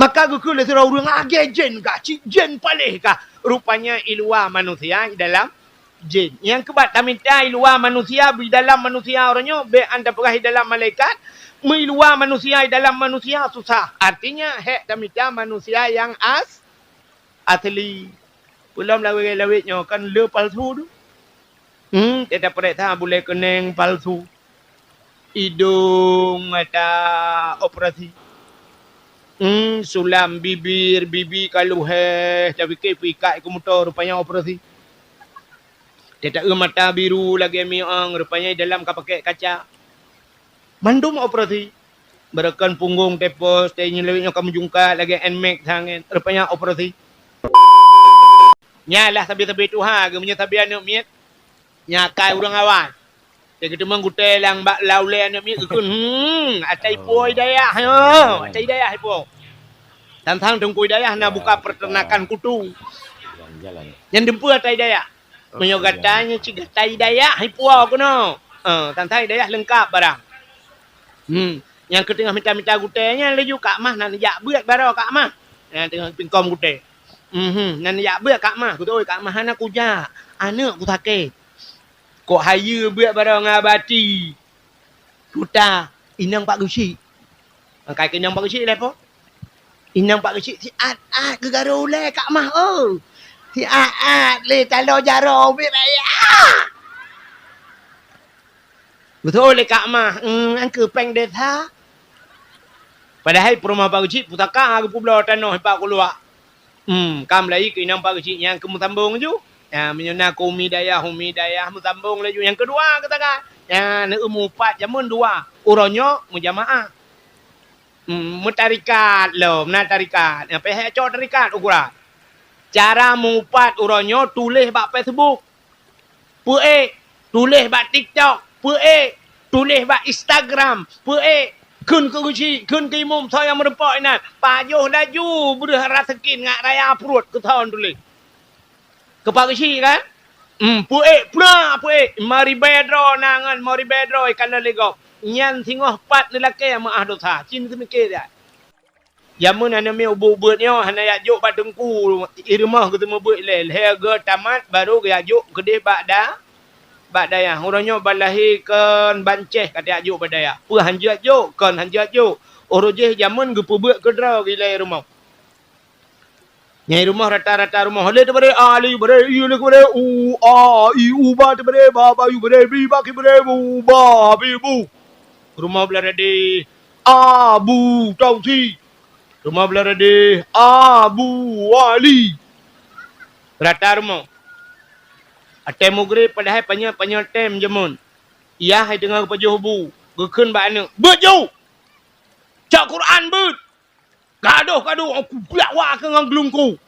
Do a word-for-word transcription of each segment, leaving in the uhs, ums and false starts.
Maka geukheun lé sidroe ureuëng, "Ah, gét jén kah, cit jén paléh kah." Rupanya i luwa manusia, i dalam jén. Nyang keubat tamita i luwa manusia, i dalam manusia uroe nyoe, bék an tapeugah i dalam malaikat, meu i luwa manusia, i dalam manusia susah. Artinya, hék tamita manusia nyang as-, asli. Peulom lawét-lawét nyoe kan le palsu tu. Hmm, teutab peuriksa bulée keuneng palsu. Idong mata operasi. Hmm, sulam bibir, bibi ka luheh, tapike peuikat keu moto, rupanya operasi. Teutab mata biru lagée miong, rupanya dalam ka pakai kaca. Mandum operasi. Beureukan punggong tepos, teunyeuleuk nyoe ka meujungkat lagée Nmax sangen, rupanya operasi. Nyan lah sabe-sabe tuha geuh meunyoe sabe aneuëk miet. Nyakai ureuëng awai. Teukeuteumeung gutée lam bak laulée aneuëk miet geukheun, "Hmm, ata ipo i dayah nyoe, ata i dayah ipo." Tantang teungku i dayah na buka peternakan kutu. Nyan dumpeue ata i dayah. Meunyoe gata nyoe cit gata i dayah ipo keunoe. Eh, tantang i dayah leungkab barang. Hmm, nyang keuteungoh mita-mita gutée nyan laju Kak Mah nan jak beuet baroe Kak Mah. Nyang teungoh pingkom gutée. Mhm, nan jak beuet Kak Mah, kutôi Kak Mah hana kujak. Aneuëk kusakét. Kok hayeue beuet baroe ngon Abati. Tuta, inong Pak Geuchik. Angkai keu inong Pak Geuchik lé po. Inong Pak Geuchik siat-at geugaro ulée Kak Mah, oh. Siat-at lé taloe jaroe ubit raya. Beutôi lé Kak Mah, hmm, angkeu péng desa. Padahai peurumoh Pak Geuchik pusaka geupubloe tanoh ipak kuluwa. Hmm, ka meulayi keu inong Pak Geuchik nyang keu meusambong ju. Ya, meunyoe na keu umi dayah, umi dayah meusambong laju nyang keudua keu sagai. Ya, neueu mupat jameun dua. Uroe nyoe meujamaah. Hmm, meutarikat lom, na tarikat. Ya, peuhek cok tarikat ukuran. Cara mupat uroe nyoe tuléh bak Facebook. Peuék, tuléh bak TikTok, peuék, tuléh bak Instagram, peuék, kheun keu Geuchik, kheun keu imum soe nyang meurumpok inan, pajoh laju breueh raseukin ngat raya pruet keu soe tuléh. Keu Pak Geuchik kan? Hmm, peuék, pula peuék, meuribée droe na ngon meuribée droe ikalon lé gob. Nyan singoh pat neulakée meuáh dosa, cit neuseumiké that. Jameun aneuk miet ubeuet-ubeuet nyoe hana jak jok bak teungku, i rumoh geuteumeubeuet ilée, lhée geuh tamat baru geujak jok keudeh bak da-, bak dayah. Uroe nyoe ban lahé kon ban céh ka tajak jok bak dayah. Peue han jeuet jok, kon han jeuet jok. Uroe jéh jameun geupeubeuet keudroe ilée i rumoh. Nyang i rumoh rata-rata rumoh, lé teubare, a, lé teubare, i, lé teubare, u, a, i, u, ba teubare, ba, ba, yu bare, bi, ba, ki bare, bu, ba, bi, bu. Rumoh blah radeh, Abu Tausi. Rumoh blah radeh, Abu Ali. Rata rumoh. Watée mugreb padahai panyöt-panyöt tem jameun. Yah hai teungoh geupajoh bu, geukheun bak aneuëk, "Beuet ju! Cok Quran beuet!" Gadoh-gadoh, aku geulak wa keu ngon geulungku.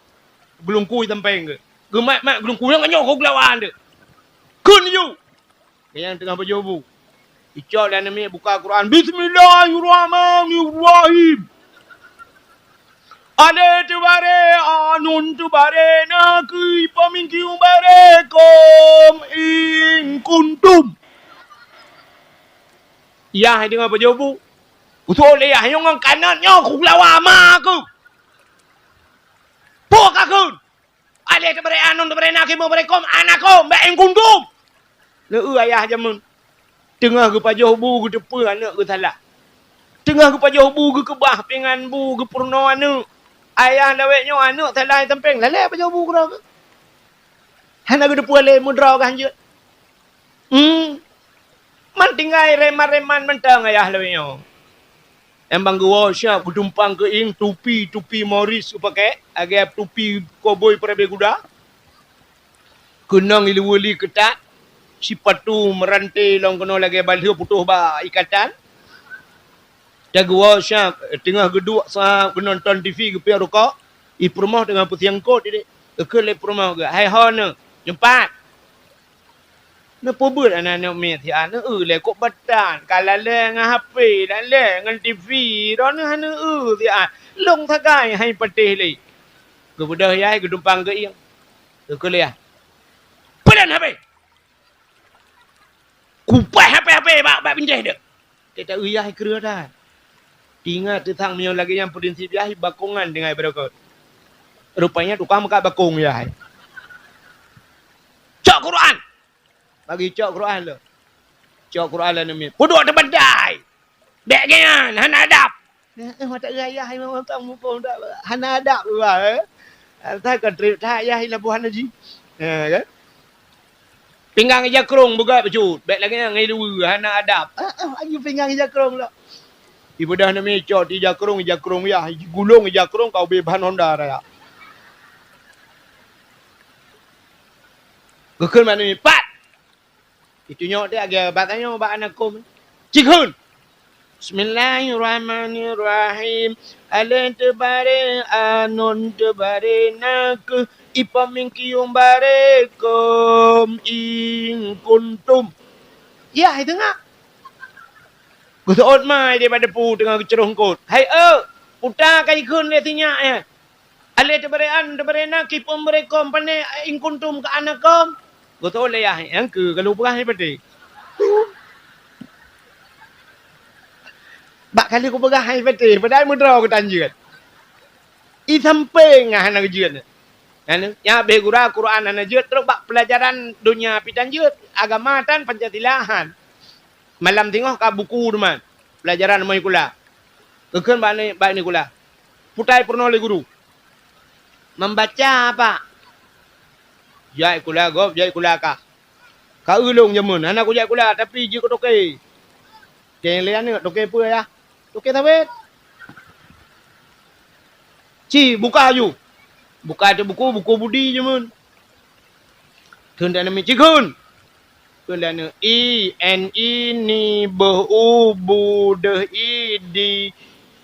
Geulungku i sampéng geuh. Geumat-mat geulungku nyang nyoe ku geulak wa deuh. Kheun ju! Nyang teungoh pajoh bu. Icok lé aneuk miet buka Quran. Bismillahirrahmanirrahim. Alif teubare, anun teubare, na keu paminggi ubare, kom in kuntum. Yah hai teungoh pajoh bu. Utoe lé yah nyoe ngon kanot nyoe ku lawa ma keuh. Peue ka kheun? Alif teubare, anun teubare, na keu mubare, kom anakom, bék in kuntum. Lé eu ayah jameun. Teungoh geupajoh bu geuteupeue aneuëk geusalah. Teungoh geupajoh bu geukeubah pingan bu geupeurunoe aneuëk. Ayah lawét nyoe aneuëk salah i sampéng, lalée pajoh bu keudroe geuh. Hana geuteupeue lé meudroe geuh hanjeuet. Hmm. Man tinggai reman-reman mantong ayah lawét nyoe. Nyang ban geuwoe siab geutumpang keuieng, tupi, tupi Morris geupakée, lagée tupi koboi peurabée guda. Keunong iluweuli keutat, sipatu meuranté lom keunoe lagée balheueh putôh bak ikatan. Tageuwoe siab, teungoh geuduek sa geunonton TV geupiôh rukok, i peurumoh teungoh peusiang kot idéh. Geukheun lé peurumoh geuh, "Hai ho neuh, nyoe pat!" Neupeubuet aneuk-aneuk miet siat, neueu lé kok batat, ka lalée ngon HP, lalée ngon TV, droeneuh hana eu siat. Lôn sagai hai patéh lé. Geubeudôh yai geudumpang keuieng. Geukuliah. Peulén HP! Kupaih HP-HP bak, bak bintéh deuh. Teuta eu yai kreueh that. Ingat teusang meunyoe lagèe nyan prinsip yah, bakongan tinggai beureukat. Rupanya tukang meukat bakong yah. Cok Quran! Bagi cok Quran lom. Cok Quran lom namiet. Peuduek teubandai! Bèk nyan, hana adab! Eh, mata gaya hai memang tang muphom dak hana adab dua, eh. Asai ka trép that yah labuhan haji. Ya kan? Pinggang ija krong beugöt bacut, bèk lagèe nyan ngon luweue hana adab. Ah, ah, aju pinggang ija krong lom. Ibeudôh namiet cok ija krong, ija krong yah, gulong ija krong ka ubé ban honda raya. Geukheun bak namiet, pat! Itunyok teuh lagèe bak tanyoe bak aneuk kôm. Cikheun! Bismillahirrahmanirrahim. Alèh teubaré, a, nun teubaré, nakeuh, i pom mingkiung baré, kôm, in kuntum. Yah, i teungoh. Geuseuôt mai daripada pu teungoh geucroh eungkôt. Hai eu, puta ka jikheun lé sinyak nyan. Alèh teubaré a, nun teubaré nakeuh, i pom baré, kôm, pané in kuntum ka aneuk kôm. Geuseuôt lé yah, nyang keu ka lheueh peugah hai patéh. Bak ka lheueh kupeugah hai patéh, padahai meudroe geutanjeuet. I sampéng hana geujeuet. Nyan, nyan habéh gura Quran hana jeuet, trok bak peulajaran donya pih tan jeuet, agama tan Pancasila han. Malam singoh ka buku teuma, peulajaran rumoh sikula. Geukheun bak ni, bak ni sikula. Putai peurunoe lé guru. Membaca apa? Jak sikula gob, jak sikula kah. Ka eu lôn jameun, hana kujak sikula, tapi jeuet keu toke. Teuh lé aneuk, toke peue yah? Toke sawét. Ci, buka aju. Buka teuh buku, buku Budi jameun. Kheun dan namiet, cikheun. Kheun dan namiet, i, n, i, ni, beuh, u, bu, deuh, i, di,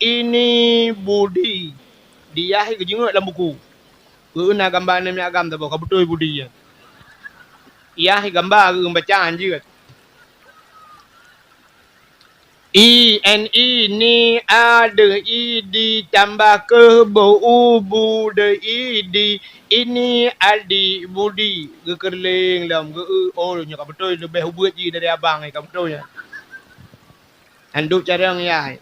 ini, Budi. Di yah geujeungeuet lam buku. Keu na gamba aneuk miet agam saboh, ka beutôi Budi nyan. Yah gamba keu bacaan jeuet. I, n, i, ni, a, deuh, i, di, tambah keuh, beuh, u, bu, deuh, i, di, ini, adi, Budi. Geukeureuléng lom, geu-, oh, nyoe ka beutôi, leubeh ubeuet jih dari abang, ka beutôi nyan. Handub carông yah.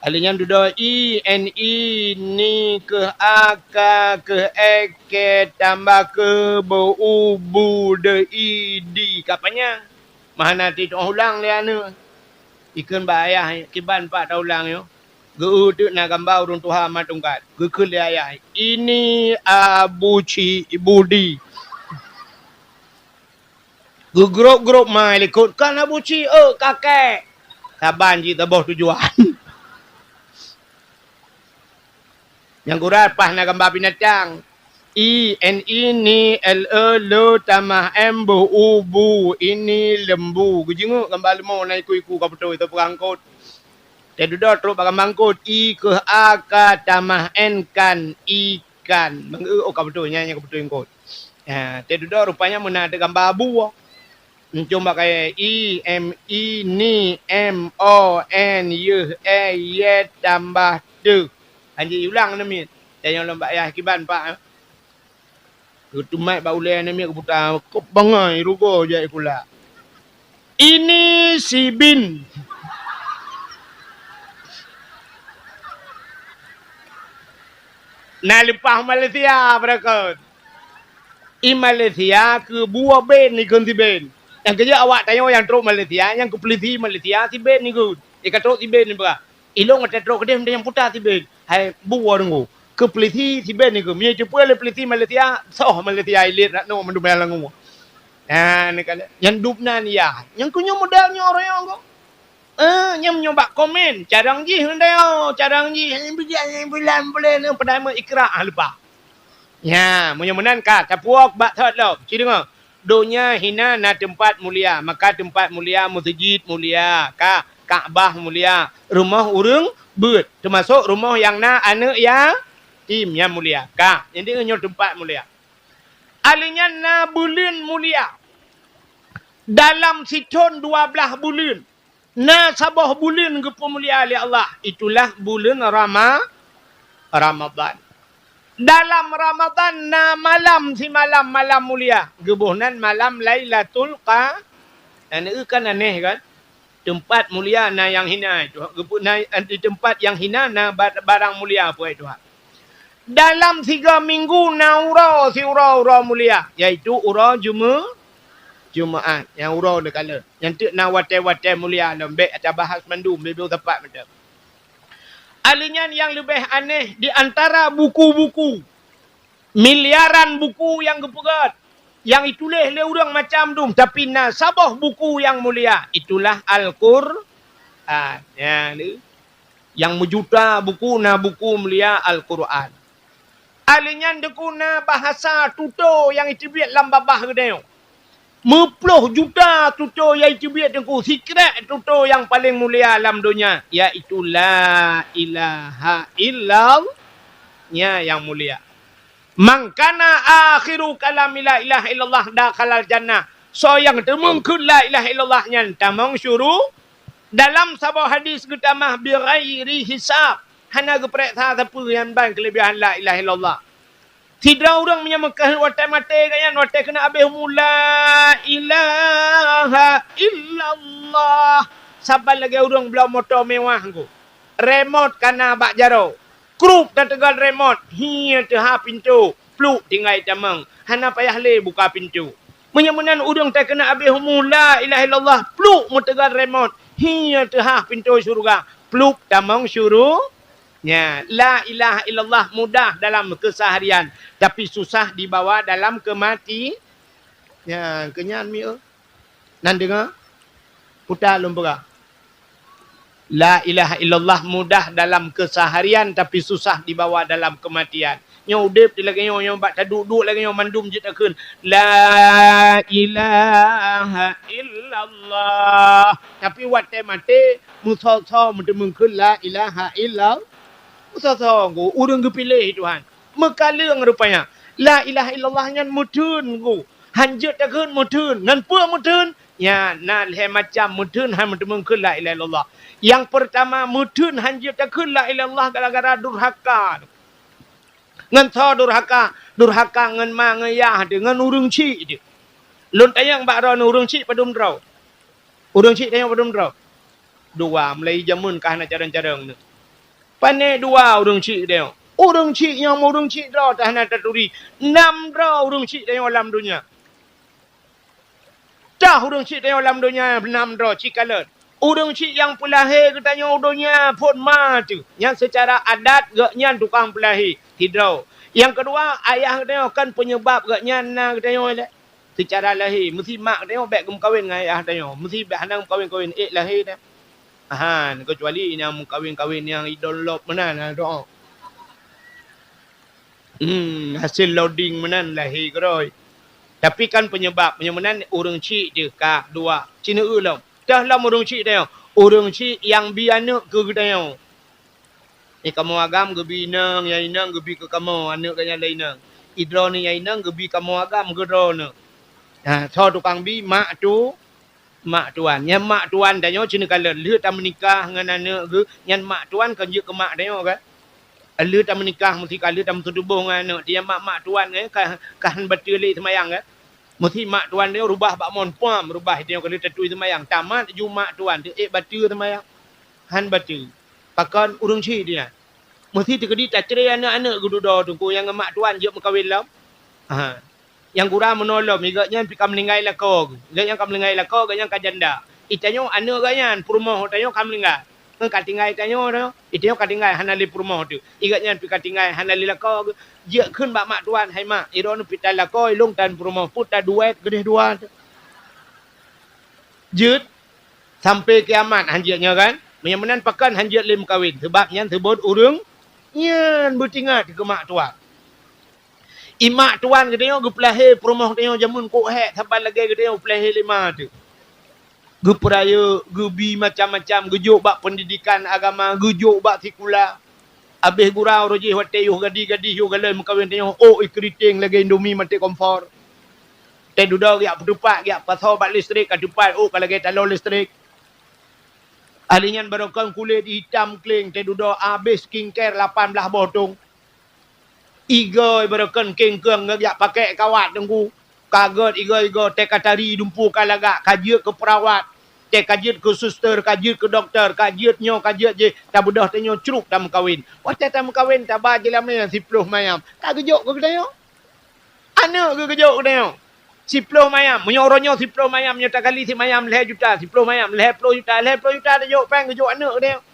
Alèh nyan dudoe i, n, i, ni, keuh, a, ka, keuh, e, ke, tambah keuh, beuh, u, bu, deuh, i, di. Ka panyang. Meuhana teuh ulang lé aneuk. Ikheun bak ayah, kiban pat taulang nyoe. Geu-eu teuk na gamba ureueng tuha mat tungkat. Geukheun lé ayah, "Ini Abu Cik Budi." Geugrôp-grôp mai likot, "Kon Abu Cik, eu, kakek." Saban jih saboh tujuan. Nyang gura paih na gamba binatang. I, N, I, ni, L, E, le, tamah, M, beuh, u, bu, ini lembu. Geujeungok gamba leumô na iku-iku ka beutôi, teupeurangkot. Teududoe trok bak gamba eungkot. I keuh a ka tamah N kan, ikan. Meungeue oh ka beutôi, nyan nyang ka beutôi eungkot. Ha, teududoe rupanya meunan teuh gamba abu. Encong bak kayèe, i, m, i, ni, m, o, n, yeuh, e, ye, tambah teuh. Hanjeuet ulang aneuk miet. Tanyong lom bak yah kiban, Pak, eh. Geutumat bak ulèe aneuk miet geuputa, kop bangai rugoe jak sikula. Ini si bin. Na leupah Malaysia, beureukat. I Malaysia keu bue bin ikheun si bin. Nyang keujeuet awak tanyoe nyang trok Malaysia, nyang keu peulisi Malaysia si bin ikheun. I ka trok si bin ipeugah, "Ilôn watèe trok keudeh meunan nyang puta si bin." Hai bue deungoe. Keu peulisi si bin ikheun. Meunyoe teupeue lé peulisi Malaysia, soh Malaysia ilét rat nyoe mandum nyang langue. Nah, ni kan nyang dub nan ya. Nyang keu nyoe model nyoe royong ko. Eh, nyang nyoe bak komen, carông jih nyoe, carông jih, eh, bijak, eh, bulan, bulan, eh, padahai meu ikrah, ah, leupah. Nya, meunyoe meunan ka, tapuwoe bak thot lom. Ci deungoe, donya hina na teumpat mulia, maka teumpat mulia, meuseujid mulia, ka, Ka'bah mulia, rumoh ureueng beuet, teumasok rumoh nyang na aneuk yatim nyang mulia, ka. Jadi nyoe teumpat mulia. Alèh nyan na buleuen mulia. Dalam sithon dua blaih buleuen. Na saboh buleuen geupeumulia lé Allah, itulah buleuen Rama-, Ramadhan. Dalam Ramadhan na malam simalam malam mulia, geuboh nan malam Lailatul Qa-, na neue kan aneh kan? Teumpat mulia na nyang hina, Tuhan. Geupeu-, na, di teumpat nyang hina na ba-, barang mulia, puai Tuhan. Dalam siga minggu na uroe siuroe uroe mulia, yaitu uroe Jume-, Jumaat. Nyang uroe neukalon. Nyan teuk na watèe-watèe mulia lom, bèk ata bahas mandum, bèk sapat mantong. Ahli nyan nyang leubeh aneh di antara buku-buku. Miliaran buku nyang geupeugèt, nyang ituléh lé ureueng macam dum, tapi na saboh buku nyang mulia, itulah Al-Qur'an. Nyan, nyang meujuta buku na buku mulia Al-Qur'an. Ahli nyan deuku na bahasa tutoe nyang iteubiet lam babah geutanyoe. Meuploh juta tutoe nyang iteubiet teungku, sikrek tutoe nyang paleng mulia lam donya, yaitu la ilaha illallah. Nya nyang mulia. "Man kana akhiru kalami la ilaha illallah dakhalal jannah." Soe nyang teumeung kheun la ilaha illallah nyan tamong syuru-, dalam saboh hadis geutamah, "Bighairi hisab." Hana geupareksa sapeue nyan ban keulebihan la ilaha illallah. Sidroe ureueng meunyoe meukheun watèe maté geuh nyan, watèe keuneuk abéh umu, "La ilaha illallah." Saban lagèe ureueng bloe moto mewah ngku. Remot kana bak jaroe. Krup tateugon remot, hi teuhah pintoe, pluek tinggai tamong. Hana payah lé buka pintoe. Meunyoe meunan ureueng teuh keuneuk abéh umu, "La ilaha illallah," pluek meuteugon remot, hi teuhah pintoe syeuruga, pluek tamong syuru-, Nya, la ilaha illallah mudah dalam keseharian, tapi susah dibawa dalam kemati-, nya, keunyan mi, oh. Nan deungoe? Puta lôn peugah. La ilaha illallah mudah dalam keseharian, tapi susah dibawa dalam kematian. Nyoe udép di lagèe nyoe, nyoe bak taduek-duek lagèe nyoe mandum jeuet takheun, "La ilaha illallah." Tapi watèe maté, meusoe-soe meuteumeung kheun la ilaha illallah. Meusoe-soe ngku, ureueng geupiléh Tuhan. Meukaleueng rupanya. La ilaha illallah nyan meutheun ngku. Han jeuet takheun meutheun. Ngon peue meutheun? Nya, na lhèe macam meutheun han meuteumeung kheun la ilaha illallah. Nyang peurtama, meutheun han jeuet takheun la ilaha illallah gara-gara durhaka. Ngon soe durhaka? Durhaka ngon ma ngon yah teuh, ngon ureueng chik teuh. Lôn tanyong bak droeneuh, ureueng chik padum droe? Ureueng chik tanyoe padum droe? Dua, mulai jameun ka hana carông-carông nyoe. Pané dua ureueng chik tanyoe? Ureueng chik nyoe, ureueng chik droe teuh hana taturi. Nam droe ureueng chik tanyoe lam donya. Toh ureueng chik tanyoe lam donya nam droe, chik kalon. Ureueng chik nyang peulahé geutanyoe u donya phon ma teuh. Nyan seucara adat geuhnyan tukang peulahé, sidroe. Nyang keudua, ayah geutanyoe kan peunyeubab geuhnyan na geutanyoe lé. Seucara lahé, meusi mak geutanyoe bèk geumeukawen ngon ayah tanyoe. Meusi bèk hana geumeukawen-kawen, ék lahé teuh. Ahan, keucuali nyang meukawen-kawen nyang idon lop meunan, ha, doa. Hmm, hasil loading meunan lahé keudroe. Tapi kan peunyeubab, meunyoe meunan ureueng chik teuh ka dua. Ci neueu lom. Toh lom ureueng chik tanyoe. Ureueng chik nyang bi aneuk keu geutanyoe. Nyan kamoe agam geubi inong, nyang inong geubi keu kamoe, aneuk geuhnyan lé inong. Idroeneuh nyang inong geubi kamoe agam keu droeneuh. Ha, soe tukang bi? Mak tu, mak tuan. Nyan mak tuan tanyoe ci neukalon. Lheueh tameunikah ngon aneuk geuh, nyan mak tuan kon jeuet keu mak tanyoe kan? Lheueh tameunikah, meusi ka lheueh tameuseutubôh ngon aneuk, nyan mak, mak tuan kan, ka, ka han bateue lé seumayang kan? Meusi mak tuan tanyoe rubah bak mon puam, rubah tanyoe ka lheueh tatui seumayang. Tamat ju mak tuan teuh ék bateue seumayang. Han bateue. Pakon? Ureueng chik nyan. Meusi teukeudi tacre aneuk-aneuk geududoe teungku nyang ngon mak tuan jeuet meukawen lom. Ha. Nyang gura meunoe lom, i geuhnyan pih ka meuninggai lakoe geuh. I geuhnyan ka meuninggai lakoe, geuhnyan ka janda. I tanyoe aneuk geuhnyan, peurumoh tanyoe ka meuninggai. Ngon ka tinggai tanyoe, tanyoe. I tanyoe ka tinggai hana lé peurumoh teuh. I geuhnyan pih ka tinggai hana lé lakoe geuh. Jeuet kheun bak mak tuan, "Hai mak, i droeneuh pih tan lakoe, i lôn tan peurumoh, peue taduek keudeh dua teuh." Jeuet sampai kiamat han jeuet nyoe kan? Meunyoe meunan pakon han jeuet lé meukawen, sabab nyan seubot ureueng nyan beutingat keu mak tuan. I mak tuan geutanyoe geupeulahé peurumoh tanyoe jameun kok hék saban lagèe geutanyoe peulahé lé ma teuh. Geupeurayeuk, geubi macam-macam, geujok bak peundidikan agama, geujok bak sikula. Abéh gurau roh jih watèe yoh gadih-gadih yoh galai meukawen tanyoe, ôk i keuriteng lagèe indomie maté kompor. Teududoe geujak peutupat, geujak pasoe bak listrik, ka tupat ôk ka lagèe taloe listrik. Ahli nyan barokon kulét itam kleng, teududoe abéh skincare lapan blaih boh tông. Igoe barokon kengkeung geujak pakèk kawat teungku. Ka gèt igoe-igoe teuka tari dumpeue ka lagak, ka jeuet keu peurawat. Teuka jeuet keu suster, ka jeuet keu dokto, ka jeuet nyoe, ka jeuet jih, tabeudôh tanyoe crup tameukawen. Watée tameukawen taba jeulamé siploh mayam. Ka geujok keu geutanyoe? Aneuëk geuh geujok keu geutanyoe. Siploh mayam, meunyoe uroe nyoe siploh mayam, nyoe takali simayam lhée juta, siploh mayam lhée ploh juta, lhée ploh juta tajok péng geujok aneuëk keu geutanyoe.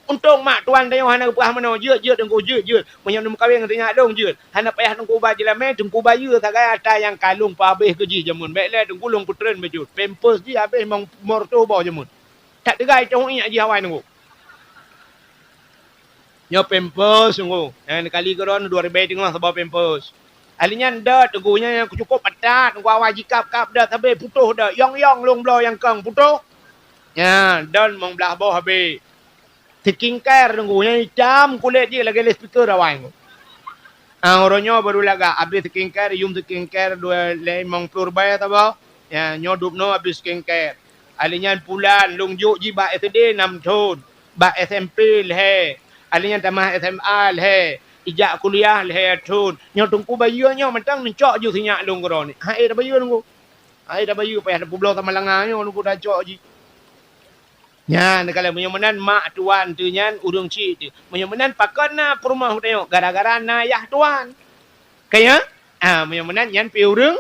Untông mak tuan tanyoe hana geupeugah meunoe, jeuet, jeuet teungku, jeuet, jeuet. Meunyoe neumeukawen ngon si nyak lôn jeuet, hana payah teungku ba jeulamé, teungku bayeue sagai ata nyang ka lôn peuhabéh keu jih jameun. Bék lé teungku lôn peutreun bacut. Pampers jih habéh limong reutôh boh jameun. That teugai cok inyak jih awai teungku. Nyoe pampers teungku. Nyang kali keudroe dua ribée teungoh saboh pampers. Ahli nyan dot teungku, nyan nyang cukup patat teungku, awai jikab-kab dot sabe putôh dot. Yong-yong lôn bloe nyang kong putôh. Nyan don limong blaih boh habéh. Skincare teungku, nyang itam kulét jih lagée loudspeaker awai teungku. Ah, uroe nyoe baru lagak habéh skincare, yum skincare dua limong ploh ribée saboh. Ya, nyoe dubnoe habéh skincare. Ahli nyan pulan lôn jok jih bak S D nam thon, bak S M P lhée. Ahli nyan tamah S M A lhée, ijak kuliah lhée thon. Nyoe teungku bayeue nyoe mantong neucok ju si nyak lôn keudroe nyoe. Hai tabayeue teungku. Hai tabayeue payah tapeubloe sama langa nyoe teungku tacok jih. Nyan, neukalon meunyoe meunan mak tuan teuh nyan ureuëng syik teuh. Meunyoe meunan pakon na peurumoh geutanyoe? Gara-gara na yah tuan. Ka nyan? Ah, meunyoe meunan nyan pih ureuëng,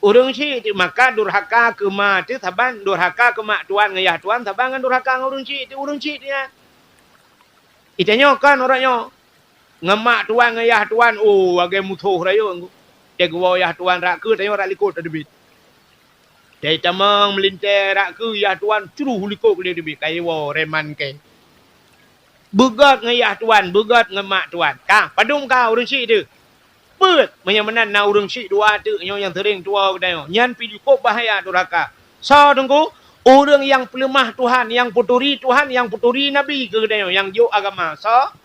ureuëng syik teuh. Maka durhaka keu ma teuh saban durhaka keu mak tuan ngon yah tuan saban ngon durhaka ngon ureuëng syik teuh, ureuëng syik teuh nyan. Itanyoe kon uroe nyoe. Ngon mak tuan ngon yah tuan, oh, lagée musoh rayeuk. Teuh geuwoe yah tuan rot keue, tanyoe rot likot teubiet. Teuh tamong meulintée rot keue, yah tuan cruh likot lé teubiet, ka iwoe reman kée. Beugét ngon yah tuan, beugét ngon mak tuan. Ka, padum ka ureuëng syik teuh? Peuet, meunyoe meunan na ureuëng syik dua teuk nyoe nyang seuring tuwoe geutanyoe. Nyan pih cukup bahaya durhaka. Soe teungku? Ureuëng nyang peuleumah Tuhan, nyang peuturi Tuhan, nyang peuturi Nabi keu geutanyoe, nyang jok agama. Soe?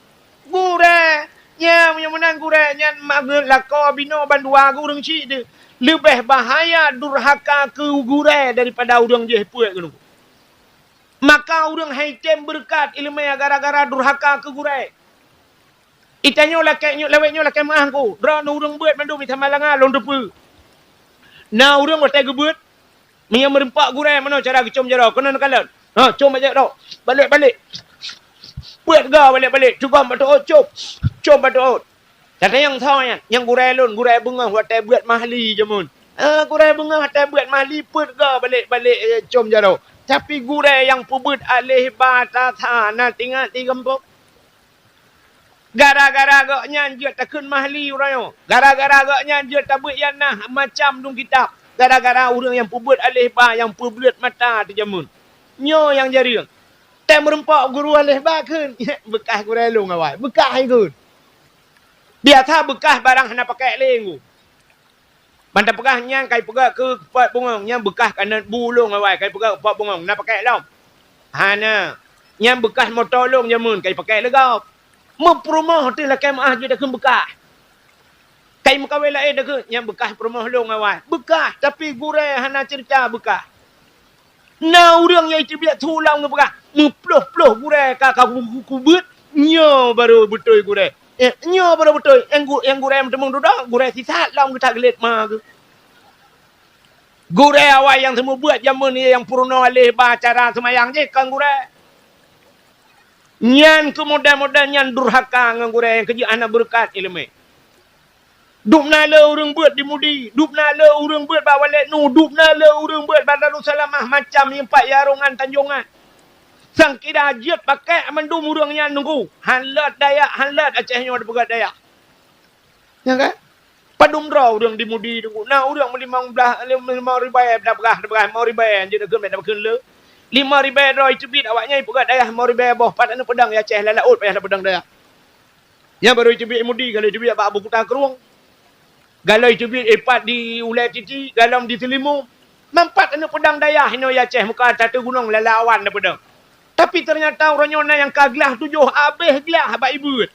Gurée. Nyan, meunyoe meunan gurée, nyan mangat lakoe binoe bandua geuh ureuëng syik teuh. Leubeh bahaya durhaka keu gurée daripada ureuëng jih peuet keunoe. Maka ureuëng hai tem beureukat iéleumé gara-gara durhaka keu gurée. Itanyoe lakée nyoe, lawét nyoe lakée meuáh teungku. Droeneuh ureuëng beuet mandum i sama langa lôn teupeue. Na ureuëng watée geubeuet, meunyoe meurumpok gurée meunoe cara geucom jaroe, keunoe neukalon. Ha, com bajée droe. Balek-balek. Beuet ga balek-balek, cugom bak teuôt, com. Com bak teuôt. Tanyong soe nyan, nyang gurée lôn, gurée beungoh watée beuet mahli jameun. Ah, gurée beungoh watée beuet mahli peuet ga balek-balek, eh, com jaroe. Tapi gurée nyang peubeuet aléh ba tasa na teuingat di gampông. Gara-gara gobnyan jeuet takheun mahli uroe nyoe. Gara-gara gobnyan jeuet tabeuet ianah macam dum kitab. Gara-gara ureuëng nyang peubeuet aléh ba nyang peubeuet mata teuh jameun. Nyoe nyang jareueng. Tée meurumpok guru aléh ba kheun, beukah gurée lôn awai. Beukah hai kheun. Biasa beukah barang hana pakék lé ngon. Ban tapeugah nyan kai peugah keu pot bungong, nyan beukah kanot bu lôn awai, kai peugah pot bungong, na pakék lom? Hana. Nyan beukah moto lôn jameun, kai pakék lé gob. Meupeurumoh teuh lakée meuáh jeuet takheun beukah. Kai meukawen laén takheun, nyan beukah peurumoh lôn awai. Beukah, tapi gurée hana ceurita beukah. Na ureuëng nyang iteubiet su lom geupeugah, meuploh-ploh gurée ka, ka ku-, ku-, kubeuet, nyoe barô beutôi gurée. Eh, nyoe barô beutôi, nyang gu-, nyang gurée meuteumeung dudoe, gurée sisat lom geutak glét ma geuh. Gurée awai nyang seumeubeuet jameun nyang peurunoe aléh ba cara seumayang jih kon gurée. Nyan keuh model-model nyan durhaka ngon gurée nyang keujeuet hana beureukat iéleumé. Dubna le ureuëng beuet di Mudi, dubna le ureuëng beuet bak Walet Nu, dubna le ureuëng beuet bak Darussalamah, macam nyan pat Yarongan Tanjongan. Sang kira jeuet pakék mandum ureuëng nyan teungku. Han lôt dayah, han lôt Aceh nyoe dipeugét dayah. Nyan kan? Padum droe ureuëng di Mudi teungku. Na ureuëng meulimong blaih, limong ribée, dak peugah, dak peugah limong ribée, jeuet takheun, dak takheun le. Limong ribée droe iteubiet awaknyan ipeugét dayah limong ribée boh, pat aneuk peudong di Aceh lam laôt payah tapeudong dayah. Nyan barô iteubiet Mudi, galom iteubiet bak Abu Kuta Krueng. Galom iteubiet ipat di Ulée Titi, galom di Seulimu. Meupat aneuk peudong dayah inoe di Aceh muka tatu gunong lala awan na peudong. Tapi teunyata uroe nyoe na nyang ka glah tujoh, abéh glah bak ibeuet.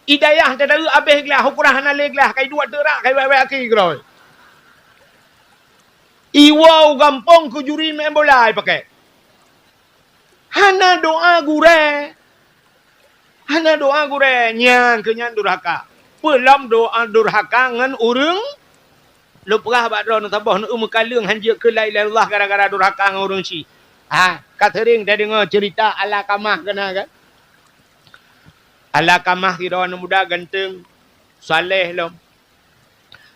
I dayah teudaweue abéh glah, ukurang hana lé glah, kai duek teurak, kai wék-wék aki keudroe. Iwoe u gampông keu juri meu'en bola ipakék. Hana doa gurée. Hana doa gurée, nyan keuh nyan durhaka. Peue lom doa durhaka ngon ureuëng? Lôn peugah bak droeneuh saboh, neueu meukaleueng han jeuet keu la ilaha illallah gara-gara durhaka ngon ureuëng syik. Ah, ka seuring tadeungoe ceurita Alkamah keunan kan? Alkamah sidroe aneuk muda ganteng, saleh lom.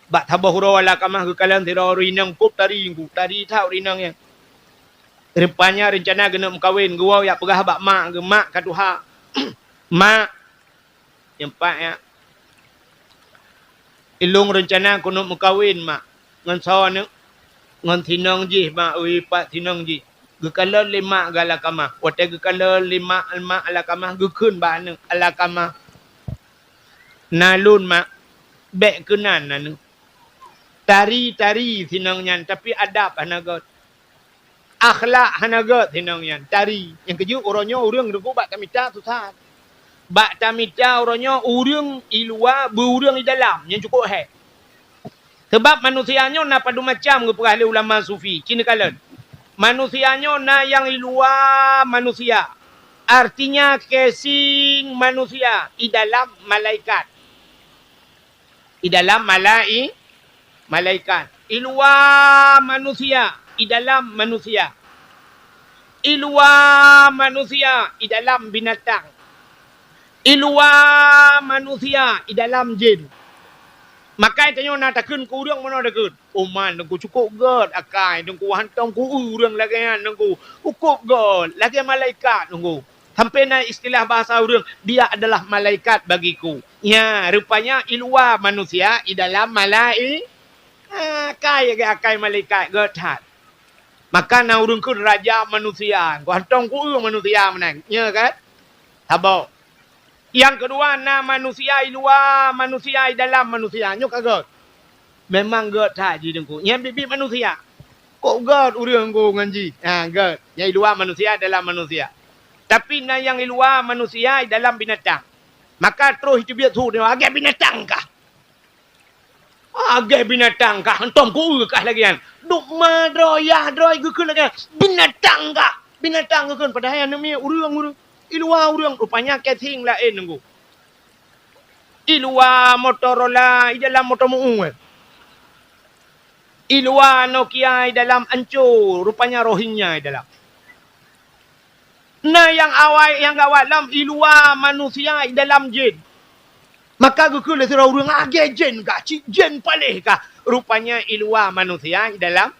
Bak saboh uroe Alkamah geukalon sidroe ureueng inong kôb tari, tari that ureueng inong nyan. Rupanya reuncana geuneuk meukawen, geuwoe jak peugah bak mak geuh, "Mak ka tuha." "Mak," nyan pat nyan, "ilôn reuncana keuneuk meukawen, Mak." "Ngon soe, Neuk?" "Ngon sinong jih, Mak." "Ui, pat sinong jih?" Geukalon lé mak geuh Alkamah. Watée geukalon lé mak, mak Alkamah geukheun bak aneuk, "Alkamah, na lôn, Mak, bék keunan aneuk. Tari, tari sinong nyan, tapi adab hana gét. Akhlak hana gét sinong nyan, tari." Nyang keujeuet uroe nyoe ureueng teungku bak tamita susah. Bak tamita uroe nyoe ureueng i luwa beu ureueng i dalam, nyan cukôp hék. Sabab manusia nyoe na padum macam geupeugah lé ulama sufi, ci neukalon. Manusia nyoe na nyang i luwa manusia, artinya casing manusia, i dalam malaikat. I dalam malai-, malaikat. I luwa manusia, i dalam manusia. I luwa manusia, i dalam binatang. I luwa manusia, i dalam jén. Makai tanyoe na takheun keu ureueng meunoe takheun. "Oh man, Teungku, cukôp gét akai, Teungku, hantom ku eu ureueng lagée nyan, Teungku. Cukôp gét, lagée malaikat, Teungku. Sampai na istilah bahasa ureueng, 'Dia adalah malaikat bagiku.'" Nya, rupanya i luwa manusia, i dalam malai-, akai, akai malaikat, gét that. Maka na ureueng kheun raja manusia, "Teungku, hantom ku eu manusia meunan." Nya kan? Saboh. Nyang keudua, na manusia i luwa manusia, i dalam manusia. Nyoe ka gét. Memang gét that jih Teungku. Nyan biet-biet manusia. Kok gét ureueng Teungku ngon jih? Ha, gét. Nyang i luwa manusia, dalam manusia. Tapi na nyang i luwa manusia, i dalam binatang. Maka troh jiteubiet su nyoe, "Lagée binatang kah? Lagée binatang kah, hantom ku eu kah lagée nyan. Duek ma droe, yah droe geukheun lagée nyan. Binatang kah? Binatang geukheun, padahai aneuk miet ureueng, ureueng. I luwa ureueng, rupanya casing laén Teungku. I luwa Motorola, i dalam moto meu-ueng. I luwa Nokia, i dalam ancô, rupanya Rohingya i dalam." Na nyang awai, nyang gawat lom, i luwa manusia, i dalam jén. Maka geukheun lé sidroe ureueng, "Lagée jén kah, cit jén paléh kah?" Rupanya i luwa manusia, i dalam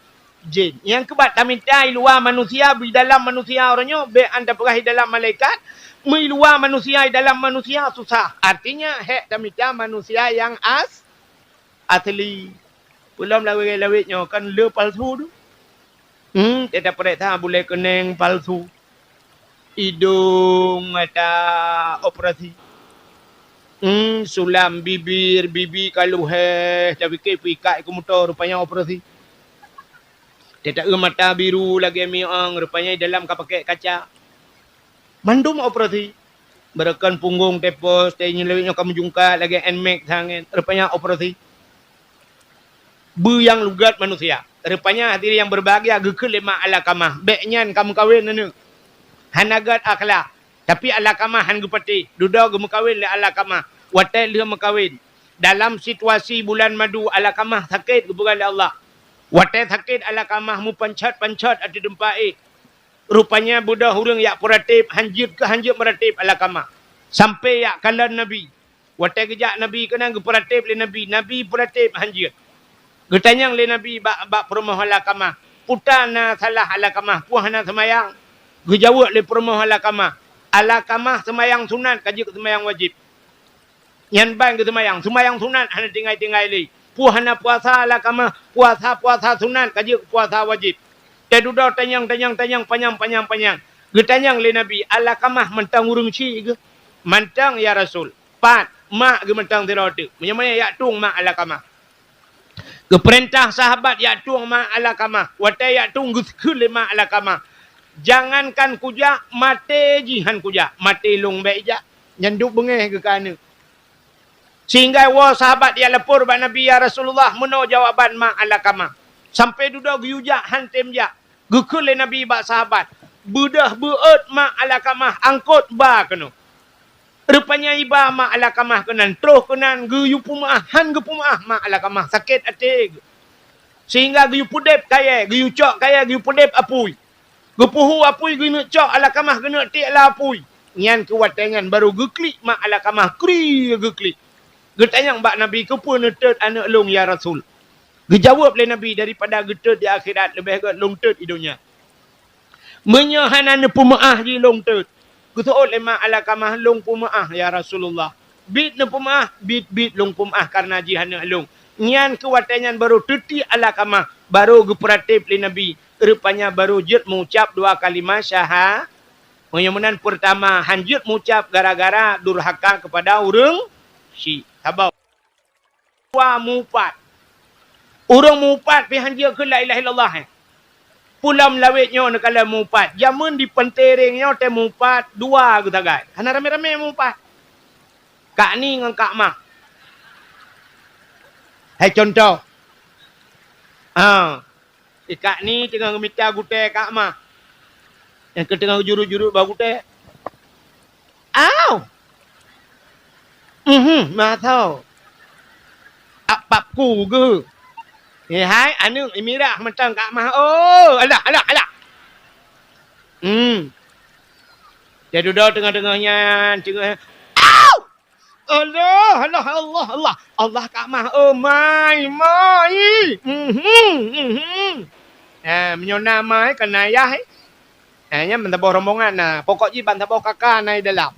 jén. Nyang keubat tamita i luwa manusia, i dalam manusia uroe nyoe, bék an tapeugah i dalam malaikat, meu i luwa manusia, i dalam manusia susah. Artinya, hék tamita manusia nyang as-, asli. Peulom lawét-lawét nyoe kan le palsu tu. Hmm, teuta peuriksa bulée keuneng palsu. Idong mata operasi. Hmm, sulam bibir, bibi ka luheh, tapike peuikat keu moto, rupanya operasi. Teuta eu mata biru lagée miong, rupanya dalam ka pakai kaca. Mandum operasi. Beureukan punggong tepos, teuinyoe lewat nyoe ka meujungkat lagée Nmax sangat, rupanya operasi. Beu nyang lugat manusia. Rupanya hadirin yang berbahagia, geukheun lé mak Alkamah, "Bék nyan ka meukawen aneuk. Hana gét akhlak." Tapi Alkamah han geupatéh. Dudoe geumeukawen lé Alkamah. Watée lheueh meukawen, dalam situasi bulan madu, Alkamah sakét geupeugah lé Allah. Watée sakét Alkamah meupanchat-panchat ateueh teumpat éh. Rupanya beudôh ureuëng jak peuratéb, hanjeuet keu hanjeuet meuratéb Alkamah. Sampai jak kalon Nabi. Watée geujak Nabi keunan geupeuratéb lé Nabi, Nabi peuratéb hanjeuet. Geutanyong lé Nabi bak, bak peurumoh Alkamah, "Peue na salah Alkamah, peue hana seumayang?" Geujaweueb lé peurumoh Alkamah, "Alkamah seumayang sunat ka jeuet keu seumayang wajéb." Nyan ban geuseumayang, seumayang sunat hana tinggai-tinggai lé. Peue hana puasa Alkamah, puasa-puasa sunat ka jeuet keu puasa wajéb. Teududoe tanyong, tanyong, tanyong, panyang, panyang, panyang. Geutanyong lé Nabi, "Alkamah mantong ureuëng syik geuh?" "Mantong, ya Rasul." "Pat, mak geuh mantong sidroe teuk?" Meunyoe meunan jak tueng mak Alkamah. Geupeurintah sahabat jak tueng mak Alkamah. Watée jak tueng geukheun lé mak Alkamah, "Jangankan kujak, maté jih han kujak, maté lôn bék jak." Nyan duek beungéh geuh keu aneuëk. Sehingga woe sahabat jak lapor bak Nabi, "Ya Rasulullah, meunoe jawaban mak Alkamah. Sampai dudoe geuyue jak han tem jak." Geukheun lé Nabi bak sahabat, "Beudôh beuet mak Alkamah, angkot ba keunoe." Rupanya iba mak Alkamah keunan, troh keunan geuyue peumeuáh, han geupeumeuáh mak Alkamah, sakét até geuh. Sehingga geuyue peudeb kayée, geuyue cok kayée, geuyue peudeb apui. Geupeuhu apui geuneuk cok Alqamah geuneuk tiek lam apui. Nyan keuh watée nyan barô geuklik mak Alqamah, kri geuklik. Geutanyong bak Nabi, "Keupeue neutot aneuëk lôn, ya Rasul?" Geujaweueb lé Nabi, "Daripada geutot di akhirat, leubeh gét lôn tot di donya." "Meunyoe hana neupeumeuáh jih lôn tot." Geuseuôt lé mak Alqamah, "Lôn peumeuáh, ya Rasulullah." "Biet neupeumeuáh?" "Biet-biet lôn peumeuáh kareuna jih aneuëk lôn." Nyan keuh watée nyan barô teutiek Alqamah, barô geupeuratéb lé Nabi, rupanya barô jeuet meuucab dua kalimah syaha-, meunyoe meunan peurtama, han jeuet meuucab gara-gara durhaka keupada ureuëng syik. Saboh. Dua, meuupat. Ureuëng meuupat pih han jeuet kheun la ilaha illallah, eh. Pulam lawét nyoe neukalon meuupat. Jameun di Peuntering nyoe teuh meuupat dua geusagai. Hana ramé-ramé meuupat. Kak Ni ngon Kak Mah. Hai contoh. Ha. Eh, Kak Ni teungoh geumita gutée Kak Mah. Nyang keuh teungoh geujurut-jurut bak gutée. Au! Mhm, masa. Ap pap ku geuh. Eh, hai, aneuëk, imirah mantong Kak Mah. Oh, alah, alah, alah. Hmm. Dia dudoe teungoh-teungoh nyan, teungoh, au! Allah, Allah, Allah, Allah. Allah Kak Mah, oh, mai, mai. Mhm, mhm. Eh, meunyoe na mai, kon na ayah, eh. Eh, nyan ban saboh rombongan na. Pokok jih ban saboh kaka na di dalam.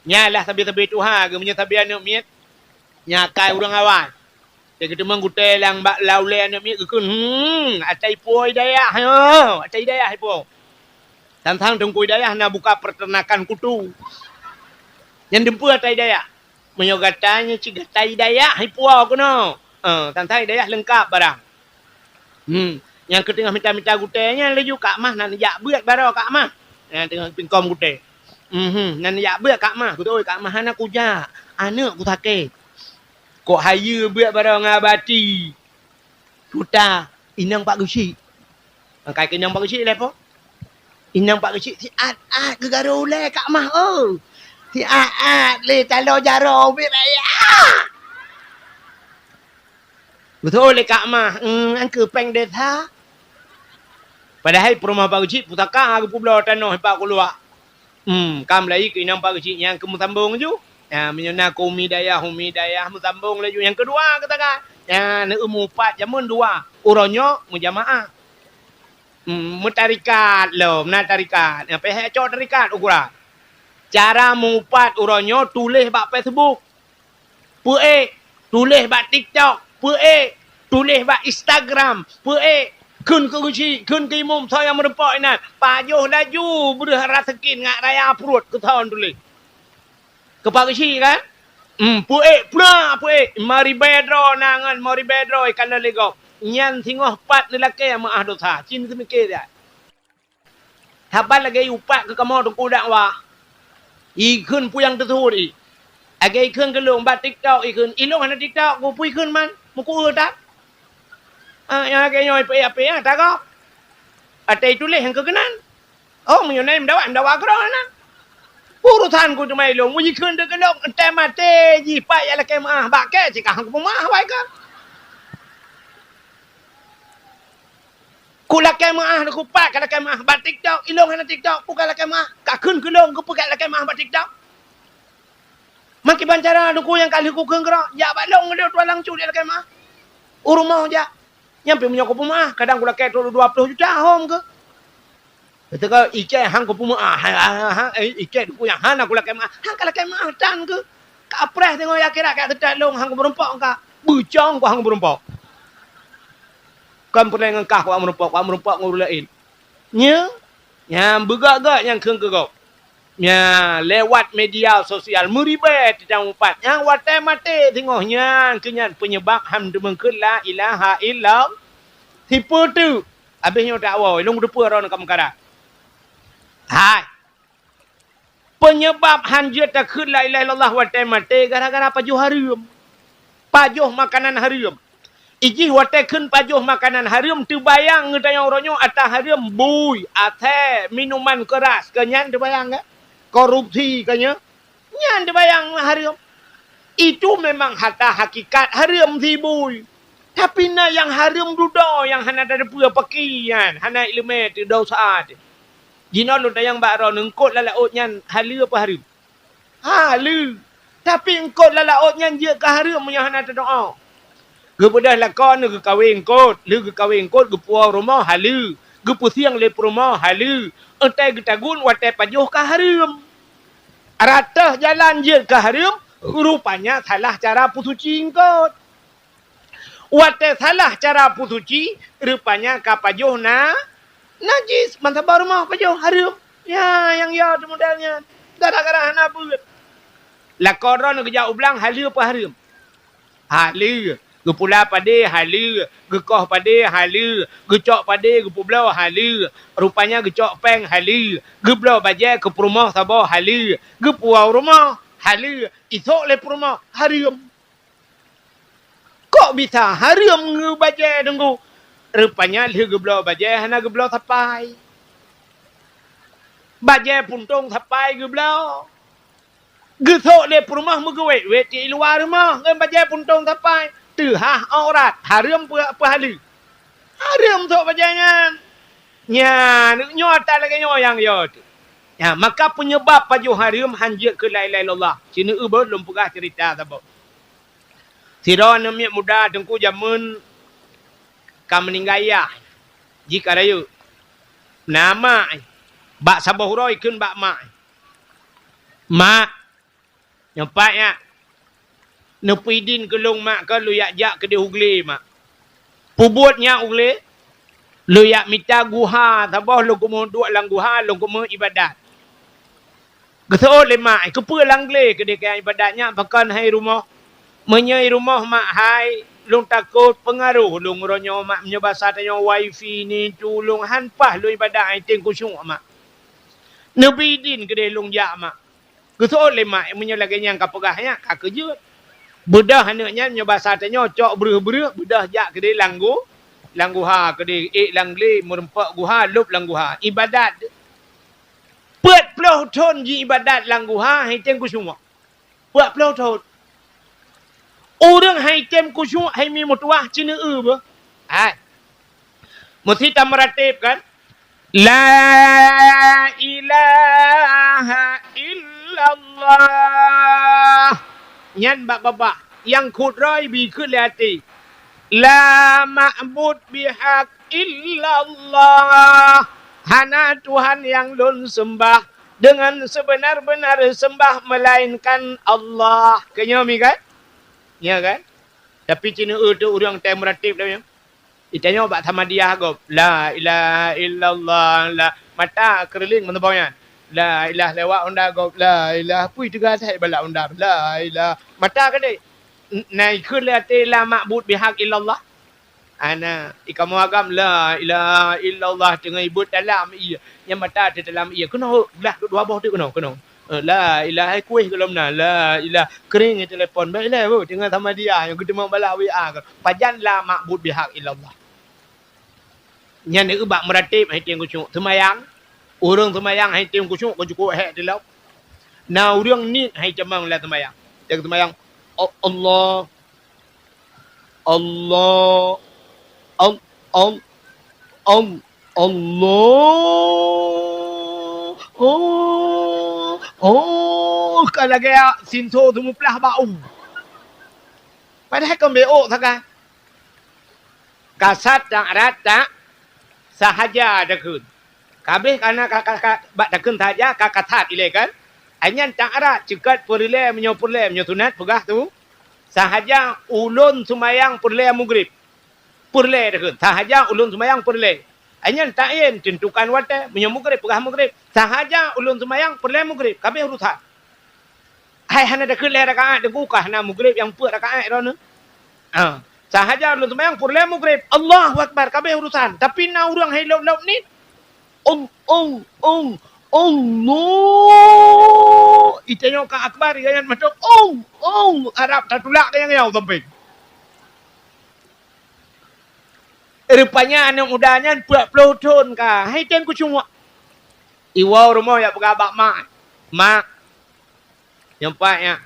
Nyan lah sabe-sabe tuha geuh, meunyoe sabe aneuëk miet, nyan akai ureuëng awai. Teukeuteumeung gutée lam bak lam ulée aneuëk miet geukheun, hmm, ata ipo hidayah, ha, ata hidayah ipo. Sang-sang Teungku Hidayah na buka peternakan kutu. Nyan dumpeue ata hidayah. Meunyoe gata nyoe cit gata hidayah ipo keunoe. Eh, sang-sang hidayah leungkab barang. Hmm, nyang keuh teungoh mita-mita gutée nyan laju Kak Mah na neujak beuet baroe Kak Mah. Nyang teungoh pingkom gutée. Mhm, na neujak beuet Kak Mah. Kutôi Kak Mah hana kujak. Aneuëk kusakét. Kok hayeue beuet baroe ngon Abati. Tuta, inong Pak Geuchik. Angkai keu inong Pak Geuchik lé po. Inong Pak Geuchik siat-at geugarô ulée Kak Mah, oh. Siat-at lé taloe jaroe ubit raya. Beutôi lé Kak Mah, eum, nyang keuh péng desa. Padahai peurumoh Pak Geuchik pusaka geupubloe tanoh ipak kuluak. Hmm, ka meulayeue keu inong Pak Geuchik nyang keu meusambong ju. Nyan, meunyoe na keu umi dayah, umi dayah meusambong laju nyang keudua geutanyoe. Nyan, neueu meuupat jameun dua. Uroe nyoe meujamaah. Hmm, meutarikat lom, na tarikat. Nyan, pih cok tarikat ukuran. Cara meuupat uroe nyoe tuléh bak Facebook. Peuék, tuléh bak TikTok, peuék, tuléh bak Instagram, peuék, kheun keu geuchik, kheun keu imum soe nyang meurumpok inan, pajoh laju breueh rasa sakét ngat raya pruet keu soe tuléh. Keu Pak Geuchik kan? Hmm, peuék, pula peuék, meuribée droe na ngon meuribée droe ikalon lé gob. Nyan singoh pat neulakée meuáh dosa, cit neuseumiké that. Haba lagée upat keu kamoe teungku dakwah. Ikheun peue nyang teusuet i. Lagée ikheun keu lôn bak TikTok ikheun. Ilôn hana TikTok, keupeue ikheun man? Meukueu that. Ah, nyang lagée nyoe ipeuék-peuék that gob. Até ituléh nyang keu keunan. Oh, meunyoe na meudakwah, meudakwah keudroe na. Urosan ku teuma ilôn, meujikheun teuh keu lôn, teumaté jih pat jak lakée meuáh. Bak kée cit ka han kupeumeuáh wai ka. Ku lakée meuáh, ku pat ka lakée meuáh bak TikTok, ilôn hana TikTok, ku ka lakée meuáh, ka kheun keu lôn, keupeue ka lakée meuáh bak TikTok. Makiban cara Teungku nyang ka lheueh kukheun keudroe, jak bak lôn ngon lôn tuan langsung jak lakée meuáh. U rumoh jak. Nyan pih meunyoe kupeumeuáh, kadang kulakée trok dua ploh juta hom keuh. Beutôi keu icé han kupeumeuáh, ha, ha, ha, eh, icé Teungku nyang hana kulakée meuáh, han ka lakée meuáh tan keuh. Ka preh singoh di akhirat ka teutat lôn han kumeurumpok ka. Beucong ku han kumeurumpok. Kon peureulée ngon kah kuat meurumpok, kuat meurumpok ngon ureuëng laén. Nyoe, nyang beugét-gét nyang kheun keu gob. Nyan, lewat media sosial, meuribée teutameupat. Nyang watée maté singoh nyan keuh nyan peunyeubab han teumeukheun la ilaha illallah. Sipeue teuk? Abéh nyoe tawoe, lôn teupeue droeneuh ka meukarat. Hai. Peunyeubab han jeuet takheun la ilaha illallah watée maté gara-gara pajoh hareuem. Pajoh makanan hareuem. Ijih watée kheun pajoh makanan hareuem, teubayang geutanyoe uroe nyoe ata hareuem bui, asée, minuman keuras, keu nyan teubayang, kan? Korupsi, keu nyan. Nyan teubayang hareuem. Itu memang hata hakikat hareuem si bui. Tapi na nyang hareuem dudoe nyang hana tateupeue pakri nyan, hana iéleumé teuh, dosa teuh. Jinoe lôn tanyong bak droeneuh, eungkôt lam laôt nyan haleue peue hareuem? Haleue. Tapi eungkôt lam laôt nyan jeuet keu hareuem meunyoe hana teudoa. Geubeudôh lakoe neuh geukawen eungkôt, lheueh geukawen eungkôt geupuwoe rumoh haleue, geupeusieng lé peurumoh haleue, eunteuk geutagun watée pajoh ka hareuem. Rot teuh jalan jeuet keu hareuem, rupanya salah cara peusuci eungkôt. Watée salah cara peusuci, rupanya ka pajoh na najis, ban saboh rumoh pajoh hareuem. Ya, nyang yo teuh model nyan. Gara-gara hana beuet. Lakoe droeneuh geujak u blang haleue peue hareuem? Haleue. Geupula padé haleue, geukoh padé haleue, geucok padé geupeubloe haleue. Rupanya geucok péng haleue, geubloe bajée keu peurumoh saboh haleue, geupuwoe rumoh haleue, isok lé peurumoh hareuem. Kok bisa hareuem ngon bajée Teungku? Rupanya lheueh geubloe bajée hana geubloe sapai. Bajée puntông sapai geubloe. Geusok lé peurumoh meugeuwét-wét di luwa rumoh ngon bajée puntông sapai. Teuhah aurat, hareuem peu-, peuhaleue. Hareuem sôk bajée nyan. Nyan, nyoe ata lagée nyoe nyang yo teuh. Nyan, maka peunyebab pajoh hareuem han jeuet keu la ilaha illallah. Sineuk beuet lôn peugah ceurita saboh. Sidroe aneuk miet muda Teungku jameun ka meuninggai yah, jih ka rayeuk. Na mak, bak saboh uroe ikheun bak mak, "Mak," nyoe pat nyak, "Neupeue idin keu lôn mak, keu lôn jak, jak keudeh u glé mak." "Peubuet nyak u glé?" "Lôn jak mita guha saboh lôn keumeung duek lam guha lôn keumeung iébadat." Geuseuôt lé mak, "Keupeue lam glé keudeh kayang iébadat nyak, pakon han i rumoh?" "Meunyoe i rumoh mak hai, lôn takot peungaroh lôn uroe nyoe mak, meunyoe basa tanyoe wifi ni tu lôn han paih lôn iébadat, han item khusyuk mak. Neubi idin keudeh lôn jak mak." Geuseuôt lé mak, meunyoe lagée nyan ka peugah nyan, ka keujeuet. Beudôh aneuk nyan, meunyoe basa tanyoe cok breueh-breueh, beudôh jak keudeh lam gu-, lam guha keudeh, ék lam glé, meureumpok guha, lôb lam guha. Iébadat. Peuet ploh thon jiiébadat lam guha, han item khusyuk. Peuet ploh thon. Ureuëng han item khusyuk, han imé meutuwah, sineuk beuet. Hai. Meusti tameuratéb kan? La ilaha illallah. Nyan bak babah. Nyang khutroe bi kheun lé até. La ma'bud bihaq illallah. Hana Tuhan nyang lôn seumbah deungon seubeuna-beuna seumbah meulaénkan Allah. Keunyoe mi kan? Nya kan? Tapi sineuk teuh ureuëng teuh meuratéb lagée nyoe. Itanyoe bak Samadiyah gob, "La ilaha illallah, la," mata keureuling meuteubong nyan. "La ilaha," lewat honda gob, "La ilaha," pui teuga that bak honda, "La ilaha." Mata keudeh. N-, na ikheun lé até, "La ma'bud bihaq illallah." Ana, ikamoe agam, "La ilaha illallah," teungoh ibeuet dalam ié. Nyang mata teuh dalam ié. Keunoe, glah dua boh teuk keunoe, keunoe. Eh, la ilaha, kueh gohlom na, la ilaha. Kering telepon, bèk ilèe, teungoh Samadiyah, nyang geuteumèe balah W A. Pajan la ma'bud bihaq illallah. Nyan bak meuratéb han item khusyuk. Seumayang, ureuëng seumayang han item khusyuk, ka jukuk hék teulop. Na ureuëng niet han item lam seumayang. Teuk seumayang, "Oh, Allah, Allah, Al-, Al-, Al-, Allah, oh, oh," ka lagèe sinso teumuplah bak u. Padahai kon beuôk sagai. Kasat ta'arat tak sahaja takheun. Kabeh kana ka, ka, ka, bak takheun sahaja ka kasat ilèe kan? Ai nyan ta'arat, ceukat peureulèe meunyoe peureulèe, meunyoe sunat peugah tu. Sahaja ulôn seumayang peureulèe mugrib. Peureulèe takheun. Sahaja ulôn seumayang peureulèe. Ai nyan ta'yin, teuntukan watèe, meunyoe mugrib peugah mugrib. Sahaja ulôn seumayang peureulèe mugrib, kabeh urusan. Hai hana takheun lhèe rakaat teungku, ka hana mugrib nyang peuet rakaat droeneuh. Ha. Sahaja ulôn seumayang peureulèe mugrib. Allahu Akbar, kabeh urusan. Tapi na ureueng hai lop-lop niet. Ong, ong, ong, Allah. Itanyoe ka akbar, itanyoe mantong, ong, ong. Arab tatulak nyang nyoe sampé. Rupanya aneuk muda nyan peuet ploh thon ka. Hai tem kucuma. Iwoe rumoh jak peugah bak mak. Mak, nyoe pat nyak.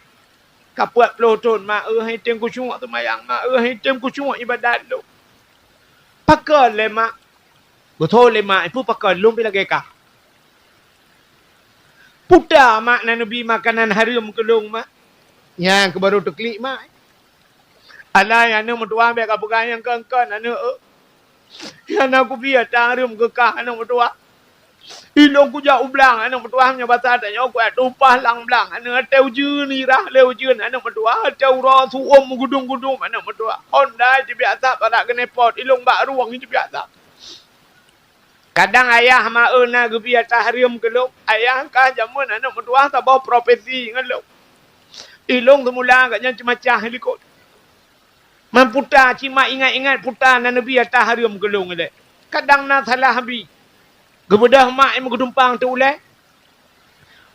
Ka peuet ploh thon, mak, eh, han tem khusyuk seumayang, mak, eh, han tem khusyuk ibadat lôn. Pakon lé, mak? Beutôi lé, mak, ipeue pakon, lôn pih lagèe kah. Puta, mak, na neubi makanan hareuem keu lôn, mak. Nyan keuh barô teuklik, mak. Alah, aneuk meutuah, bèk kapeugah nyang kon-kon, aneuk, eh. Nyang na kubi ata hareuem keu kah, aneuk meutuah. Ilôn kujak u blang, aneuk meutuah, meunyoe basa tanyoe kujak tumpah lam blang. Aneuk, watèe ujeuen, irah lé ujeuen, aneuk meutuah. Watèe uroe su'uem meugudum-gudum, aneuk meutuah. Honda teubiasa parak keuneuk pot, ilôn bak rueng teubiasa. Kadang ayah ma eu na geubi ata hareuem keu lôn. Ayah ka jameun aneuk meutuah saboh profesi ngon lôn. Ilôn seumula gobnyan ceumacah likot. Man puta, cit mak ingat-ingat puta na neubi ata hareuem keu lôn ilèe. Kadang na salah bi. Geubeudôh mak nyang meugeudeumpang teu ulèe.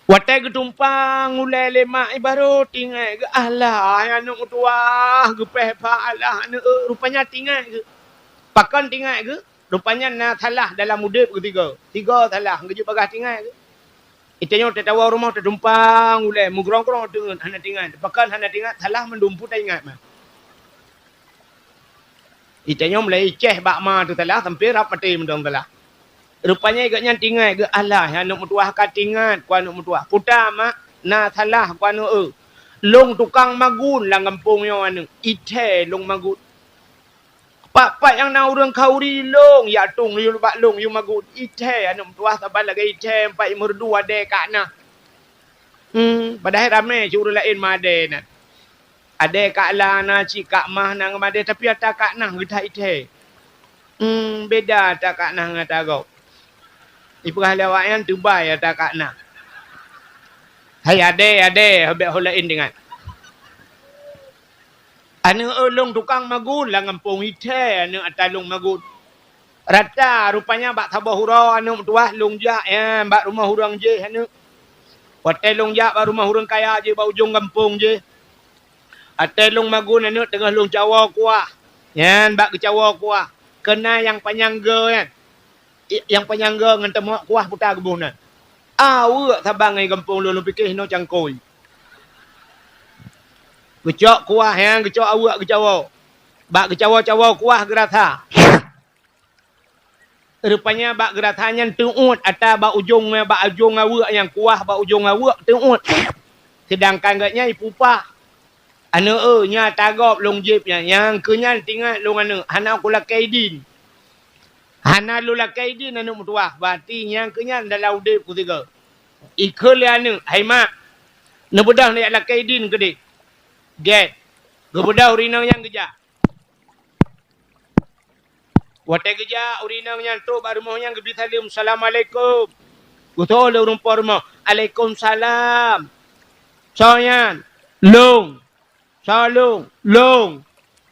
Watèe geutumpang ulèe lé mak, i barô teuingat geuh, alah, aneuk meutuah, geupéh pha, alah, aneuk, eh, rupanya teuingat geuh. Pakon teuingat geuh? Rupanya na salah dalam udép geuh sigoe. Sigoe salah, geujeuet bagaih teuingat geuh. Itanyoe tatawoe rumoh tatumpang ulèe, meugrong-grong teungeut, hana teuingat. Pakon hana teuingat, salah mandum peue taingat mah. Itanyoe mulai icèh bak ma teuh salah, sampoe rab maté mantong salah. Rupanya gobnyan teuingat geuh, alah, aneuk meutuah ka teuingat, ku aneuk meutuah. Puta, mak, na salah, ku aneuk, eh. Lôn tukang magun lam gampông nyoe aneuk. Ithèe lôn magun. Pat-pat nyang na ureueng khauri lôn, jak tueng yue bak lôn yue magun. Ithèe aneuk meutuah saban lagèe ithèe, pat meureudu adèe kak na. Hmm, padahai ramè cit ureueng laén meuadèe na. Adèe kak la na, cit kak mah na ngon meuadèe, tapi ata kak na geuthat ithèe. Hmm, beda ata kak na ngon ata gob. Ipeugah lé awaknyan teubai ata kak na. Hai adèe, adèe, bèk ho laén teuingat. Aneuk, eh, lôn tukang magun lam gampông, ithèe aneuk ata lôn magun. Rata rupanya bak saboh uroe aneuk meutuah lôn jak, eh, bak rumoh ureueng jéh aneuk. Watèe lôn jak bak rumoh ureueng kaya jéh bak ujong gampông jéh. Watèe lôn magun aneuk teungoh lôn cawoe kuah. Nyan bak geucawoe kuah. Keu na nyang panyang goe nyan. I-, nyang panyang goe ngon teumok kuah puta geuboh na. Aweuek saban ngon gampông lôn, lôn pike hinoe cangkôi. Geucok kuah nyan, geucok aweuek geucawoe. Bak geucawoe-cawoe kuah geurasa. Rupanya bak geurasa nyan teuôt ata bak ujong, bak ujong aweuek nyan, kuah bak ujong aweuek teuôt. Seudangkan gobnyan ipupah. Aneuk, eh, nyan ata gob lôn jieb nyan. Nyang keu nyan teuingat lôn aneuk, hana kulakèe idin. Hana lôn lakèe idin aneuk meutuah. Berarti nyang keu nyan dalam udép kusigoe. Ikheun lé aneuk, "Hai mak, neubeudôh neujak lakèe idin keudéh." Gèt. Geubeudôh ureueng inong nyan geujak. Watèe geujak, ureueng inong nyan trok bak rumoh nyan geubi saleuem, "Assalamualaikum." Geutôh lé ureueng po rumoh, "Alaikumsalam." "Soe nyan?" "Lôn." "Soe lôn?" "Lôn."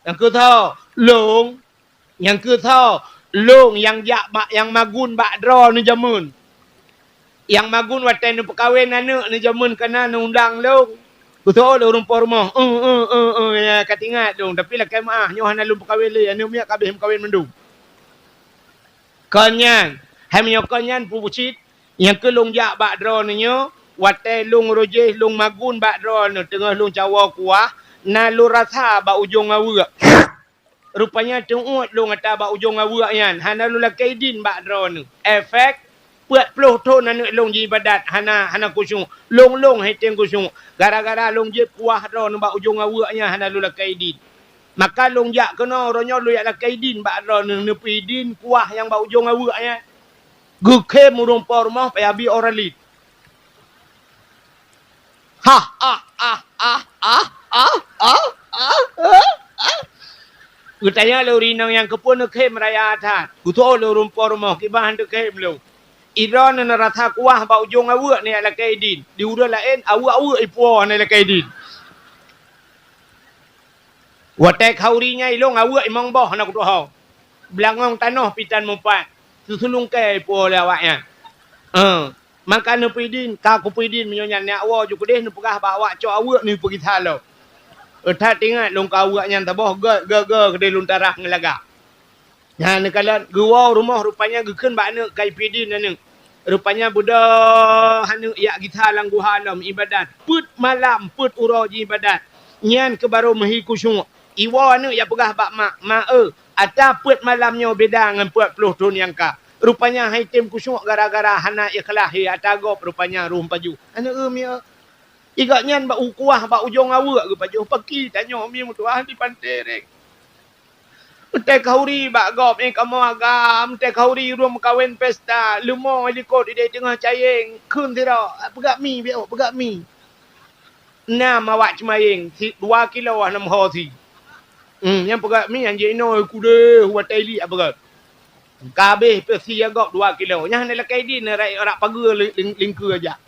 "Nyang keu soe?" "Lôn." "Nyang keu soe?" "Lôn nyang jak bak, nyang magun bak droeneuh jameun." Nyang magun watèe neupeukawen aneuk neujameun kana neuundang lôn. Geutôh lé ureueng po rumoh, "Eh, eh, eh, eh, ya, ka teuingat lôn, tapi lakèe meu'ah, nyoe hana lôn peukawen lé, aneuk miet ka abéh meukawen mandum." Kon nyan, hai meunyoe kon nyan peue cit, nyang keu lôn jak bak droeneuh nyoe, watèe lôn rôh jéh lôn magun bak droeneuh teungoh lôn cawoe kuah, na lôn rasa bak ujong aweuek. Rupanya teuôt lôn ata bak ujong aweuek nyan, hana lôn lakèe idin bak droeneuh. Efek, peuet ploh thon aneuk lôn jiibadat, hana, hana khusyuk. Lôn-lôn han tem khusyuk. Gara-gara lôn jieb kuah droeneuh bak ujong aweuek nyan hana lôn lakèe idin. Maka lôn jak keunoe, uroe nyoe lôn jak lakèe idin bak droeneuh, neupeuidin kuah nyang bak ujong aweuek nyan. Geukhém ureueng po rumoh payah bi Oralit. Hah, ah, ah. Geutanyong lé ureueng inong nyan, "Keupeue neukhém raya that?" Geutôh lé ureueng po rumoh, "Kiban han teukhém lôn. Droeneuh neurasa kuah bak ujong aweuek neujak lakèe idin. Di ureueng laén, aweuek-aweuek ipuwoe hana lakèe idin." Watèe khauri nyan ilôn aweuek imong boh hana kutuho. Beulangong tanoh pih tan meupat. Seuseulungkèe ipuwoe lé awaknyan. Eh, maka neupeuidin, ka kupeuidin meunyoe nyan neujak woe ju keudéh neupeugah bak awak cok aweuek neupeugisa lom. Eh, that teuingat lôn keu aweuek nyan saboh gèt, gèt, gèt keudéh lôn tarah ngon lagak. Nyan neukalon geuwoe u rumoh rupanya geukheun bak aneuk ka ipeuidin aneuk. Rupanya beudôh aneuk jak gisa lam guha lom ibadat. Peuet malam, peuet uroe jiibadat. Nyan keuh barô meuhi khusyuk. Iwoe aneuk jak peugah bak mak, "Mak, eu, ata peuet malam nyoe beda ngon peuet ploh thon nyang ka. Rupanya han item khusyuk gara-gara hana ikhlaih he ata gob, rupanya roh pajoh." Aneuk, eu, mi, eu. Igak nyan bak ukuah bak ujong aweuek geupajoh, paki tanyoe mi meutuah di Panté Reng. Meutée khauri bak gob, eh, kamoe agam, meutée khauri ureuëng meukawen pesta, leumo likot idéh teungoh cayeng, kheun sidroe, "Peugah mi, beuh, peugah mi." Na mawak ceumayeng, si dua kilo hana meuho si. Hmm, nyang peugah mi, anjing inoe kudeh, watée ilik peugah. Ka habéh peusi gob dua kilo. Nyan hana lakée idin, rak, rak pageue li-, ling-, lingkeue jak.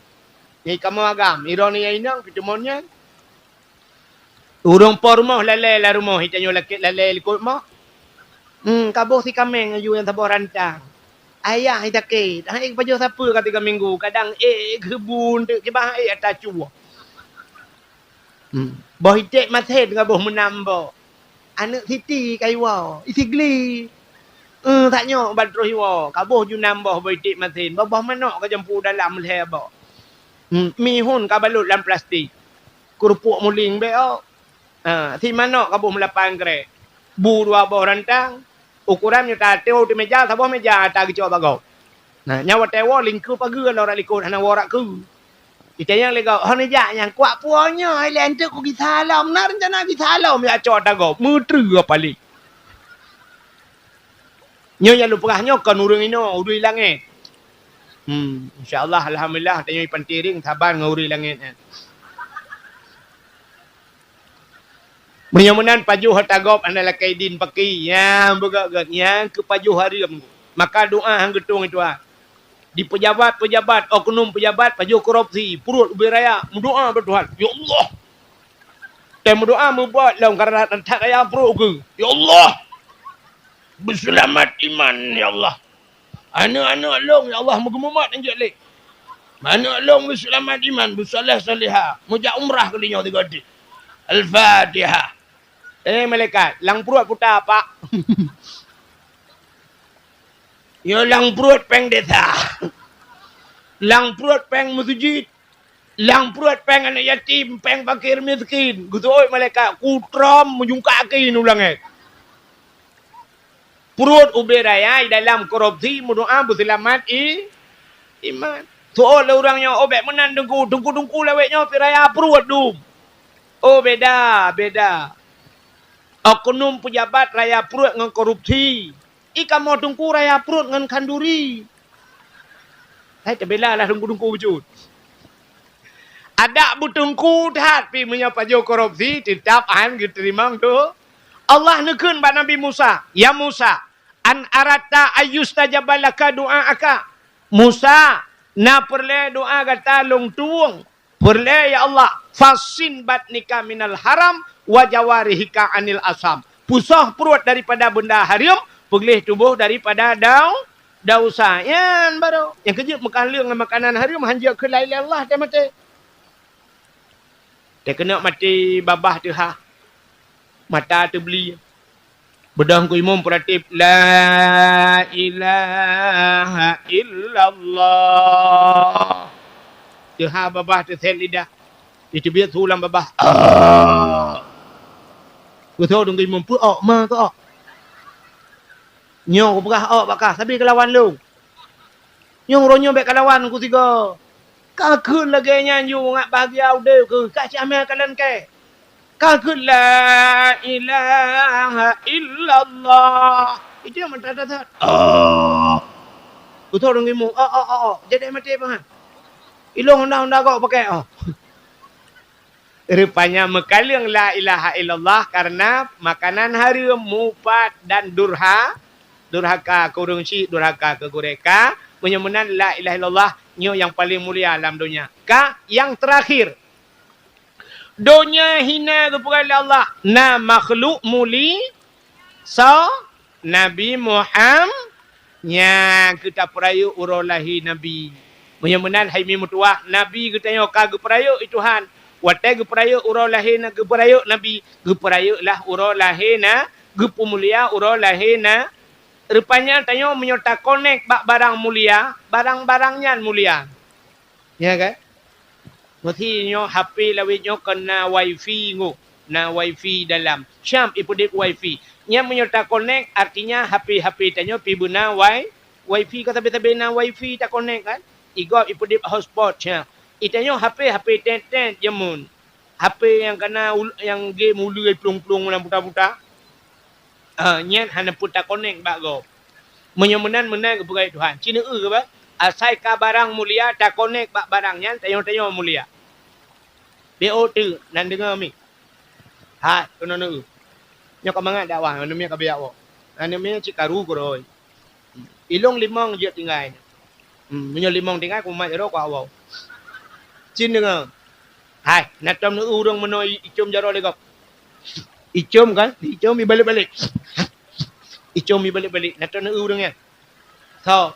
Nyan kamoe agam, iroe nyan inong, peuteumon nyan. Ureuëng po rumoh lalée lam rumoh, itanyoe lakée lalée likot moh. Hmm, kaboh si kaméng aju nyang saboh rantang. Ayah itakét, hai pajoh sapeue ka tiga minggu, kadang ék geubun teuk kibah ék ata cue. Hmm. Boh iték masen kaboh meunam boh. Aneuk siti ka iwoe, isigli. Eh, sak nyoe ban troh iwoe, kaboh ju nam boh boh iték masen, boh-boh manok ka jampu dalam lhée boh. Hmm, mihun ka balot lam plastik. Keurupuk muling bék, oh. Ha, si manok kaboh meulapan krek. Bu dua boh rantang, ukoran nyoe tateu di meja, saboh meja ata geucok bak gob. Nah, nyan watée woe lingkeue pageue lom rak likot hana woe rak keue. Itanyong lé gob, "Hana jak nyan, kuak puwoe nyoe, ilée enteuk ku gisa lom, na reuncana gisa lom jak cok ata gob, meutreue paléng." Nyoe nyang lôn peugah nyoe kon ureuëng inoe, ureuëng langét. Hmm, insya Allah, alhamdulillah, tanyoe di Panté Reng saban ngon ureuëng langét nyan. Meunyoe meunan pajoh ata gob hana lakée idin paki, nyang beugét-gét, nyang keuh pajoh hareuem. Maka doá han geutueng itu, ah. Di peujabat-peujabat, oknum peujabat pajoh korupsi, pruet ubé raya, meudoá bak Tuhan, "Ya Allah, tém meudoá meubuet lom karena that raya pruet keuh. Ya Allah, beuseulamat iman, ya Allah. Aneuk-aneuk lôn, ya Allah, meugeumumat anjeuk lé. Aneuk lôn beuseulamat iman, beusaléh-saléha, meujak umrah keulinyoe tiga di. Al-Fatihah." Eh, malaikat, lam pruet puta, Pak. Nyoe lam pruet péng desa. Lam pruet péng meuseujid. Lam pruet péng aneuk yatim, péng fakir miskin. Geuseuôt malaikat, kutrom meujungkak kaki u langét. Pruet ubé raya dalam korupsi, meudoá beuseulamat i-, iman. Seuôt lé ureuëng nyoe, "Oh, bék meunan teungku, teungku-teungku lawét nyoe pih raya pruet dum." Oh, beda, beda. Oknum peujabat raya pruet ngon korupsi. I kamoe teungku raya pruet ngon khanduri. Hai teubela lah teungku-teungku beujeuet. Adak beuteungku that pih meunyoe pajoh korupsi, teutap han geuteurimong doh. Allah neukheun bak Nabi Musa, "Ya Musa, an aratta ayyustajaba laka du'aaka?" Musa, na peureulée doá gata lôn tueng? Peureulée, ya Allah, "Fassin batnika minal haram wa jawarihika anil asam." Pusoh pruet daripada beunda hareuem, peugleh tuboh daripada dau-, dausa. Nyan barô. Nyang keujeuet meukaleueng ngon makanan hareuem, hanjeuet keu la ilaha illallah teuh maté. Teukeunok maté babah teuhah. Mata teubli. Beudôh keu imum peuratéb, "La ilaha illallah." Teuhah babah teusét lidah. Jiteubiet su lam babah. Ah. Geutho deungon imum, "Peue ôk, ma keu ôk?" "Nyoe kupeugah ôk bak kah, sabe keu lawan lôn." "Nyoe uroe nyoe bék kalawan kusigoe." Ka kheun lagée nyan yue ngat bahgia udeb keuh, ka cit amé kalon kée. Ka kheun, "La ilaha illallah." Itu nyang mantap that. Oh. Beutôi ureuëng imum, "Oh, oh, oh, oh." Jadi maté pahan. Ilong honda-honda gok pakai, oh. Rupanya meukaleueng la ilaha illallah karena makanan hareuem, mupat dan durha-, durhaka keu ureuëng syik, durhaka keu gurée ka. Meunyoe meunan la ilaha illallah nyoe nyang paleng mulia lam donya. Ka nyang teurakhir. Donya hina geupeugah lé Allah, na makhluk muli, soe? Nabi Muham-, nyan keuh tapeurayeuk uroe lahé Nabi. Meunyoe meunan hai mi meutuwah, Nabi geutanyoe ka geupeurayeuk i Tuhan. Watée geupeurayeuk uroe lahé na-, geupeurayeuk Nabi, geupeurayeuklah uroe lahé na-, geupeumulia uroe lahé na-, rupanya tanyoe meunyoe takonek bak barang mulia, barang-barang nyan mulia. Ya kan? Meusi nyoe H P lawét nyoe kon na wifi nyoe. Na wifi dalam. Siap ipeudeb wifi. Nyan meunyoe takonek, artinya H P-H P tanyoe pih beuna wi-, wifi, ka sabe-sabe na wifi takonek kan? Igob ipeudeb hotspot siap. Itanyoe H P-H P tet-tet jameun. H P nyang kana ul-, nyang game uleue plueng-plueng lam buta-buta. Ah, nyan hana peue takonek bak gob. Meunyoe meunan, meunan geupeugah Tuhan. Ci neueu bah, asai ka barang mulia takonek bak barang nyan, tanyoe-tanyoe mulia. B O T, nan deungoe mi. Hai, keunoe neueu. Nyoe ka mangat dakwah, aneuk miet ka biak woe. Aneuk miet cit karu keurôi. Ilong limong jeuet tinggai. Hmm, meunyoe limong tinggai, kumat jaroe kuat woe. Cit deungoe. Hai, na tom neueu ureueng meunoe i-, icom jaroe lé gob. Icom kan? Icom ibalek-balek. Icom ibalek-balek. Na tom neueu ureueng nyan. So,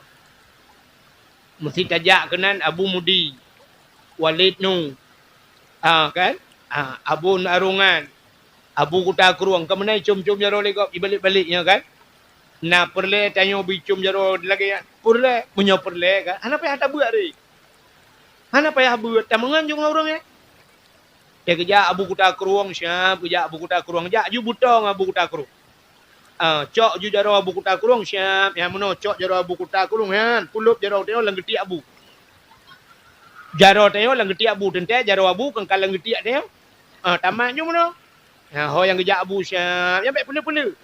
meusti tajak keunan Abu Mudi, Walid Nu, ah, kan? Ah, Abu Arungan, Abu Kuta Krueng, ka meunan icom-com jaroe lé gob, ibalek-balek nyoe kan? Na peureulée tanyoe bicom jaroe lagée nyan? Peureulée, meunyoe peureulée kan? Hana payah tabeuet ri. Hana payah beuet, tameungon ju ngon ureueng nyan. Teukeujak Abu Kuta Krueng, siap keujak Abu Kuta Krueng. Jak ju butong Abu Kuta Krueng. Ah, cok ju jaroe Abu Kuta Krueng, siap. Nyang meunoe cok jaroe Abu Kuta Krueng, nyan. Pulop jaroe tanyoe lam geutiek Abu. Jaroe tanyoe lam geutiek Abu, teuntée jaroe Abu kon ka lam geutiek tanyoe. Ah, tamat ju meunoe. Ha, ho nyang geujak Abu siap, nyang bék peuleueh-peuleueh.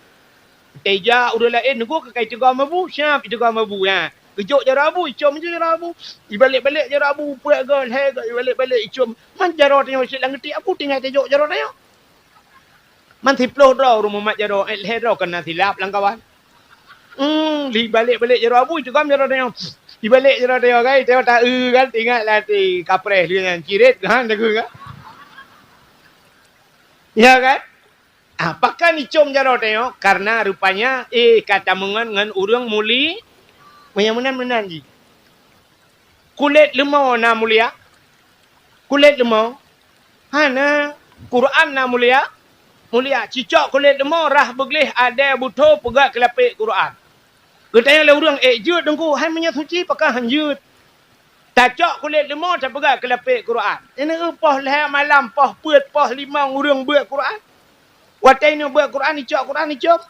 Teujak ureueng laén, nyoe ka kai teugom Abu, siap iteugom Abu, ha. Geujok jaroe Abu, icom ju jaroe Abu. Ibalek-balek jaroe Abu, peuet goe, lhée goe, ibalek-balek icom. Man jaroe tanyoe cit lam geutiek Abu, tinggai tajok jaroe tanyoe. Man siploh droe ureueng mumat jaroe, eh, lhée droe keunan silap lam kawan. Hmm, ibalek-balek jaroe Abu, iteugom jaroe tanyoe. Ibalek jaroe tanyoe, kai, tanyoe taeu kan, teuingat lam até kapreh lheueh nyan, ciret kan, takheun kan. Ya kan? Ah, pakon icom jaroe tanyoe? Karena rupanya, eh, ka tameungon ngon ureueng muli-, meunyan meunan-meunan jih. Kulét leumo na mulia? Kulét leumo? Hana. Quran na mulia? Mulia. Cicok kulét leumo, rhah beugleh, adèe butho, peugöt keu lapék Quran. Geutanyoe lé ureueng, "Ék jeuet Teungku?" Hai meunyoe suci, pakon han jeuet? Tacok kulét leumo, tapeugöt keu lapék Quran. Ineuk poh lhèe malam, poh peuet, poh limong ureueng beuet Quran. Watèe ineuk beuet Quran, icok Quran, icom.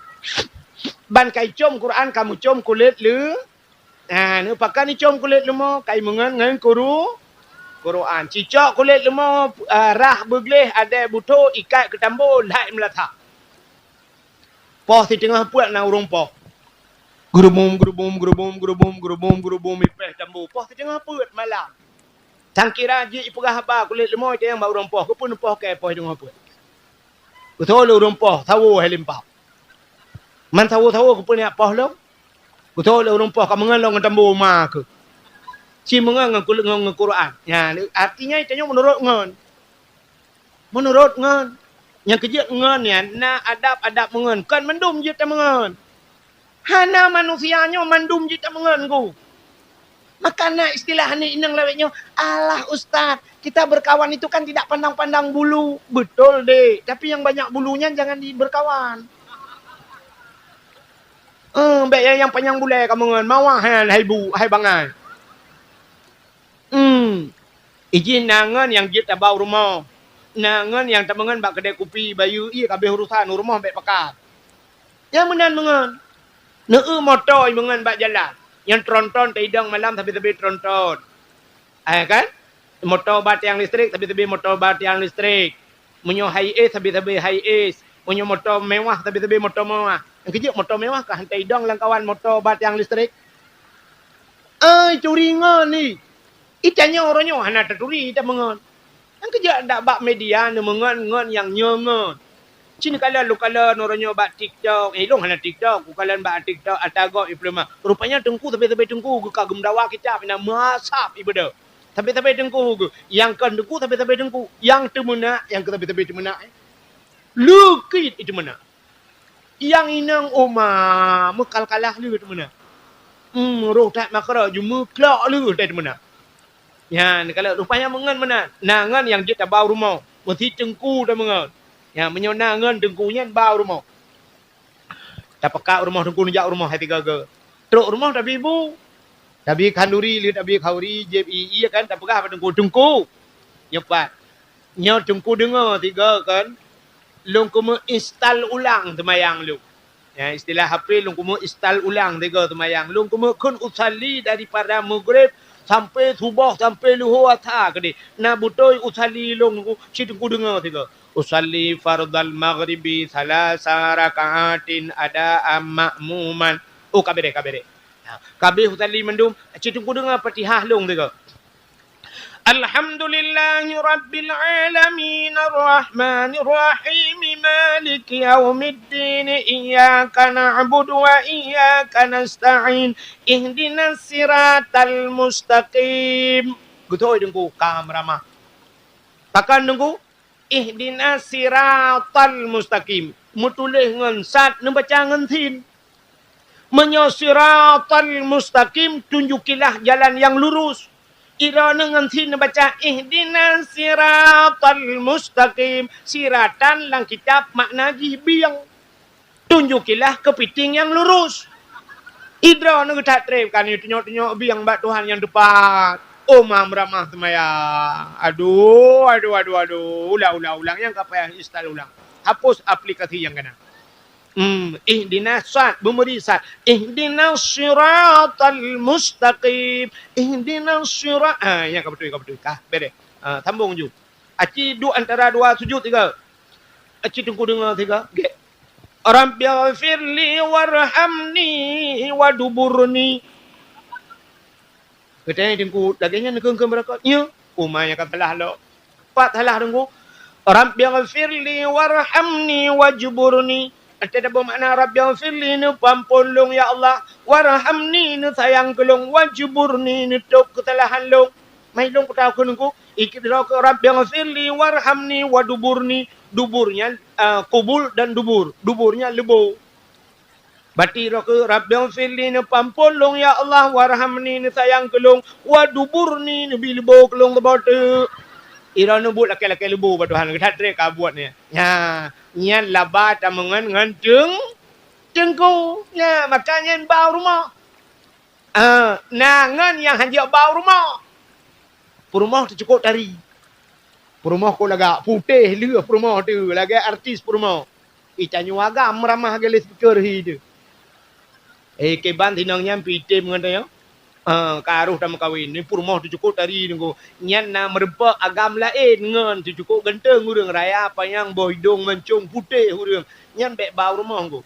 Ban ka icom Quran, ka meucom kulét leu-, ha, neupakon icom kulét leumo, ka imeungon ngon Quru-, Quran. Cicok kulét leumo, ah, rhah beugleh, adèe butho, ikat keu tambo, lhèe meulasa. Poh siteungoh peuet na ureueng poh. Geurubum, geurubum, geurubum, geurubum, geurubum, geurubum, ipèh tambo. Poh siteungoh peuet malam. Sangkira jih ipeugah haba kulét leumo itanyong bak ureueng poh, "Keupeue neupoh kèe poh siteungoh peuet?" Geutanyong lé ureueng poh, "Sawo hai limpah." "Man sawo-sawo keupeue neujak poh lôn?" Geutanyong lé ureueng poh, "Ka meungon lôn ngon tambo ma keuh." "Ci meungon ngon kulét, ngon, ngon Quran." Nyan, artinya itanyong meunurot ngon. Meunurot ngon. Nyang keujeuet ngon nyan na adab-adab meungon. Kon mandum jeuet tameungon. Hana manusia nyoe mandum jeuet tameungon, Teungku. Maka na istilah aneuk inong lawét nyoe, "Alah Ustaz, kita berkawan itu kan tidak pandang-pandang bulu." Beutôi deh, tapi nyang banyak bulu nyan jangan di-, berkawan. Eh, bèk nyang, nyang panyang bulèe kameungon, mawah nyan hai bu, hai bangai. Hmm. Ijih na ngon nyang jeuet tabau rumoh. Na ngon nyang tameungon bak keudè kupi, bayeue ié ka abéh urosan, u rumoh bèk pakat. Nyang meunan meungon. Neueu moto imeungon bak jalan. Nyang tronton taidong malam sabe-sabe tronton. Eh, kan? Moto ba tiang listrik, sabe-sabe moto ba tiang listrik. Meunyoe high-end, sabe-sabe high-end. Meunyoe moto mewah, sabe-sabe moto mewah. Nyang keujeuet moto mewah ka han taidong lam kawan moto ba tiang listrik. Ai, turi ngon ni. Itanyoe uroe nyoe hana taturi tameungon. Nyang keujeuet dak bak media neumeungon ngon nyang nyoe ngon. Ci neukalon lôn kalon uroe nyoe bak TikTok. Eh, lôn hana TikTok, kukalon bak TikTok ata gob ipeuleumoh. Rupanya teungku sabe-sabe teungku geuh ka geumeudawa kitab inan meuasab ibeudôh. Sabe-sabe teungku geuh. Nyang kon teungku sabe-sabe teungku. Nyang teumeunak, nyang keu sabe-sabe teumeunak, eh. Leukit itu meunak. Nyang inong uma meukal-kalah lé teumeunak. Hmm, roh that makra jumeuklok lé that teumeunak. Nyan, kalau rupanya meungon meunan. Na ngon nyang jeuet tabau rumoh. Meusti teungku tameungon. Nyan, meunyoe na ngon teungku nyan bau rumoh. Tapeugah u rumoh teungku, neujak u rumoh hai tiga geu. Trok u rumoh tabi bu. Tabi khanduri, lheueh tabi khanduri, jieb ié kan, tapeugah bak teungku, "Teungku, nyoe pat. Nyoe teungku deungoe tiga kan. lôn keumeuk instal ulang seumayang lôn. Ya, istilah H P lôn keumeuk instal ulang tiga seumayang. Lôn keumeuk kheun usalli daripada Maghrib sampai Suboh, sampai Luhur, Asa keudeh. Na beutôi usalli lôn, ci Teungku deungoe tiga. Usalli fardal maghribi salasa raka'atin adaan ma'muman. Oh, ka bereh, ka bereh. Ha, ka abéh usalli mandum, ci Teungku deungoe Fatihah lôn tiga. Alhamdulillahi rabbil alamin, arrahmanir rahim, maliki yaumiddin, iyyaka na'budu wa iyyaka nasta'in, ihdinas siratal mustaqim. Beutôi Teungku, ka meuramah. Pakon Teungku? Ihdinas siratal mustaqim. Meutuléh ngon sad, neubaca ngon sin. Meunyoe siratal mustaqim, tunjukilah jalan yang lurus. Droeneuh ngon sin neubaca ihdinas siratal mustaqim. Siratan lam kitab makna jih bieng. Tunjukilah keupiting nyang lurus. Droeneuh that treb ka neutunyok-tunyok bieng bak Tuhan nyang teupat. Oh, ma meuramah seumayang. Aduh, aduh, aduh, aduh. Ulang, ulang, ulang. Nyang ka payah instal ulang. Hapus aplikasi nyang kana. Hmm, ihdinas sad, beumeuri sad. Ihdinas siratal mustaqim. Ihdinas sira-, ah, nyang ka beutôi, ka beutôi. Ka, bereh. Ah, sambung ju. Aci duek antara dua sujud tiga. Aci Teungku deungoe tiga. Gek. Rabbighfirli warhamni waduburni. Geutanyoe Teungku, lagée nyan kheun-kheun beureukat. Nyo, uma nyang ka salah lom. Pat salah Teungku. Rabbighfirli warhamni wajburni. Ata tabeumakna Rabbighfirli, neupeuampon lôn ya Allah, warhamni, neusayang keu lôn, wajburni, neutôb keusalahan lôn. Mai lôn peutah keu Teungku, ikidroe keu Rabbighfirli warhamni waduburni. Dubur nyan, ah, kubul dan dubur. Dubur nyan leubo. Bati droe keu Rabbighfirli, neupeuampon lôn ya Allah, warhamni, neusayang keu lôn, waduburni, neubi leubo keu lôn saboh teuk. Droeneuh buet lakée-lakée leubo bak Tuhan, geuh that treb ka buet nyan. Nya, nyan laba tameungon ngon teung-, teungku. Nya, maka nyan bak u rumoh. Ah, na ngon nyang hanjeuet bak u rumoh. Peurumoh teucukôp tari. Peurumoh kon lagak putéh lheueh peurumoh teuh, lagée artis peurumoh. Itanyoe agam meuramah lagée lé speaker hi teuh. Eh, kiban sinong nyan pih item ngon tanyoe. Ah, ka rôh tameukawen. Ni peurumoh teucukôp tari Teungku. Nyan na meurumpok agam laén ngon teucukôp ganteng ureuëng, raya panyang, boh idong mancong, putéh ureuëng. Nyan bék bak u rumoh Teungku.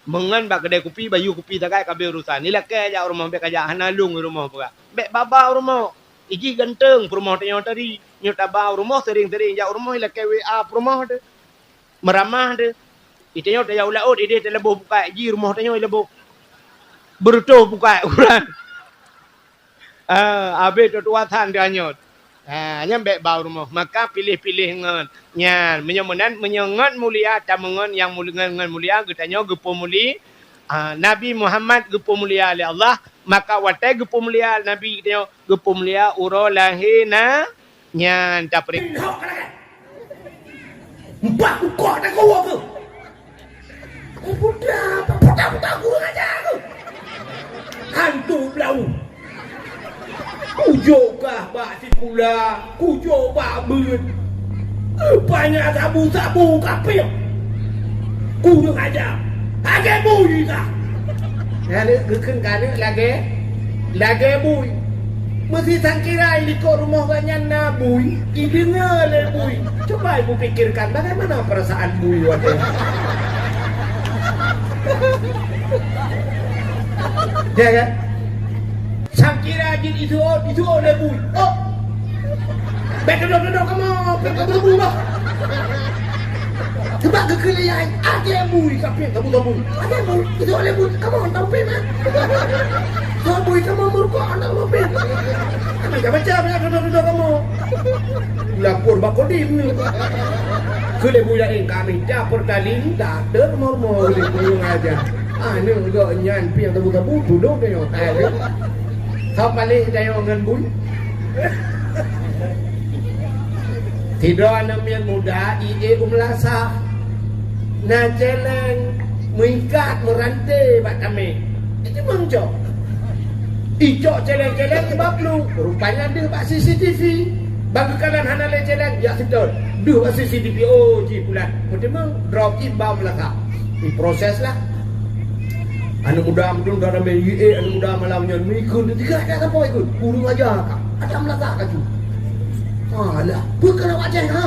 Meungon bak keudè kupi, bayeue kupi sagai ka abéh urosan. Ilakée jak u rumoh, bék kajak, hana lôn u rumoh peugah. Bék bak-bak u rumoh. Ijih ganteng peurumoh tanyoe tadi. Nyoe taba u rumoh, sering-sering jak u rumoh, ilakée W A peurumoh teuh. Meuramah teuh. Itanyoe tajak u laôt, ideh talaboh pukat, jih rumoh tanyoe ilaboh. Beureutôh pukat ukuran. Ah, abéh tuha san teuanyot. Ah, nyan bék bak u rumoh. Maka piléh-piléh ngon. Nyan, meunyoe meunan, meunyoe ngon mulia, tameungon nyang mul-, ngon, ngon mulia, geutanyoe geupeumulia. Ah, Nabi Muhammad geupeumulia lé Allah, maka watée geupeumulia Nabi geutanyoe, geupeumulia uroe lahé na, nyan tapeurintah. Empat bukôk teuka woe keuh. Puta, puta, puta, kurang ajar tu. Hantu blau. Kujok kah bak sikula, kujok bak beuet. Rupanya sabu-sabu kapék. Kurang ajar. Lagée bui kah. Lalu geukheun ka aneuk lagée, lagée bui. Meusisangkira i likot rumoh gobnyan na bui, ideungoe lé bui. Coba ibu pikirkan bagaimana perasaan bui watée. Ya kan? Sangkira jih isuôt, isuôt lé bui. Oh! Bék dudoe-dudoe kamoe, bék dudoe-dudoe. Sebab keukeuliyai, até bui, kapék sabu-sabu. Até bui, isuôt lé bui, kamoe taupék mah. Soe bui kamoe meurukok, hana taupék. Macam-macam ya, dudoe-dudoe kamoe. Lapor bak Kodim ni. Keu lé bui laén kami, dah pertaling, dah ter mormo lé bui aja. Aneuk gobnyan piang sabu-sabu, tudok tanyoe tai lé. Soe paléng tanyoe ngon bui. Sidroe aneuk miet muda, ie u meulasah. Na céléng meuikat meuranté bak tamé. Itu meucok. Icok céléng-céléng i bak plueng, rupanya deuh bak C C T V. Bak geukalon hana lé céléng, jak seutôt. Deuh bak C C D P O jih pulan. Meuteumé drop jih ba meulasak. Diproses lah. Aneuk muda meudun dalam U A, aneuk muda malam nyan meuikun, tiga kat apa ikut? Ureueng aja ka. Ada meulasak kaju. Alah, peue keuneuk wajah ha?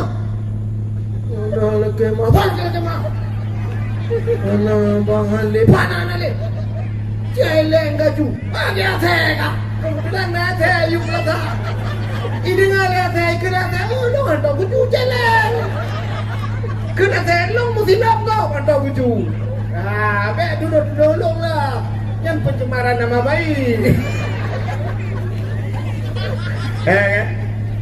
Ada lagi mah. Bang lagi mah. Mana bang Halil? Mana Halil? Celeng kaju. Bagi asai ka. Dan asai yuk lata. Ini ngalai asai, kena asai. Oh, dong, dong, kucu celeng. Kena asai, long mesti nak kau, dong, kucu. Ah, abek duduk-duduk long lah. Yang pencemaran nama baik. Eh, kan?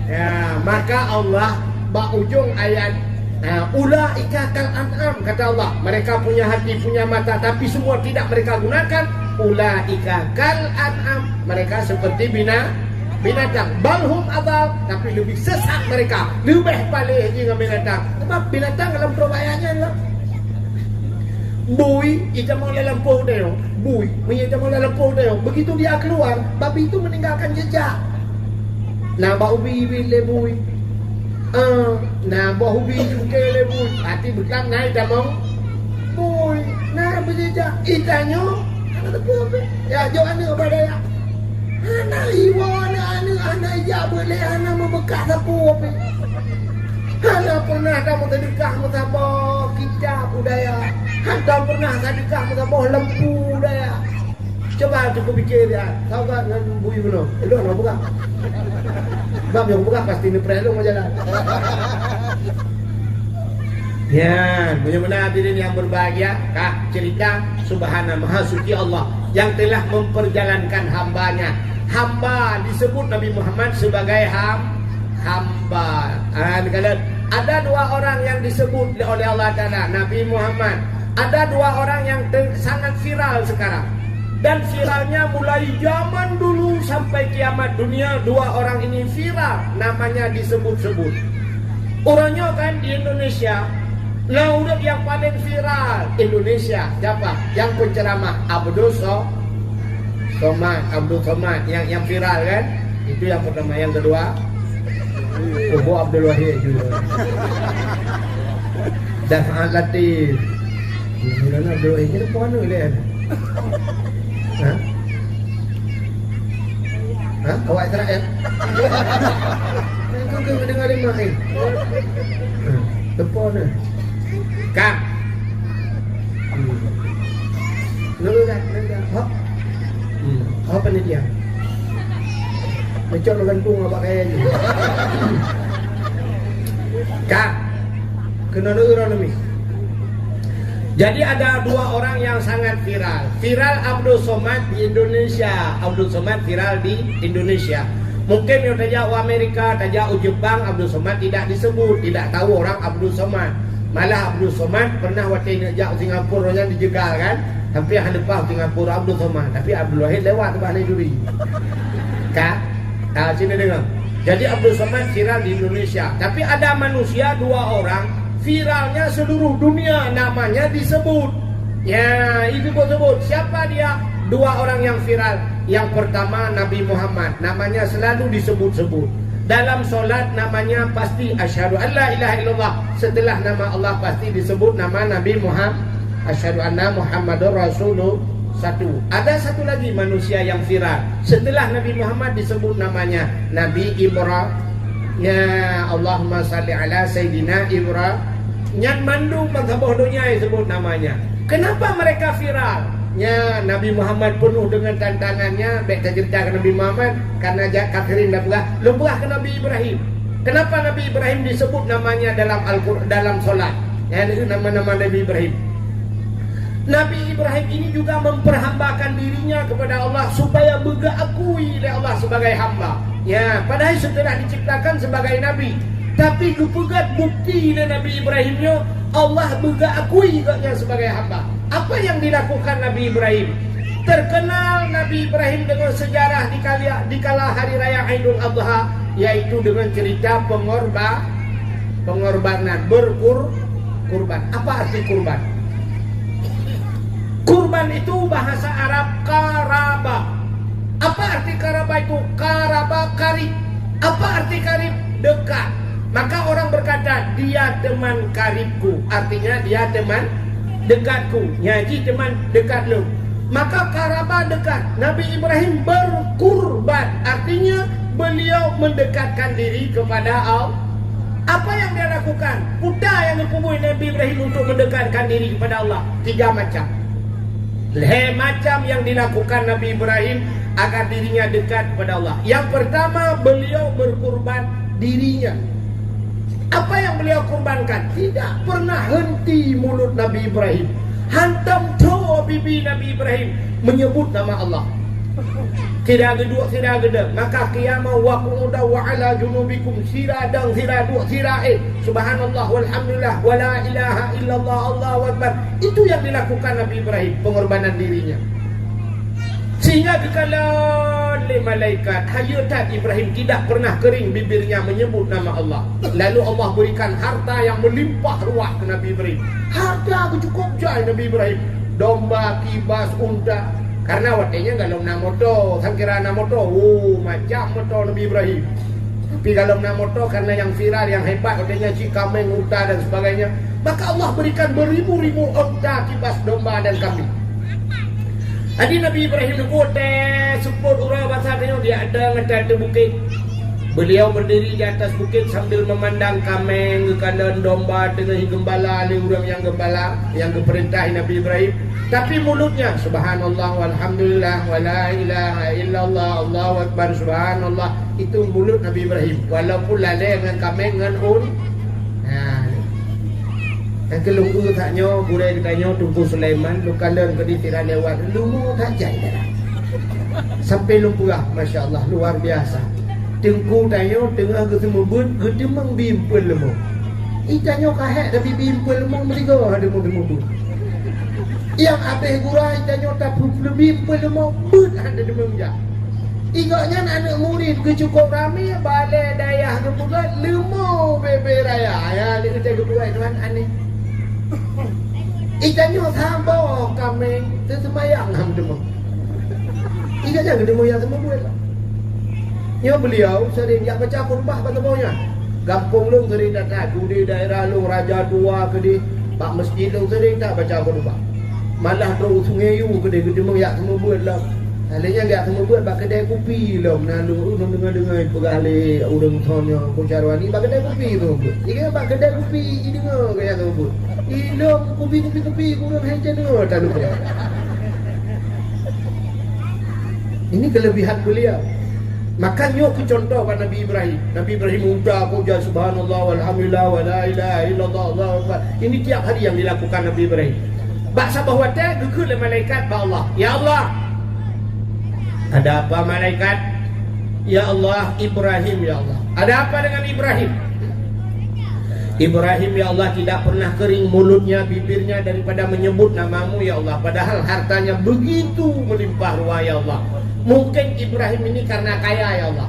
Ya, maka Allah bak ujung ayat, ha, "Ulaika kal an'am," kata Allah. Mereka punya hati, punya mata, tapi semua tidak mereka gunakan. "Ulaika kal an'am," mereka seperti bina-, binatang. "Bal hum adal," tapi lebih sesat mereka, lebih paléh jih ngon binatang. Sebab binatang dalam perubahayaan lah. Bui, itamong dalam poh deo. Bui, meunyo itamong dalam poh deo. Begitu dia keluar, babi itu meninggalkan jejak. Na bak ubi-ubi lé bui. Ah, na boh ubi cungke lé bui. Pati beutang na itamong bui. Na beujejak. Itanyoe, hana teupeu pih. Ya, jok aneuk bak dayah. Hana iwoe aneuk-aneuk, hana ijak beulé, hana meumeukat sapeue pih. Hana pernah tameuseudekah meusaboh kitab u dayah. Hana pernah seudekah meusaboh lampu u dayah. Cuba cukup pikir ya, sahabat ngon bui bunoe. Elok nak buka. Sebab yang buka pasti neupreh lom jalan. Ya, benar-benar hadirin yang berbahagia, kah cerita Subhana Maha Suci Allah yang telah memperjalankan hambanya. Hamba disebut Nabi Muhammad sebagai ham-, hamba. Ah, dikala ada dua orang yang disebut oleh Allah Taala, Nabi Muhammad. Ada dua orang yang te-, sangat viral sekarang. Dan viralnya mulai zaman dulu sampai kiamat dunia, dua orang ini viral, namanya disebut-sebut. Uroe nyoe kan di Indonesia, na ureueng yang paling viral Indonesia, siapa? Yang penceramah Abdul So-, Somad, Abdul Somad yang, yang viral kan? Itu yang pertama. Yang kedua, Kubu Abdul Wahid juga. Daf'at Latif. Gimana Abdul Wahid? Kita pun anu dia. Ha? Ha? Awak Israel? Kau ke mendengar dia main? Ha. Telepon dia. Kak. Hmm. Lalu dah, lalu dah. Hop. Hmm. Hop ni dia. Mecok lo gantung apa kaya ni? Kak. Kena dulu orang ni. Jadi ada dua orang yang sangat viral. Viral Abdul Somad di Indonesia. Abdul Somad viral di Indonesia. Mungkin yang tajak u Amerika, tajak u Jepang, Abdul Somad tidak disebut, tidak tahu orang Abdul Somad. Malah Abdul Somad pernah watèe neujak u Singapura, orang dijegal kan. Sampai hana leupah u Singapura Abdul Somad. Tapi Abdul Wahid lewat tu bah duri. Kan? Ah, sini dengar. Jadi Abdul Somad viral di Indonesia. Tapi ada manusia dua orang viralnya seluruh dunia, namanya disebut. Ya, itu disebut. Siapa dia? Dua orang yang viral. Yang pertama Nabi Muhammad, namanya selalu disebut-sebut. Dalam solat namanya pasti asyhadu an la ilaha illallah. Setelah nama Allah pasti disebut nama Nabi Muhammad. Asyhadu anna Muhammadur Rasulullah. Satu. Ada satu lagi manusia yang viral. Setelah Nabi Muhammad disebut namanya, Nabi Ibrahim. Ya, Allahumma salli ala Sayyidina Ibrahim. Nyan mandum bansaboh donya disebut namanya. Kenapa mereka viral? Ya, Nabi Muhammad penuh dengan tantangannya. Bèk tacerita ke Nabi Muhammad, karena jak kafirin dah peugah. Lôn peugah ke Nabi Ibrahim. Kenapa Nabi Ibrahim disebut namanya dalam Al-Qur-, dalam solat? Ya, itu nama-nama Nabi Ibrahim. Nabi Ibrahim ini juga memperhambakan dirinya kepada Allah supaya beugeukui lé Allah sebagai hamba. Ya, padahal setelah diciptakan sebagai nabi, tapi geupeugèt bukti lé Nabi Ibrahim nyoe Allah beugeukui gobnyan sebagai hamba. Apa yang dilakukan Nabi Ibrahim? Terkenal Nabi Ibrahim dengan sejarah di kali-, di kala hari raya Aidul Adha, yaitu dengan cerita pengorba-, pengorbanan, berkur-, kurban. Apa arti kurban? Kurban itu bahasa Arab qaraba. Apa arti qaraba itu? Qaraba, karib. Apa arti karib? Dekat. Maka orang berkata, "Dia teman karibku," artinya dia teman dekatku. Nyan jih teman dekat lôn. Maka qaraba dekat, Nabi Ibrahim berkurban, artinya beliau mendekatkan diri kepada Allah. Apa yang dia lakukan? Peue nyang geupeubeuet Nabi Ibrahim untuk mendekatkan diri kepada Allah? Tiga macam. Lhèe macam yang dilakukan Nabi Ibrahim agar dirinya dekat kepada Allah. Yang pertama, beliau berkurban dirinya. Apa yang beliau kurbankan? Tidak pernah henti mulut Nabi Ibrahim. Hantom tho bibi Nabi Ibrahim menyebut nama Allah. Sira geuduek, sira geudong. Maka qiyama wa qu'uda wa ala junubikum. Sira dong, sira duek, sira éh. Subhanallah, walhamdulillah, wala ilaha illallah, Allahu Akbar. Itu yang dilakukan Nabi Ibrahim, pengorbanan dirinya. Sehingga geukalon lé malaikat, hayeu that Ibrahim tidak pernah kering bibirnya menyebut nama Allah. Lalu Allah berikan harta yang melimpah ruah ke Nabi Ibrahim. Harta geucukôp jai Nabi Ibrahim. Domba, kibas, unta. Karena watèe nyan golom na moto, sangkira na moto. Oh, macam moto Nabi Ibrahim. Tapi golom na moto karena yang viral, yang hebat, watèe nyan cit kaméng, unta dan sebagainya. Maka Allah berikan beribu-ribu onta, kibas, domba dan kambing. Jadi Nabi Ibrahim geuwoe teuh seupôt uroe basa tanyoe di ateueh, ateueh bukét. Beliau berdiri di atas bukit sambil memandang kaméng, geukalon domba teungoh geumbala lé ureueng nyang geumbala, nyang geupeurintah Nabi Ibrahim. Tapi mulutnya, "Subhanallah, walhamdulillah, wala ilaha illallah, Allahu Akbar, subhanallah." Itu mulut Nabi Ibrahim. Walaupun lalè ngon kaméng ngon un-, nah, nyang keu lôn eu that nyoe, gurèe geutanyoe Teungku Sulaiman, lôn kalon keudéh sira lewat, leumo that jai darah. Sampai lôn peugah, masya Allah, luar biasa. Teungku tanyoe teungoh geuseumeubeuet, geuteumong bi eumpeuen leumo. Itanyoe ka hék tapi bi eumpeuen leumo meusigoe hana teumong-teumong beuet. Nyang abéh gura itanyoe tapeuleubeh eumpeuen leumo beuet hana teumong jak. Ingat nyan aneuk murit geucukôp ramé, balè dayah geupeugah leumo bèe-bèe raya. Ya, lé geutai geupeugah Tuhan aneh. Itanyoe saboh kaméng teuseumayang hana teumong. Ingat nyan geuteumong nyang teumong buet. Nyoe beliau sering jak baca khutbah bak saboh nyan. Gampông lôn sering that-that, keudéh daerah lôn Raja Dua keudéh, bak meuseujid lôn sering that baca khutbah. Malah trôk u Sungai Yu keudéh geuteumong jak seumeubeuet lom. Lheuh nyan jak seumeubeuet bak keudè kupi lom, na lôn, lôn deungoe-deungoe peugah lé ureueng thon nyoe, Abu Syarwani, bak keudè kupi seumeubeuet. Ingat bak keudè kupi, ideungoe gaya seumeubeuet. Ilôn kupi, kupi, kupi, ureueng hai deungoe talu. Ini kelebihan beliau. Maka nyoe keu contoh bak Nabi Ibrahim. Nabi Ibrahim unta ko jak, subhanallah, walhamdulillah, wala ilaha illallah, Allahu Akbar. Ini tiap hari yang dilakukan Nabi Ibrahim. Bak saboh watèe geukheun lé malaikat bak Allah, "Ya Allah, ada apa malaikat? Ya Allah, Ibrahim, ya Allah. Ada apa dengan Ibrahim?" Ibrahim, ya Allah, tidak pernah kering mulutnya, bibirnya daripada menyebut nama-Mu, ya Allah. Padahal hartanya begitu melimpah ruah, ya Allah. Mungkin Ibrahim ini karena kaya, ya Allah.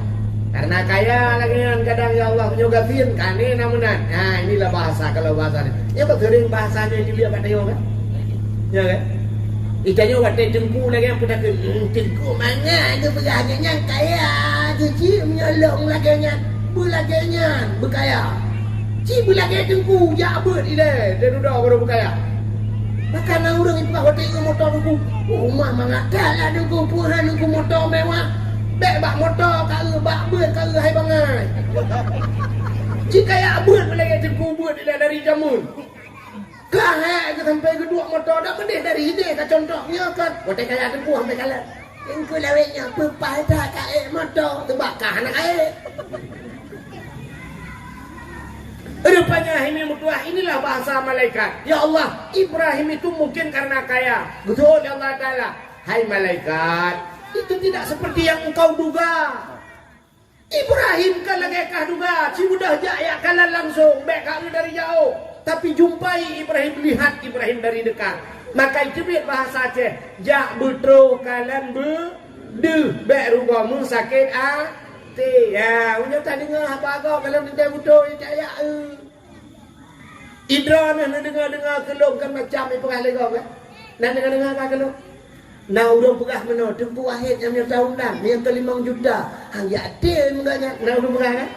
Karena kaya lagèe nyan kadang, ya Allah, meunyoe gasien, kane na meunan. Nah, inilah bahasa, kalau bahasa ni. Ya, beuteuring bahasa nyoe jibiak bak tanyoe, kan? Ya, kan? Itanyoe watèe teungku lagèe nyan peutakheun, "Hmm, teungku mangat geupeugah nyan kaya, keuchik meunyoe lôn lagèe nyan, beulagèe nyan beukaya." Ci beulagèe teungku jak beuet ilèe, teududoe baru beukaya. Maka na ureueng ipeugah watèe ingat moto teungku, "Uma mangat that lah teungku, peue han teungku moto mewah. Bèk bak moto ka eu, bak beuet ka eu hai bangai." Ci kaya beuet beulagèe teungku beuet ilèe dari jameun. Ka hék geuh sampai geuduek moto dak meudeh dari idéh ka contoh nyoe kan. Watèe kaya teungku sampai kalon. Teungku lawét nyoe peue paih that ka ék moto, teubak ka hana ka ék. Rupanya hai meutuah, inilah bahasa malaikat. Ya Allah, Ibrahim itu mungkin karena kaya. Geutôh lé Allah Taala, "Hai malaikat, itu tidak seperti yang engkau duga. Ibrahim kan lagèe kah duga, ci beudôh jak, jak kalon langsung, bèk ka eu dari jauh. Tapi jumpai Ibrahim, lihat Ibrahim dari dekat." Maka iteubiet bahasa Aceh, "Jak beutroh kalon beu-, deuh, bèk rugoe meusakét até." Ya, meunyoe tadeungoe haba gob kalon teuntèe beutroh, jak, jak eu. Idroeneuh neudeungoe-deungoe keu lôn kan macam ipeugah lé gob, kan? Na deungoe-deungoe ka keu lôn? Na ureueng peugah meunoe, Teungku Wahid nyang meunyoe taundang, nyang keu limong juta. Hana até meugah nyan, na ureueng peugah, kan?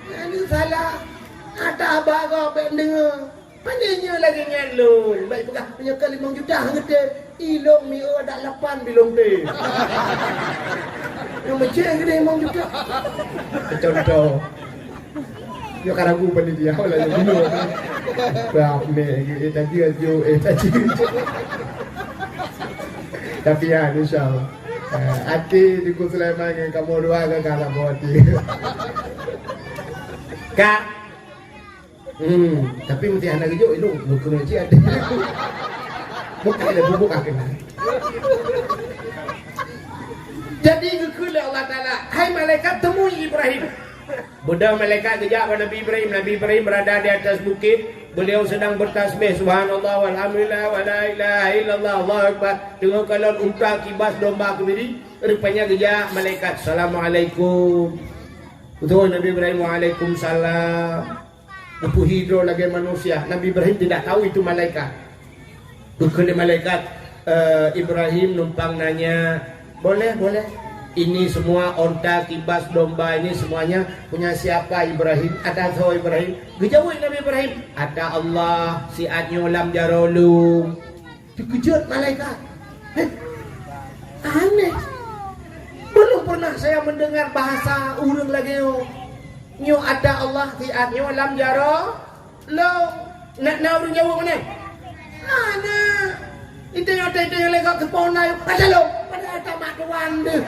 Nyan salah. Ata bagoe bék deungoe. Pane nyoe lagée nyan lôn. Bék peugah, meunyoe ka limong juta han geutem, ilong mieu ada lapan bilong teh. Nyang meucéh geude limong juta. Contoh. Nyoe ka ragu panitia, lah nyoe bunoe. Bah, meh, eh, tajeu, tajeu, eh, tajeu. Tapi ya, insya Allah. Eh, até Teungku Sulaiman ngon kamoe dua kan ka saboh até. Kak. Hmm, tapi mesti hana geujok ilong, meukeunong cit até. Bukan ada bubuk ah kena. Jadi geukheun lé Allah Taala, "Hai malaikat, temui Ibrahim." Beudôh malaikat geujak bak Nabi Ibrahim. Nabi Ibrahim berada di atas bukit. Beliau sedang bertasbih, "Subhanallah, walhamdulillah, wala ilaha illallah, Allahu akbar." Teungoh kalon unta kibas domba keubiri, rupanya geujak malaikat, "Assalamualaikum." Beutôi Nabi Ibrahim, "Waalaikumsalam." Geupuhi droe lagée manusia. Nabi Ibrahim tidak tahu itu malaikat. Geukheun lé malaikat, eh, Ibrahim numpang nanya, "Boleh, boleh. Ini semua onta, kibas, domba ini semuanya punya siapa, Ibrahim? Ata soe, Ibrahim?" Geujaweueb Nabi Ibrahim, "Ata Allah, siat nyoe lam jaroe lôn." Teukeujot malaikat. "Heh, aneh. Belum pernah saya mendengar bahasa ureuëng lagée nyoe. Nyoe ata Allah, siat nyoe lam jaroe lôn." Na, na ureuëng jaweueb meunan? Hana. Ita nyoe, ita nyoe lé gak keupoh na, padahai lôn, padahai tamat tuan deh.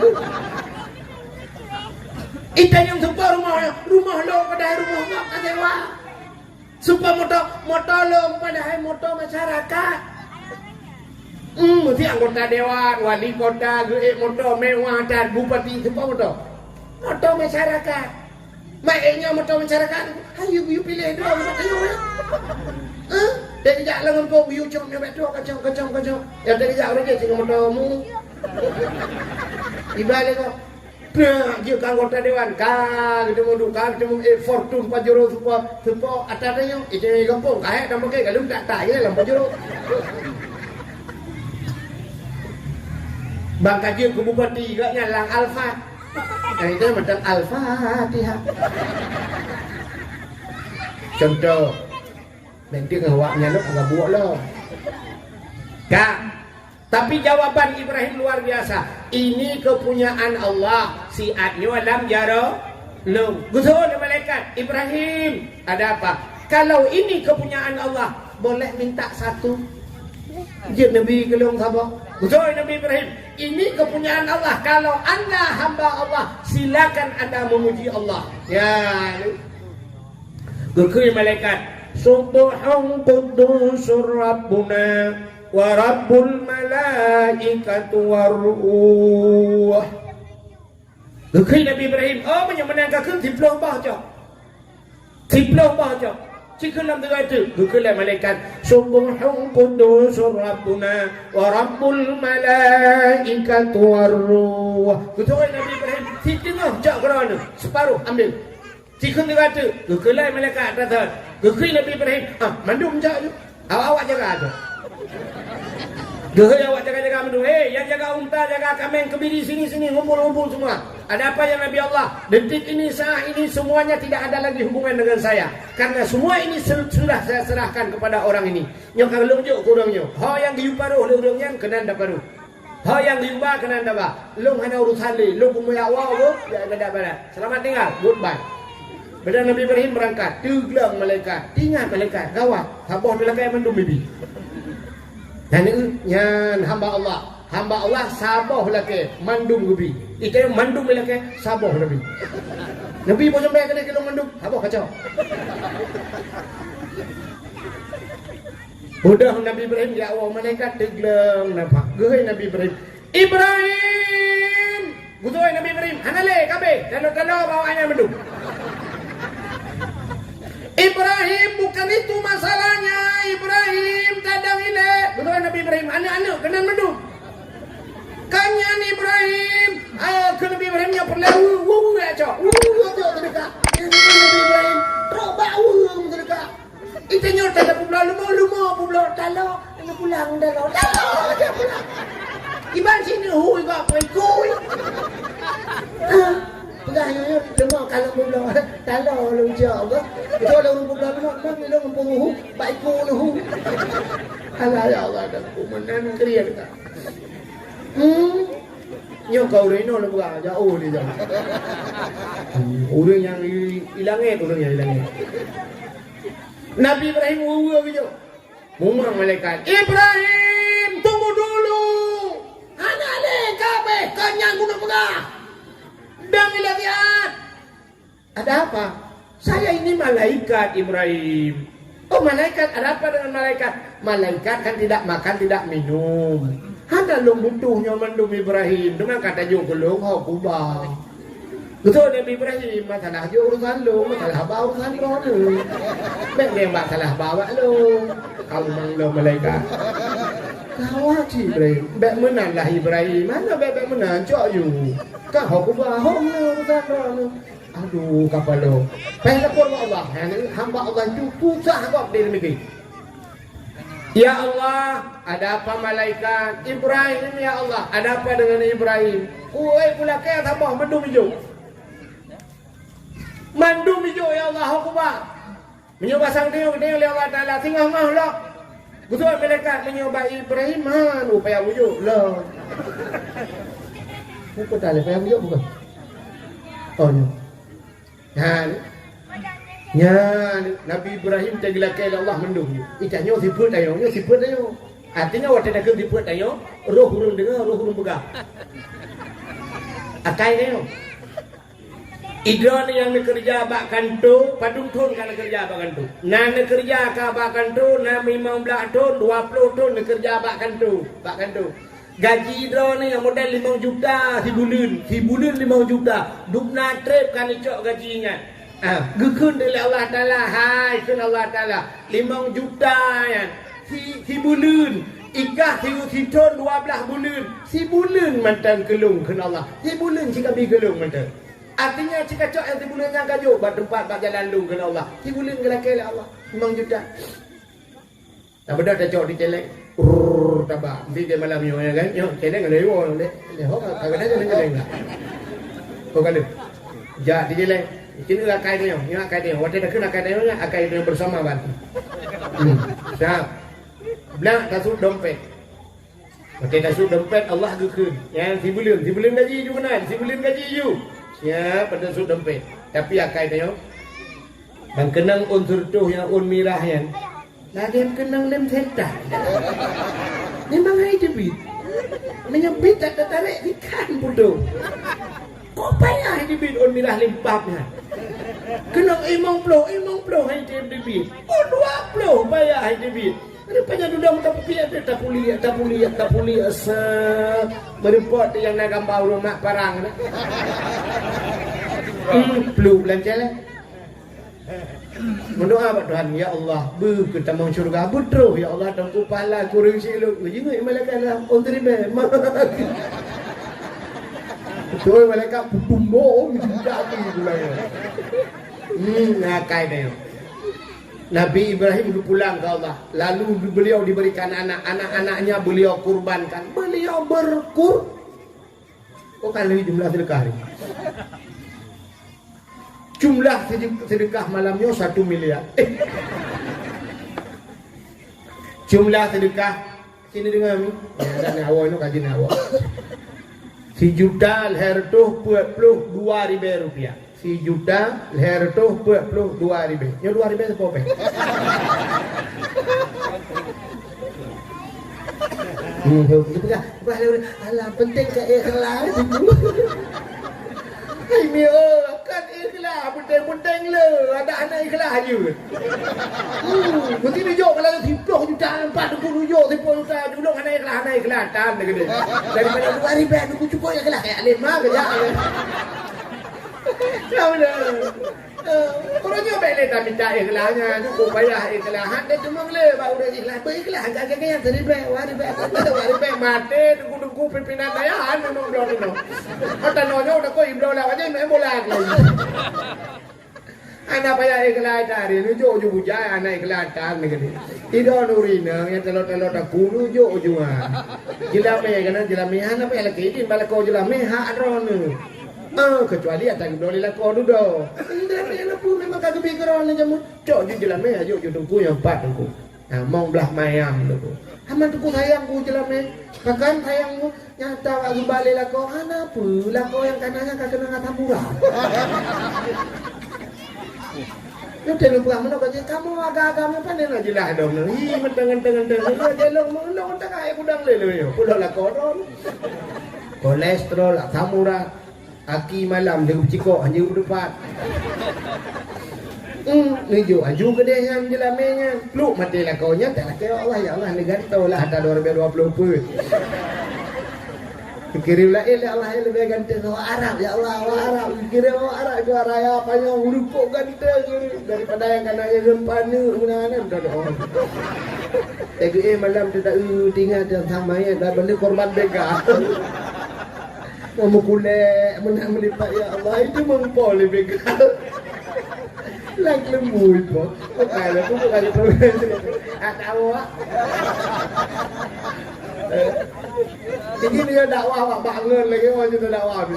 Ita nyang seupôt rumoh, rumoh lôn, padahai rumoh gak ka sewa. Seupôt moto, moto lôn, padahai moto masyarakat. Hmm, meusti anggota dewan, wali kota, geuék moto mewah dan bupati, seupôt moto. Moto masyarakat. Mak ék nyoe moto masyarakat, hayu geuyue piléh droe bak tanyoe nyoe. Hah? Dek geujak lam gampông, geuyue cok nyoe bak droe, kacok, kacok, kacok. Nyang dek geujak ureuëng jih singoh moto mu. Iba lé kok. Nah, jeuet keu anggota dewan, ka geuteumu duka, geuteumu, eh, Fortuner Pajero seupôt, seupôt ata tanyoe, eh, tanyoe gampông, ka hék dan pakai, ka lheueh tak, tak, ya, lam Pajero. Bang ka jeuet keu bupati, gak nyan lam Alphard. Nah, itu macam Al-Fatihah. Contoh, nanti ngon awak nyan lom, ngon buok lom. Kak, tapi jawaban Ibrahim luar biasa. "Ini kepunyaan Allah, siat nyoe lam jaroe lôn." Geuseuôt lé malaikat, "Ibrahim, ada apa?" "Kalau ini kepunyaan Allah, boleh minta satu?" Jeuet Nabi keu lôn saboh. Geuseuôt Nabi Ibrahim, "Ini kepunyaan Allah, kalau anda hamba Allah, silakan anda memuji Allah." Ya, geukheun malaikat, "Subbuhun quddusur Rabbuna wa Rabbul malaikatu war ruh." Geukheun Nabi Ibrahim, "Oh, meunyoe meunan ka kheun, siploh boh cok. Siploh boh cok." Sikheun lam teungoh teuk, geukheun lé malaikat, "Subbuhun quddusur Rabbuna wa Rabbul malaikatu war ruh." Geukheun Nabi Ibrahim, "Siteungoh cok keudroe nyoe, seuparoh ambil." Sikheun teungoh teuk, geukheun lé malaikat ata thon. Geukheun Nabi Ibrahim, "Ah, mandum cok nyoe. Awak-awak jaga tu." Geukheun awak jaga-jaga mandum. "Hei, nyang jaga unta, jaga kaméng, keubiri, sini, sini, ngumpul, ngumpul semua. Ada apa ya Nabi Allah? Detik ini, saat ini, semuanya tidak ada lagi hubungan dengan saya. Karena semua ini su-, sudah saya serahkan kepada orang ini. Nyoe ka lôn jok keu ureuëng nyoe. Ho nyang geuyue paroh lé ureuëng nyan, keunan taparoh. Ho nyang geuyue ba, keunan taba. Lôn hana urusan lé. Lôn peumeuyak woe, woe, jak gadap barat. Selamat tinggal. Goodbye." Padahai Nabi Ibrahim beurangkat. Teugleng malaikat. Teuingat malaikat. Gawat. Saboh teulakée mandum geubri. Nyan, nyan hamba Allah. Hamba Allah saboh lakée mandum geubri. Itée mandum lakée saboh Nabi. Nabi boh jeumbée keudeh keu lôn mandum. Saboh kacau. Beudôh Nabi Ibrahim, ya Allah, malaikat teugleng nampak. Geukheun Nabi Ibrahim, "Ibrahim!" Geukheun Nabi Ibrahim, "Hana lé, ka abéh, taloe-taloe bak awak nyan mandum." "Ibrahim, bukan itu masalahnya, Ibrahim, tadong ilée." Geukheun Nabi Ibrahim, "Aneuk-aneuk keunan mandum." Ka nyan Ibrahim, ah, keu Nabi Ibrahim nyoe peureulée, wu, wu, wu, ya, cok. Wu, wu, cok, teudeukah. Nyan Nabi Ibrahim, trok bak wu, teudeukah. Ita nyoe taloe peubloe leumo, leumo peubloe taloe, nyoe pulang taloe, taloe aja pulang. Iban sini hui bak kui-kui. Ha. Peugah nyoe, nyoe, cuma kalau mula, talo lôn cok, apa? Betul lôn mula, mula, mula, mula, mula, mula, baik ku lôn. Alah, ya Allah, dah ku meunan kriet ka. Hmm. Nyoe ka ureueng inoe lôn peugah, jauh dia jauh. Hmm, ureueng nyang i, i langét, ureueng nyang i langét. Nabi Ibrahim uwe-uwe beujeuet. Mumang malaikat, "Ibrahim, tunggu dulu! Hana lé kabeh kon nyang keuneuk peugah! Dang ilée siat!" "Ada apa?" "Saya ini malaikat, Ibrahim." "Oh, malaikat, ada apa dengan malaikat?" "Malaikat kan tidak makan, tidak minum. Hana lôn butuh nyoe mandum, Ibrahim. Teuma ka tajok keu lôn ho kuba." Beutôi Nabi Ibrahim, masalah jih urusan lôn, masalah haba urusan droeneuh. Bék lé bak salah haba bak lôn. Kamu mang lôn malaikat. Gawat cit Ibrahim. Bék meunan lah Ibrahim. Hana bék-bék meunan, cok yue. Ka ho kuba, ho meunan urusan droeneuh. Aduh, kapalo. Payah lapor bak Allah. Hamba Allah itu susah gob di miké. "Ya Allah, ada apa malaikat?" "Ibrahim, ya Allah, ada apa dengan Ibrahim?" "Oi, pulakée saboh mandum ijok." "Mandum ijok, ya Allah, ho kuba." Meunyoe basang teunyong, teunyong lé Allah Taala, singoh-ngoh lom. Geusuet malaikat, meunyoe bak Ibrahim, han, oh, payah bujok lom. Bukan tali, payah bujok bukan? Oh, nyoe. Nyan, nyan, Nabi Ibrahim teugeulakée lé Allah mandum. Ita nyoe sifeuet tanyoe, nyoe sifeuet tanyoe. Artinya, watée takheun sifeuet tanyoe, roh ureueng deungoe, roh ureueng peugah. Akai tanyoe. Idroeneuh nyang neukeureuja bak kanto, padum thon ka neukeureuja bak kanto. Na neukeureuja ka bak kanto, na limong blaih thon, dua ploh thon neukeureuja bak kanto, bak kanto. Gaji droeneuh nyang model limong juta sibuleuen, sibuleuen limong juta, dum na treb ka neucok gaji nyan. Ah, geukheun lé Allah Taala, hai kheun Allah Taala, limong juta nyan si, sibuleuen, ikah si, sithon dua blaih buleuen, sibuleuen mantong keu lôn kheun Allah, sibuleuen sikabi keu lôn mantong. Artinya, cikacok nyang sibuleuen nyan ka jok bak teumpat, bak jalan lôn kheun Allah. Sibuleuen geulakée lé Allah, limong juta. Tabeudôh tacok di céléng. Rrrr, taba. Meusti di malam nyoe, ya kan? Nyoe, céléng ada iwoe, lé, lé, ho, ka, ka, ka, céléng, céléng lah. Ho, ka lheueh. Jak di céléng. Sini lah akai tanyoe, nyoe akai tanyoe. Watée takheun akai tanyoe nyan, akai tanyoe bersama berarti. Hmm. Siap. Blah tasut dompet. Watée tasut dompet, Allah geukheun. Nyan sibuleuen, sibuleuen gaji ju keunan, sibuleuen gaji ju. Siap, tasut dompet. Tapi akai tanyoe, ban keunong ôn sireutôh nyang ôn mirah nyan, lagée keunong lem setan. Memang hai teubiet. Meunyoe biet that tatarek, ikan putôh. Kok payah hai teubiet ôn mirah lem pap nyan. Keunong limong ploh, limong ploh hai teubiet. Ôn dua ploh payah hai teubiet. Rupanya dudoe meuka pupiek teuh tapuliek, tapuliek, tapuliek, set. Meureumpok teuh nyang na gamba ureueng mak parang na. Hmm, pluek lam céléng. Meudoa bak Tuhan, "Ya Allah, beu keu tamong syeuruga." Beutroh, "Ya Allah, Teungku, pahala kureueng sileuk." Geujingeuk malaikat lam ôn teuribée. Beutôi malaikat peutumbo, meujuta api gulai. Hmm, akai tanyoe. Nabi Ibrahim geupulang keu Allah, lalu beliau diberikan anak, anak-anaknya beliau kurbankan. Beliau berkur-, oh, kan lagi jumlah sedekah ni. Jumlah sede-, sedekah malam nyoe satu miliar. Eh. Jumlah sedekah Sini deungoe mi. Nyan awak nyoe kaji awak. Sijuta lhèe reutôh peuet ploh dua ribèe rupiah. Sijuta lhèe reutôh peuet ploh dua ribèe. Nyoe dua ribèe sapeue pèng? Hmm, tu peugah, peugah lé ureueng, "Alah, penting ka ikhlas." Hai mi, oh, kan ikhlas, penting-penting le, adak hana ikhlas jeuet. Hmm, meusti neujok keu lalu siploh juta, empat puluh juta, siploh juta, julong hana ikhlas, hana ikhlas, tan lagèe nyan. Daripada dua ribèe, nunggu cukup ikhlas, kayak lima ke jak. Ya betul. Eh, ureueng nyoe bèk lé tamita ikhlas nyan, cukup payah ikhlas. Han teumeung lé bak ureueng ikhlas, beu ikhlas, jak-jak nyan siribèe, dua ribèe, dua ribèe, maté, teuku-teuku pimpinan dayah, han meunong bloe teunoe. Mata nyoe nyoe takot ibloe lawat nyan main bola lagi. Hana payah ikhlas tadi, nujok ju bujai, hana ikhlas tan lagèe nyan. Idong ureueng inong nyang talo-talo takue nujok ju ha. Jeulamé keunan jeulamé, hana payah lakèe idin bak lakoe jeulamé, hak droeneuh. Ah, kecuali ata geubloe lé lakoe dudoe. Indai lé leupeu memang ka geubi keudroe lé jameun. Cok ju jeulamé, ajo ju teungku nyang pat teungku. Nah, mong blah mayam teungku. Hana teungku sayang ku jeulamé. Pakon sayang ku? Nyata wak geuba lé lakoe, hana peue lakoe nyang kana nyan ka keunong asam urat. Nyoe teuh lumpah meunoe ka jeuet, kamoe agam-agam nyoe pandai na jeulaih dong nyoe. Hi, meunteng-meunteng-meunteng. Nyoe jelong meunoe tengah ayat gudang lé lé nyoe. Pula lakoe droe. Kolesterol, asam urat. Aki malam jeuet cikok, hanjeuet depan. Hmm, neujok aju keudeh nyan jeulamé nyan. Pluk maté lakoe nyan, tak lakée, "Ya Allah, ya Allah, neugantoe lah ata dua ribu dua puluh peuet." Kirim laén lé Allah, "Ya, leubeh ganteng awak Arab, ya Allah, awak Arab." Kirim awak Arab, juara raya panyang, ureueng kok ganteng daripada nyang kana nyan, paneuk meunan, meunan. Teuka malam teuta, eh, tinggai dan sama ya, dan beuna korban begal. Meumeukulek, meunan meulipat, ya Allah, itu meumpol lé begal. Lang leumbui po. Bukan lah, bukan lah. Ah, tahu, ah. Jadi dia dakwah bak bangun lagi, orang kita dakwah ni.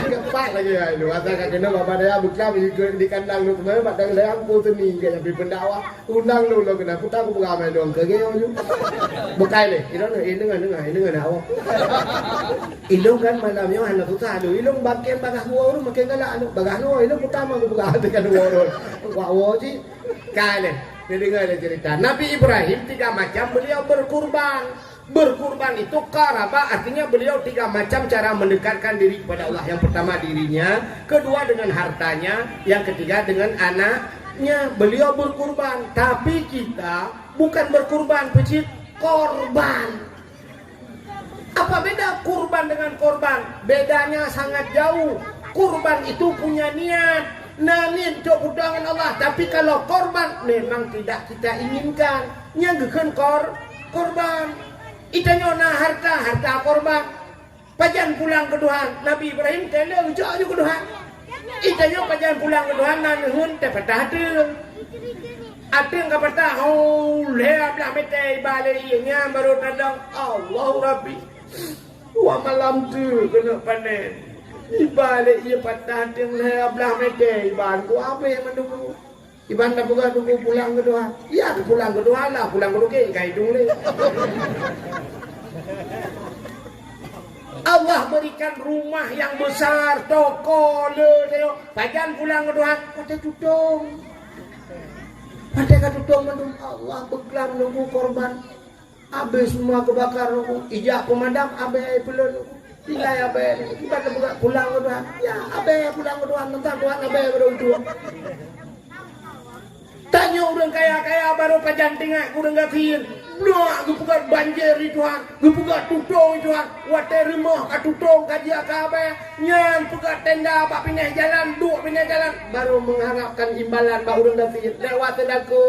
Keempat lagi ya, itu. Masa kat kena bak daya bekam di, di kandang tu, kena bak daya pun seni, kayak pendakwah. Undang lôn, lôn keunan, peue taku peugah ma ilôn keu geuh nyoe. Bukai lé, ilôn, eh, deungoe, deungoe, eh, deungoe na awak. Ilôn kan malam nyoe hana susah lôn. Ilôn bangkén bagaih dua ureueng makin galak lôn. Bagaih dua, ilôn peutama kupeugah teuka dua ureueng. Wak woe cit. Kai lé, neudeungoe lé cerita. Nabi Ibrahim tiga macam beliau berkurban. Berkurban itu qaraba, artinya beliau tiga macam cara mendekatkan diri kepada Allah. Yang pertama dirinya, kedua dengan hartanya, yang ketiga dengan anaknya. Beliau berkurban, tapi kita bukan berkurban, peucit korban. Apa beda kurban dengan korban? Bedanya sangat jauh. Kurban itu punya niat. Na niet untuk peujuangan Allah, tapi kalau korban memang tidak kita inginkan. Nyang geukheun kor-, korban. Itanyoe na harta, harta korban. Pajan pulang keu Tuhan, Nabi Ibrahim teuh lé jok ju keu Tuhan. Itanyoe pajan pulang keu Tuhan, na neuheun teuh patah teuh. Ateueng ka patah, hau, lhée blah mètè iba lé ié nyan barô tadong, Allahu Rabbi. Dua malam teuh keuneuk panen. Iba lé ié patah ateueng lhée blah mètè iban ku abéh mandum. Iban tapeugah teungku pulang keu Tuhan. Ya, pulang keu Tuhan lah, pulang keu Tuhan, ka hidung lé. Allah berikan rumah yang besar, toko le, tengok. Pajan pulang keu Tuhan, watèe tutong. Watèe ka tutong mandum, Allah beuklam nunggu korban. Abéh semua keubakar nunggu. Ijak peumadam, abéh peulon nunggu. Tinggai abéh. Iban tapeugah pulang keu Tuhan. Ya, abéh pulang keu Tuhan. Teuntang Tuhan abéh baro udua. Tanyoe ureueng kaya-kaya barô pajan teuingat keu ureueng gasien. Bloe geupeugah banjir di Tuhan, geupeugah tutong di Tuhan. Watèe rumoh ka tutong ka jijak keu abéh, nyan peugah tenda bak binéh jalan, duek binéh jalan, barô mengharapkan imbalan bak ureueng gasien. Lewat seudaku,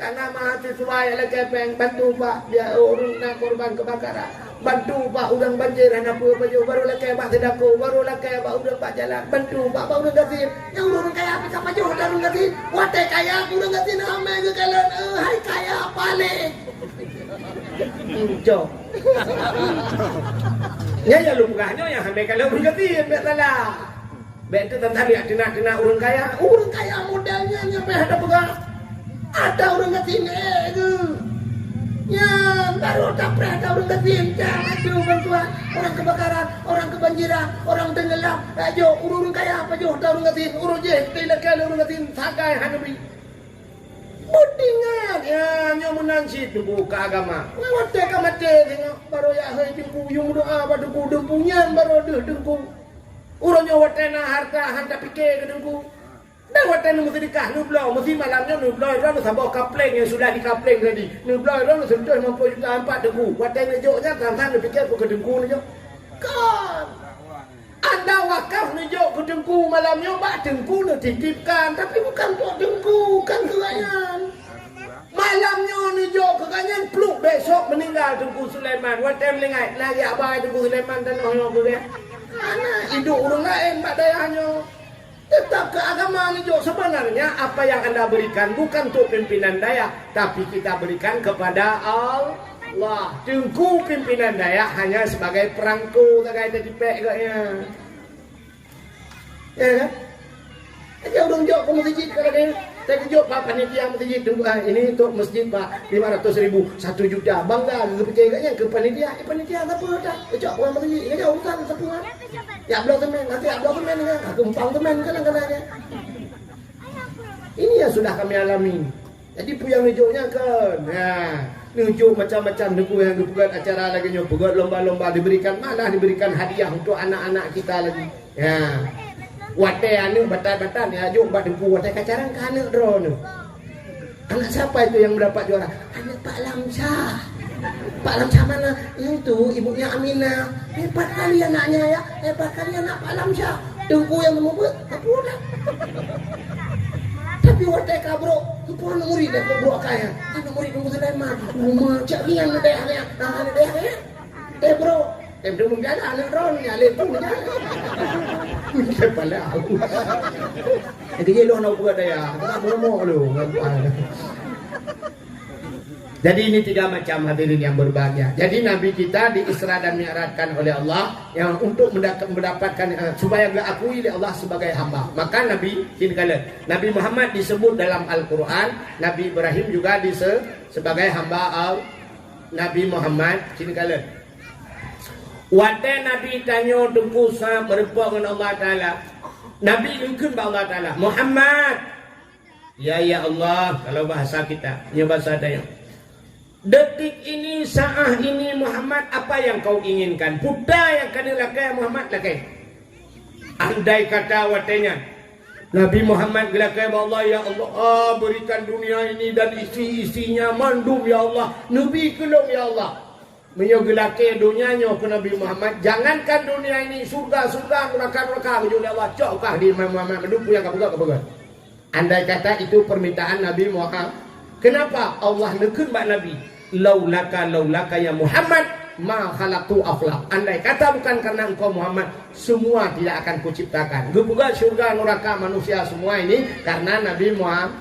kana mahasiswa nyang lakèe péng, bantu bak biaya ureueng na korban keubakaran. Bantu bak ureueng banjir hana peue pajoh, barô lakèe bak seudaku, barô lakèe bak ureueng bak jalan, bantu bak, bak ureueng gasien. Nyang ureueng kaya pih ka pajoh ata ureueng gasien. Watèe kaya ureueng gasien ramè geukalon, eh, hai kaya paléh. Cok. Nyan nyang lôn peugah nyoe nyang hana kalon ureueng gasien, bèk salah. Bèk teuh teuntang jak teunak-teunak ureueng kaya. Ureueng kaya model nyan nyang payah tapeugah. Ata ureueng gasien, eh, geuh. Nyan baru tapreh ata ureueng gasien, jak aju bantuan. Orang kebakaran, orang kebanjiran, orang tenggelam. Ajo, ureueng kaya pajoh ata ureueng gasien. Ureueng jih, tilakèe ureueng gasien, sagai hana bi. Beutingat, ya, nyoe meunan cit teungku keu agama. Watèe ka maté singoh, baru jak hôi teungku, yue meudoa bak teungku, deumpu nyan baru deuh teungku. Uroe nyoe watèe na hareuta han tapike keu teungku. Dan watèe neumeuseudeukah, neubloe, meusi malam nyoe neubloe droeneuh saboh kapleng nyang sudah dikapleng tadi. Neubloe droeneuh seureutoh limong ploh juta ampat teungku. Watèe neujok nyan, sang-sang neupike peue keu teungku neujok. Kon! Anda wakaf neujok keu teungku malam nyoe bak teungku neutitipkan, tapi bukan untuk teungku, kan keu gobnyan. Malam nyoe neujok keu gobnyan, pluk besok meuninggal Teungku Sulaiman. Watèe meuninggai, lagèe abai Teungku Sulaiman tanoh nyoe keu gobnyan. Hana, iduek ureueng laén bak dayah nyoe. Tetap keu agama neujok. Sebenarnya apa yang anda berikan bukan untuk pimpinan dayah, tapi kita berikan kepada Allah. Teungku pimpinan dayah hanya sebagai perangko sagai, teucipek gobnyan. Ya kan? Aja ureuëng jok ke masjid kalau dia. Saya kejok pak panitia masjid tu, ah, ini untuk masjid pak lima ratus ribu, satu juta. Bangga ke kepikir kat nyan ke panitia. Eh, panitia siapa dah? Kejok orang masjid. Kejok urusan siapa? Ya bloh semen, nanti ya bloh semen kan. Aku empang semen kan kadang-kadang. Ini yang sudah kami alami. Jadi peue nyang neujok nyan kan. Ha, neujok macam-macam, neujok nyang geupeugöt acara lagèe nyoe, peugöt lomba-lomba, diberikan, malah diberikan hadiah untuk anak-anak kita lagi. Ya. Watèe aneuk batat-batat ya jok bak teungku, watèe ka carang ka aneuk droeneuh. Anak siapa itu yang mendapat juara? Aneuk Pak Lamsyah. Pak Lamsyah mana? Itu ibunya Aminah. Hebat kali anaknya ya. Hebat kali anak Pak Lamsyah. Teungku yang memubuet, apa dah? Tapi watèe ka brok, teungku aneuk murit dah brok akai. Aneuk murit Teungku Sulaiman. Uma cak rian neudah ya. Ah, neudah ya. Teh brok. Teh brok meujalan aneuk droeneuh ya, lé pun meujalan. Kepala aku. Lagi je lôn nak buat daya. Aku tak berumur lu. Jadi ini tiga macam hadirin yang berbahagia. Jadi Nabi kita di Isra dan Mi'rajkan oleh Allah yang untuk mendak- mendapatkan, eh, supaya diakui oleh Allah sebagai hamba. Maka Nabi, sini kalian, Nabi Muhammad disebut dalam Al-Quran, Nabi Ibrahim juga dise- sebagai hamba Allah. Nabi Muhammad, sini kalian. Watèe Nabi tanyoe teungku sa meureumpok ngon Allah Taala, Nabi geukheun bak Allah Taala, "Muhammad." Ya, ya Allah, kalau bahasa kita, nyoe bahasa tanyoe. Detik ini, saat ini, Muhammad, apa yang kau inginkan? Peue nyang ka neulakèe Muhammad, lakèe. Andai kata watèe nyan Nabi Muhammad geulakèe bak Allah, "Ya Allah, ah, berikan dunia ini dan isi-isinya mandum, ya Allah. Neubi keu lôn, ya Allah." Meunyoe geulakèe donya nyoe keu Nabi Muhammad, jangankan dunia ini, surga-surga, neuraka-neuraka, geujok lé Allah, cok kah di Muhammad, mandum peue nyang ka peugah, ka peugah. Andai kata itu permintaan Nabi Muhammad, kenapa Allah neukheun bak Nabi, "Laulaka, laulaka ya Muhammad, ma khalaqtu aflak." Andai kata bukan karena engkau Muhammad, semua tidak akan kuciptakan. Geupeugah syurga, neraka, manusia, semua ini karena Nabi Muhammad.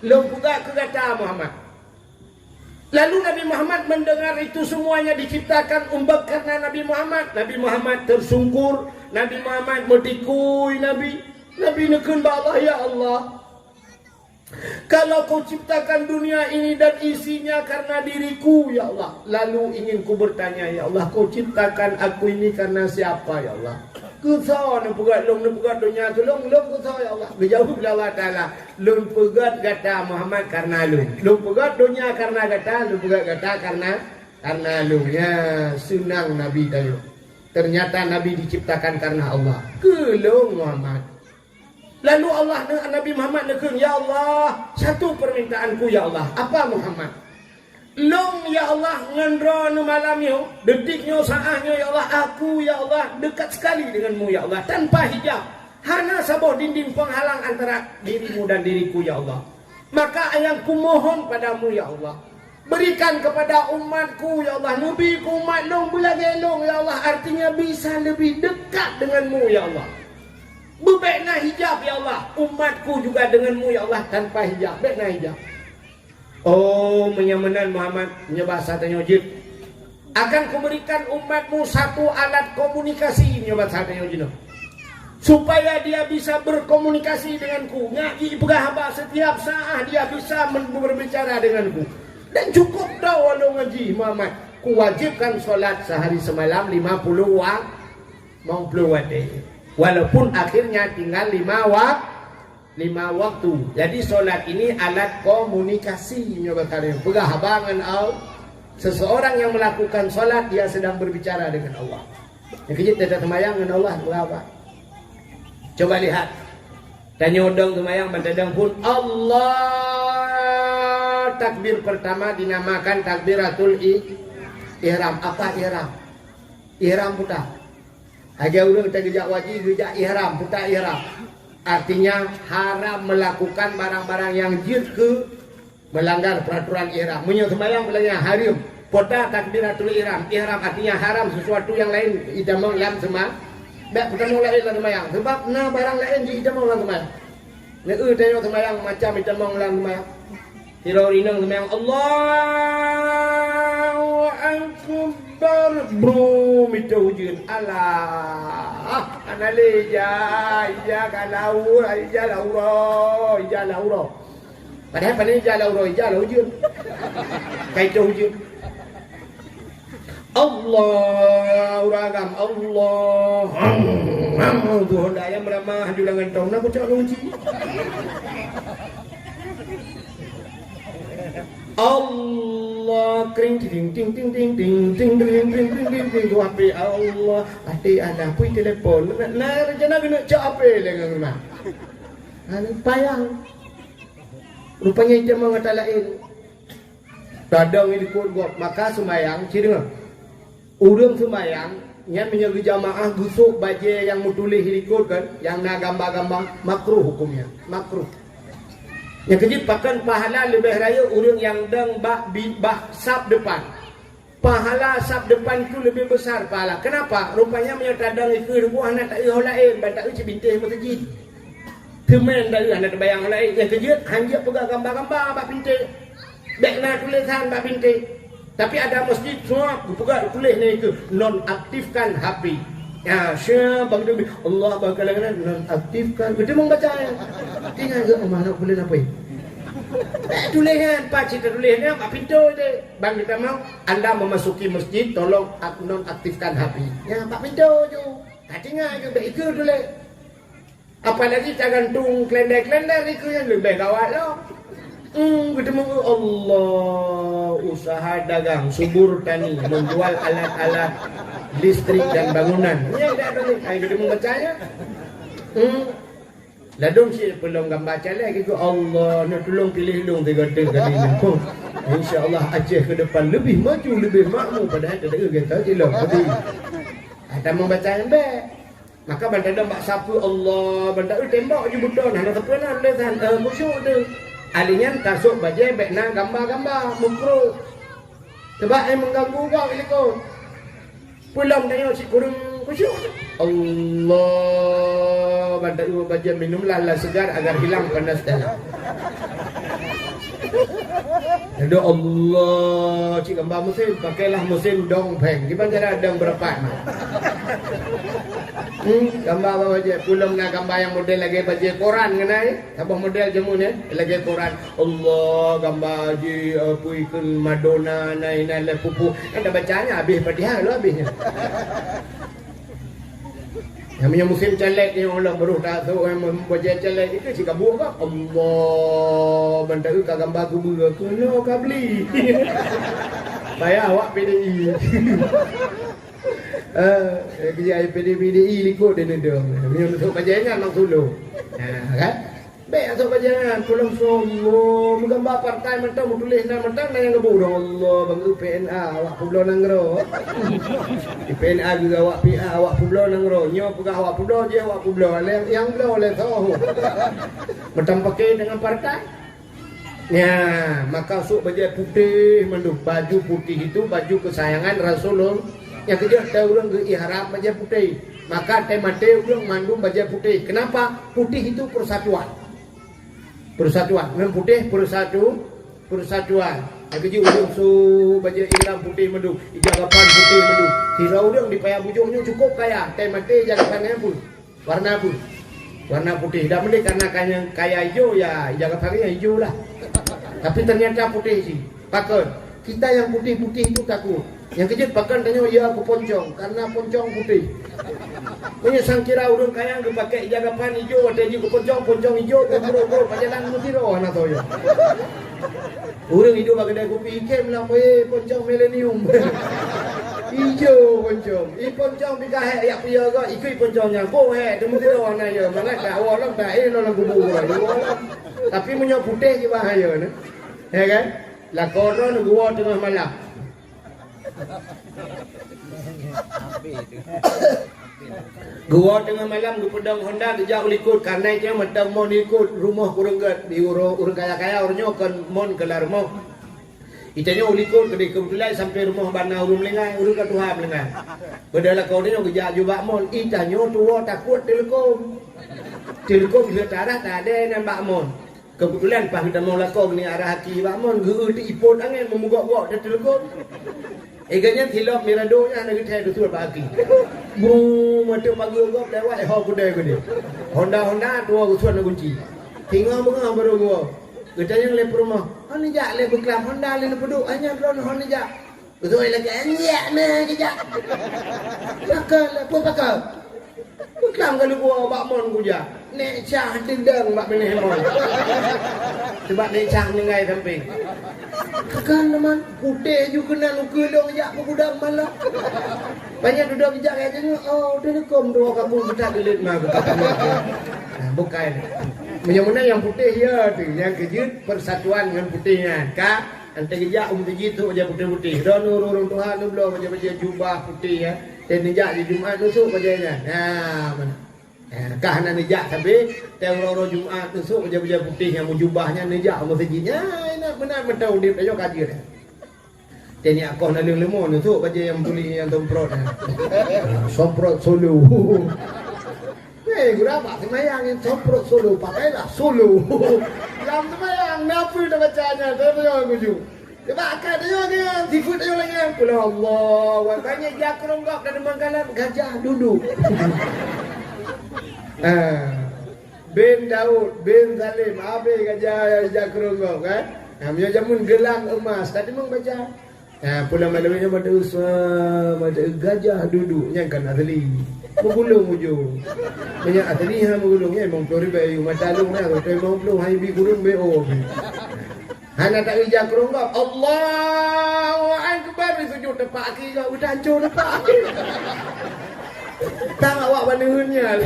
Lôn peugah keu gata Muhammad. Lalu Nabi Muhammad mendengar itu semuanya diciptakan umbak karena Nabi Muhammad. Nabi Muhammad tersungkur, Nabi Muhammad meutikui, Nabi, Nabi neukheun bak Allah, "Ya Allah, kalau kau ciptakan dunia ini dan isinya karena diriku, ya Allah, lalu ingin ku bertanya, ya Allah, kau ciptakan aku ini karena siapa, ya Allah? Keu soe neupeugöt lôn, neupeugöt donya keu lôn, lôn keu soe, ya Allah?" Geujaweueb lé Allah Taala, "Lôn peugöt gata Muhammad karena lôn. Lôn peugöt donya karena gata, lôn peugöt gata karena, karena lôn." Ya, seunang Nabi tanyoe. Ternyata Nabi diciptakan karena Allah. Keu lôn Muhammad. Lalu Allah ne-, Nabi Muhammad neukheun, "Ya Allah, satu permintaanku, ya Allah." "Apa, Muhammad?" "Lôn, ya Allah, ngon droeneuh malam nyoe, detik nyoe, saat nyoe, ya Allah, aku, ya Allah, dekat sekali denganmu, ya Allah, tanpa hijab. Hana saboh dinding penghalang antara dirimu dan diriku, ya Allah. Maka nyang kumohon padamu, ya Allah, berikan kepada umatku, ya Allah, neubi keu umat lôn beulagèe lôn, ya Allah, artinya bisa lebih dekat denganmu, ya Allah. Bèk na hijab, ya Allah, umatku juga denganmu, ya Allah, tanpa hijab, bèk na hijab." Oh, meunyoe meunan Muhammad, meunyoe basa tanyoe jeuet, "Akan kuberikan umatmu satu alat komunikasi," meunyoe basa tanyoe jinoe, "supaya dia bisa berkomunikasi denganku." Nyak jipeugah haba setiap saat dia bisa men-, berbicara denganku. Dan cukup tau lôn ngaji Muhammad. Kuwajibkan solat sehari semalam lima puluh wa-, lima puluh watèe. Walaupun akhirnya tinggal lima wa-, lima waktu. Jadi, solat ini alat komunikasi, nyoe kata dia. Peugah haba ngon Allah. Seseorang yang melakukan solat, dia sedang berbicara dengan Allah. Nyang keujeuet, dia semayang ngon Allah, peugah haba. Coba lihat. Tanyoe dong semayang, ban tadong phon, Allah. Takbir pertama dinamakan takbiratul i-, ihram. Apa ihram? Ihram peue teuh? Lagèe ureueng teuh geujak haji, geujak ihram, peue teuh ihram. Artinya, haram melakukan barang-barang nyang jeuet keu melanggar peraturan ihram. Meunyoe seumayang, peue teuh hareuem. Peue teuh takbiratul ihram. Ihram artinya haram sesuatu nyang laén jitamong lam seuma-, bèk peutamong laén lam seumayang. Sabab na barang laén jitamong lam seumayang. Neu-eu tanyoe seumayang macam jitamong lam seumayang. Sidroe inong seumayang, "Allahu Akbar." Brum, itu ujeuen. Alah. Hana lé ija, ija ka lam uroe, ija lam uroe, ija lam uroe. Padahai pane ija lam uroe, ija lam ujeuen. Ka itôh ujeuen. Allah, ureueng agam, Allah. Tuhan dah ayam ramah, haju lam gantong, na kucok ngon uji. Allah, kring, ting, ting, ting, ting, ting, ting, ting, ting, ting, ting, tu H P Allah. Até anak pui telepon. Na, na, rencana keuneuk cok H P lé ngon rumah. Aneuk payah. Rupanya itamong ata laén. Tadong di likot gob, maka seumayang, ci deungoe. Ureueng seumayang, nyan meunyoe geujamaah geusôk bajée nyang meutuléh di likot kan, nyang na gamba-gamba, makruh huköm nyan, makruh. Nyang keujeuet pakon pahala leubeh rayeuk ureueng nyang dong bak bi-, bak saf depan. Pahala saf depan itu leubeh besar pahala. Kenapa? Rupanya meunyoe tadong dikeue buah na taeu ho laén, ban taeu cit bintéh meuseujid. Teuma taeu hana teubayang ho laén, nyang keujeuet hanjeuet peugah gamba-gamba bak bintéh. Bék na tulésan bak bintéh. Tapi ada masjid, suap, geupeugah tuléh na itu, nonaktifkan H P. Ya, siapa begitu, Allah bakalangan nonaktifkan. Betul membaca ya. Tinggal ke rumah nak boleh apa? Bék tulésan, paci tuléh na bak pintoe deh. Ban geutamong, anda memasuki masjid, tolong ak-, nonaktifkan H P. Ya, bak pintoe ju. Ka tinggal ke, bék ikeu tuléh. Apalagi tagantung klender-klender ikeu nyan leubeh gawat lom. Hmm, geuteumeu Allah, usaha dagang subur tani, menjual alat-alat listrik dan bangunan. Nyan dak tadi, ai geuteumeu baca nyan. Hmm. Ladôm cit peulom gamba caleg ikeu Allah, na tulông piléh lôn tiga kali ni. Insya Allah Aceh ke depan lebih maju, lebih makmur padahai tadi gata cilok tadi. Ada membaca yang baik. Maka ban tadong bak sapeue Allah, ban taeu tembok ju beutôi, hana sapeue na tulésan, eh, khusyuk tu. Ahli nyan tasôk bajée bék na gamba-gamba, mukro. Sebab, eh, mengganggu ureueng di likot. Peulom tanyoe cit kureueng khusyuk. Allah, ban taeu bajée minumlah lam seugar agar hilang panas dalam. Aduh Allah, cit gamba musém, pakailah musém dong pheng. Kiban cara dong beurapat na. Hmm, gamba bak bajée. Peulom na gamba nyang model lagée bajée koran ngon ai. Saboh model jameun nyan, lagée koran. Allah, gamba ji, eh, pui kheun Madonna, na inan lé pupu. Kan tabaca nyan habéh Fatihah lom habéh nyan. Nyang meunyoe musém caleg nyoe lom baroh tasôk, eh, bajée caleg itu cit ka buet ka. Allah, ban taeu ka gamba keubeue, keunoe ka beli. Payah awak P D I. Eh, eh, kerja P D I, P D I likot dia nidong. Meunyoe masuk bajée nyan mak sulu. Ha, kan? Bék masuk bajée nyan, tolong sombong. Meugamba partai mantong, meutuléh nan mantong, nan nyang geubu dong Allah, bang P N A, awak peubloe nanggroe. P N A juga awak P A, awak peubloe nanggroe. Nyoe peugah awak peubloe, jih awak peubloe. Lé, nyang bloe lé soe. Mantong pakai dengan partai. Nya, maka sôk bajée putéh mandum. Baju putih itu baju kesayangan Rasulullah. Nyang keujeuet teu ureueng geu-ihram bajée putéh. Maka teu maté ureueng mandum bajée putéh. Kenapa? Putih itu persatuan. Persatuan. Ngon putéh persatu, persatuan. Nyang keujeuet ureueng sôk bajée ihram putéh mandum, ija gapan putéh mandum. Sidroe ureueng di Paya Bujôh nyoe cukup kaya, teu maté ija gapan nyan pun. Warna apa? Warna putih. Dak meudeh karena kaya, kaya ijo, ya, ija gapan nyan ijo lah. Tapi ternyata putih cit. Pakon? Kita yang putih-putih itu takut. Nyang keujeuet pakon tanyoe ya keu poncong, karena poncong putih. Meunyoe sangkira ureueng kaya geupakai ija gapan ijo, watée jih keu poncong, poncong ijo, geubrok-brok bak jalan meusidroe hana toh ya. Ureueng idup bak keudai kupi ikem lam, "Weh, poncong milenium." Ijo poncong. I poncong pih ka hék yak piya ga, ikui poncong nyan. Boh hék, teumeusidroe hana ya. Mangat ka awak lom ka, eh, lom lam kubu. Tapi meunyoe putéh jih bahaya na. Ya kan? Lakoe droeneuh geuwoe teungoh malam. Geuwoe teungoh malam geupeudong honda geujak u likot, karna itanyoe mantong mon likot rumoh kureueng gét di uroe ureueng kaya-kaya, uroe nyoe kon mon keu lam rumoh. Itanyoe u likot keudeh, keubeutulan sampoe rumoh bak na ureueng meulinggai, ureueng ka tuha meulinggai. Peudong lakoe nyoe geujak ju bak mon, itanyoe tuwoe takot teuleukom. Teuleukom jeuet tarah tadée nan bak mon. Keubeutulan paih geutamong lakoe geuneuk arah aki bak mon, geu-eu teuh ipot angén meumugok-gok teuh teuleukom. Eh, gobnyan silop mirado nyan hana geuthèe geusuet bak aki. Bru, meuteuk pageue gob lewat, eh, ho kudai geude. Honda-honda tuwoe geusuet na gunci. Singoh beungoh barô geuwoe. Geutanyong lé peurumoh, "Hon neujak lé beuklam Honda lé neupeuduek, hanya droeneuh hon neujak." Beutôi lagèe nyan, nyan geujak. Pakon lé, peue pakon? Beuklam ka leuboh bak mon kujak. Nèk cah teudong bak binéh mon. Sabab nèk cah meuninggai sampéng. Pakon teuma, putéh ju keunan ukeue lôn jak peugudang malam. Banyak dudoe bijak kaya tengok, oh, udah leukom dua kampung kita geulét ma. Nah, bukan. Meunyoe meunan nyang putéh ya tu, nyang keujeuet persatuan ngon putéh nyan, ka? Antara geujak u meuseujid sôk bajèe putéh-putéh. Droeneuh ureueng tuha neubloe bajèe-bajèe jubah putéh, ya. Dan neujak di Jumat neusôk bajèe nyan. Nah, meunan. Eh, ka hana neujak sabe, teuh uroe-uroe Jumat neusôk bajèe-bajèe putéh nyang meujubah nyan neujak u meuseujid. Nyan, meunan mantong udép tanyoe ka jeuet. Teuh nyak koh naleueng leumô neusôk bajèe nyang tuléh nyang somprot nyan. Somprot solo. Hei, gura bak seumayang nyang somprot solo, pakailah solo. Lam seumayang, na peue tabaca nyan, saya tanya kuju. Coba akai tanyoe nyan, sifeuet tanyoe lagèe nyan. Qul huwallahu ahad. Banyak jak keurong gob dan mangkalan gajah duduk. Ah. Bin Daud, bin Salim, habéh gajah jak keurong gob, kan? Nah, meunyoe jameun geulang emas, ka teumeung baca. Nah, pulang malam nyoe mata uswa, mata gajah duduk, nyan kan asli. Meugulong ujong. Meunyoe asli ha meugulong, nyan limong ploh ribèe, mata lôn na, limong ploh, hai bi kureueng B O. Hana taija keurong gob. Allahu Akbar, sujud tepak aki, gak udah hancur tepak aki. Tang awak baneun nyan.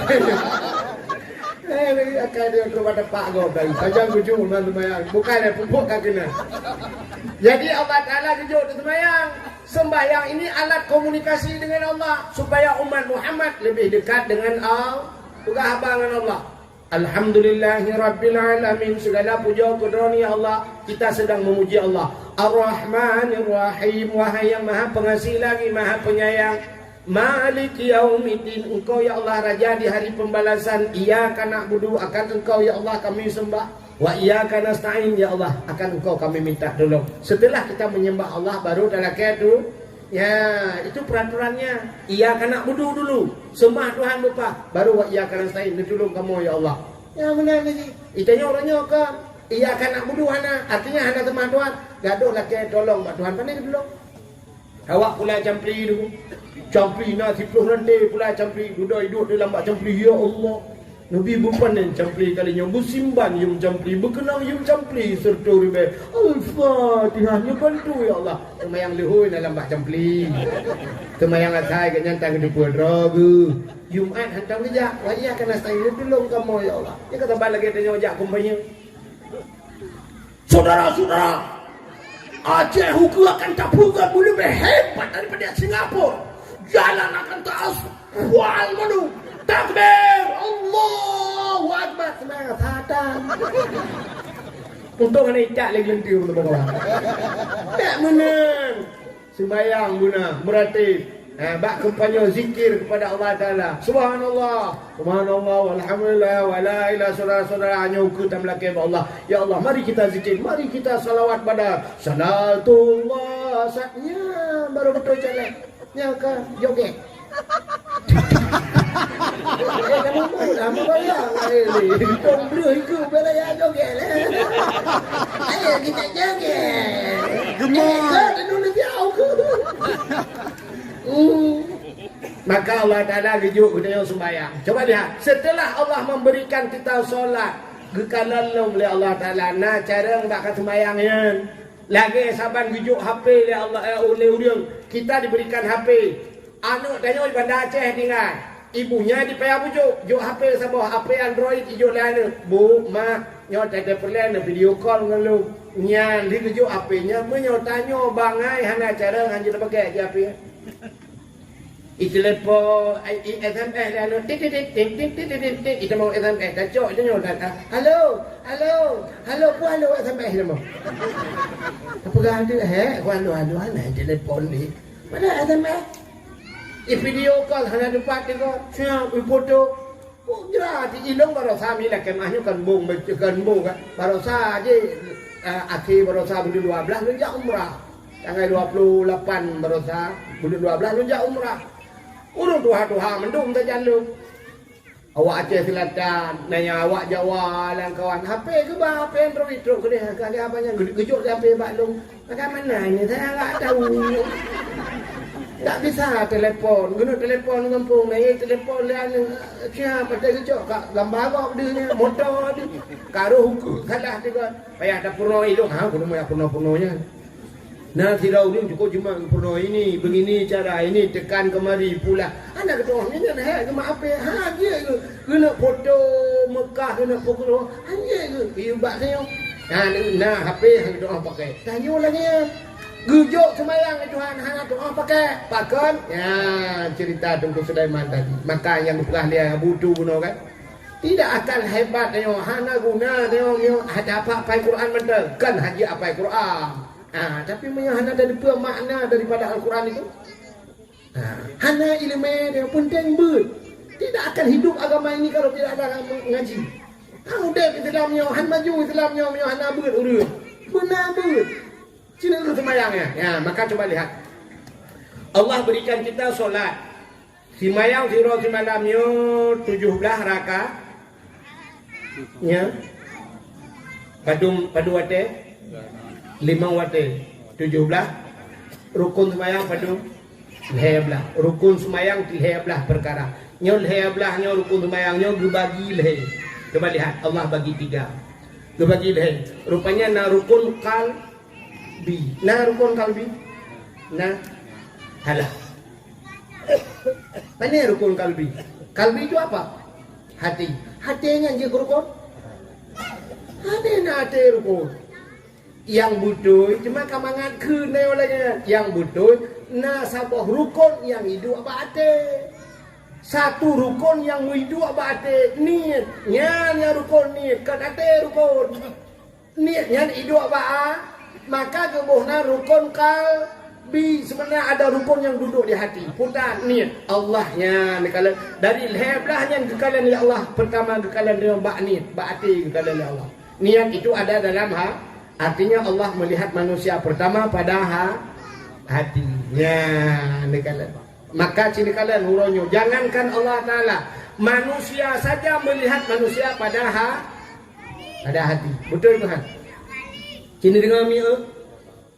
Eh, lagi akai dia ke rumah tepak gob tadi. Panjang ujung nan seumayang. Bukan eh, pupuk kaki nan. Jadi Allah Taala geujok di seumayang. Sembahyang ini alat komunikasi dengan Allah supaya umat Muhammad lebih dekat dengan Allah. Peugah haba ngon Allah. Alhamdulillahi Rabbil Alamin, segala puja keu Droeneuh ya Allah, kita sedang memuji Allah. Ar-Rahmanir Rahim, wahai yang Maha Pengasih lagi Maha Penyayang. Maliki Yaumiddin, Engkau ya Allah Raja di hari pembalasan. Iyyaka na'budu, akan Engkau ya Allah kami sembah. Wa iyyaka nasta'in, ya Allah, akan Engkau kami minta tolong. Setelah kita menyembah Allah, baru talakèe tu. Ya, itu peraturannya. Iyyaka na'budu dulu. Sembah Tuhan beupah, baru wa iyyaka nasta'in, neutulông kamoe ya Allah. Ya, meunan lagèe. Itanyoe uroe nyoe kan, iyyaka na'budu hana, artinya hana sembah Tuhan. Gadoh lakèe tolong bak Tuhan, pandai geutulông. Awak pulai campli tu. Campli na siploh ranté pulai campli. Dudoe iduek di lambak campli, ya Allah. Nabi beupanen campli kali nyoe, beusimban yum campli, beukeunong yum campli, seureutoh ribèe. Al-Fatihah, neubantu, ya Allah. Seumayang leuhôi na lam bak campli. Seumayang asai geuh nyan tan geuteupeue droe geuh. Jumat hantom geujak, wajah kana sai neutulông kamoe, ya Allah. Nyan ka saban lagèe tanyoe jak kumpanye. Saudara-saudara, Aceh ukeue akan tapeugah beuleubeh hebat daripada Singapura. Jalan akan taasfal baru. Takbir! Allahu Akbar! Seumayang satan. Untông hana itak lé geuleuntui ureueng teumeukawan. Tak meunan. Seumayang beuna, meuratéb. Ha, bak kampanye zikir kepada Allah Taala. Subhanallah, subhanallah, walhamdulillah, wala ilaha, saudara-saudara, nyoe ukeue tameulakèe bak Allah. Ya Allah, mari kita zikir, mari kita salawat pada Salatullah. Sa-, nya, baru beutôi jalan. Nya ka joget. Eh, kamu pun lah, apa ya? Eh, ni, hitung blue itu, bela ya joget, eh. Ayo kita joget. Gemoy. Eh, kau di Indonesia, aku. Hmm. Maka Allah Taala geujok geutanyoe sumbayang. Coba lihat, setelah Allah memberikan kita solat, geukalon lom lé Allah Taala na carông bak ka sumbayang nyan. Lagèe saban geujok H P lé Allah, eh, lé ureueng, kita diberikan H P. Aneuk tanyoe di Banda Aceh tinggai. Ibunya di Paya Bujôk, jok H P saboh, H P Android ijok lé aneuk. "Bu, mak, nyoe teuka peureulèe neuvideo call ngon lôn." Nyan lheueh geujok H P nyan, meunyoe tanyoe bangai hana carông, hanjeuet tabagèe H P. Itelepon, i, i S M S lé aneuk, tik, tik, tik, ting, ting, tik, tik, tik, tik, itamong S M S, tacok itu nyoe, ta, ta, "Halo, halo, halo, ku halo S M S nama." Peugah tu, "Hé, ku halo, halo, hana telepon ni." Mana S M S? I video call hana teumpat teuka, siap, i foto. Oh, jera, di ilong baroesa mi lakèe mah nyoe kan bong, kan bong, kan. Baroesa je, eh, akhé baroesa buleuen dua belas lôn jak umrah. Tanggai dua puluh lapan barosa, buleuen dua blaih lôn jak umrah. Ureueng tuha-tuha mandum tajak lôn. Awak Aceh Selatan, nanya awak Jawa, lam kawan. H P geuba, H P Android trok keudeh, ka lheueh abang nyan geujok di H P bak lôn. Bagaimana ini? Saya nggak tahu. Tak bisa telepon. Guna telepon gampông, nanya telepon lé aneuk. Siapa tak gejok kat gambar awak deh ni, motor deh. Karoh hukum salah juga. Payah tak pernah hidup. Ha, guna pernah-pernah nya. Nah, sidroe ureueng cukup jeumang peurunoe ini, begini cara ini, tekan kemari, pula. Hana geutu'oh nyan, hai, geumaaf, ha, jeuet geu-, geuneuk foto Mekah, geuneuk foto, ha, jeuet geu-, geuyue bak tanyoe. Nah, nah, H P han geutu'oh pakai. Tanyoe lagèe nyan. Geujok seumayang lé Tuhan, hana tu'oh pakai. Pakon? Ya, cerita Teungku Sulaiman tadi. Maka nyang geupeugah lé Abu Tu bunoe kan? Tidak akan hebat tanyoe, hana guna tanyoe, nyoe hana apai Quran mantong. Kan hana apai Quran. Ah, tapi meunyoe hana tateupeue makna daripada Al-Quran itu, ah, hana ileumèe, yang penting beuet. Tidak akan hidup agama ini kalau tidak ada mengaji. Ha, udép Islam nyoe, han maju Islam nyoe, meunyoe hana beuet ureueng. Beuna beuet. Sini dulu sembahyang ya. Ya, maka coba lihat. Allah berikan kita solat. Simayang sidroe simalam nyoe tujoh blaih rakaat. Nya. Padum, padum watèe? Limong watèe. Tujoh blaih. Rukun simayang padum? Lhèe blaih. Rukun simayang lhèe blaih peukara. Nyoe lhèe blaih nyoe rukun simayang nyoe geubagi lhèe. Coba lihat, Allah bagi tiga. Geubagi lhèe. Rupanya na rukun kal- bi. Na rukun kalbi? Na. Halah. Pane rukun kalbi? Kalbi itu apa? Hati. Hati nyan jeuet rukun? Pane na até rukun? Nyang beutôi, cuma ka mangat kheun lagèe nyan. Nyang beutôi, na saboh rukun nyang iduek bak até. Satu rukun nyang iduek bak até, niet. Nyan nyang rukun niet, kon até rukun. Niet nyan iduek bak a, maka geuboh na rukun kalbi. Sebenarnya ada rukun yang duduk di hati. Puta niet. Allah nyan geukalon. Dari lhèe blaih nyan geukalon lé Allah. Pertama geukalon lé bak niet, bak até geukalon lé Allah. Niat itu ada dalam ha-, artinya Allah melihat manusia pertama pada ha-, hati. Nyan geukalon. Maka cit neukalon uroe nyoe, jangankan Allah Taala, manusia saja melihat manusia pada ha-, pada hati. Beutôi, Tuhan? Cit neudeungoe mieu.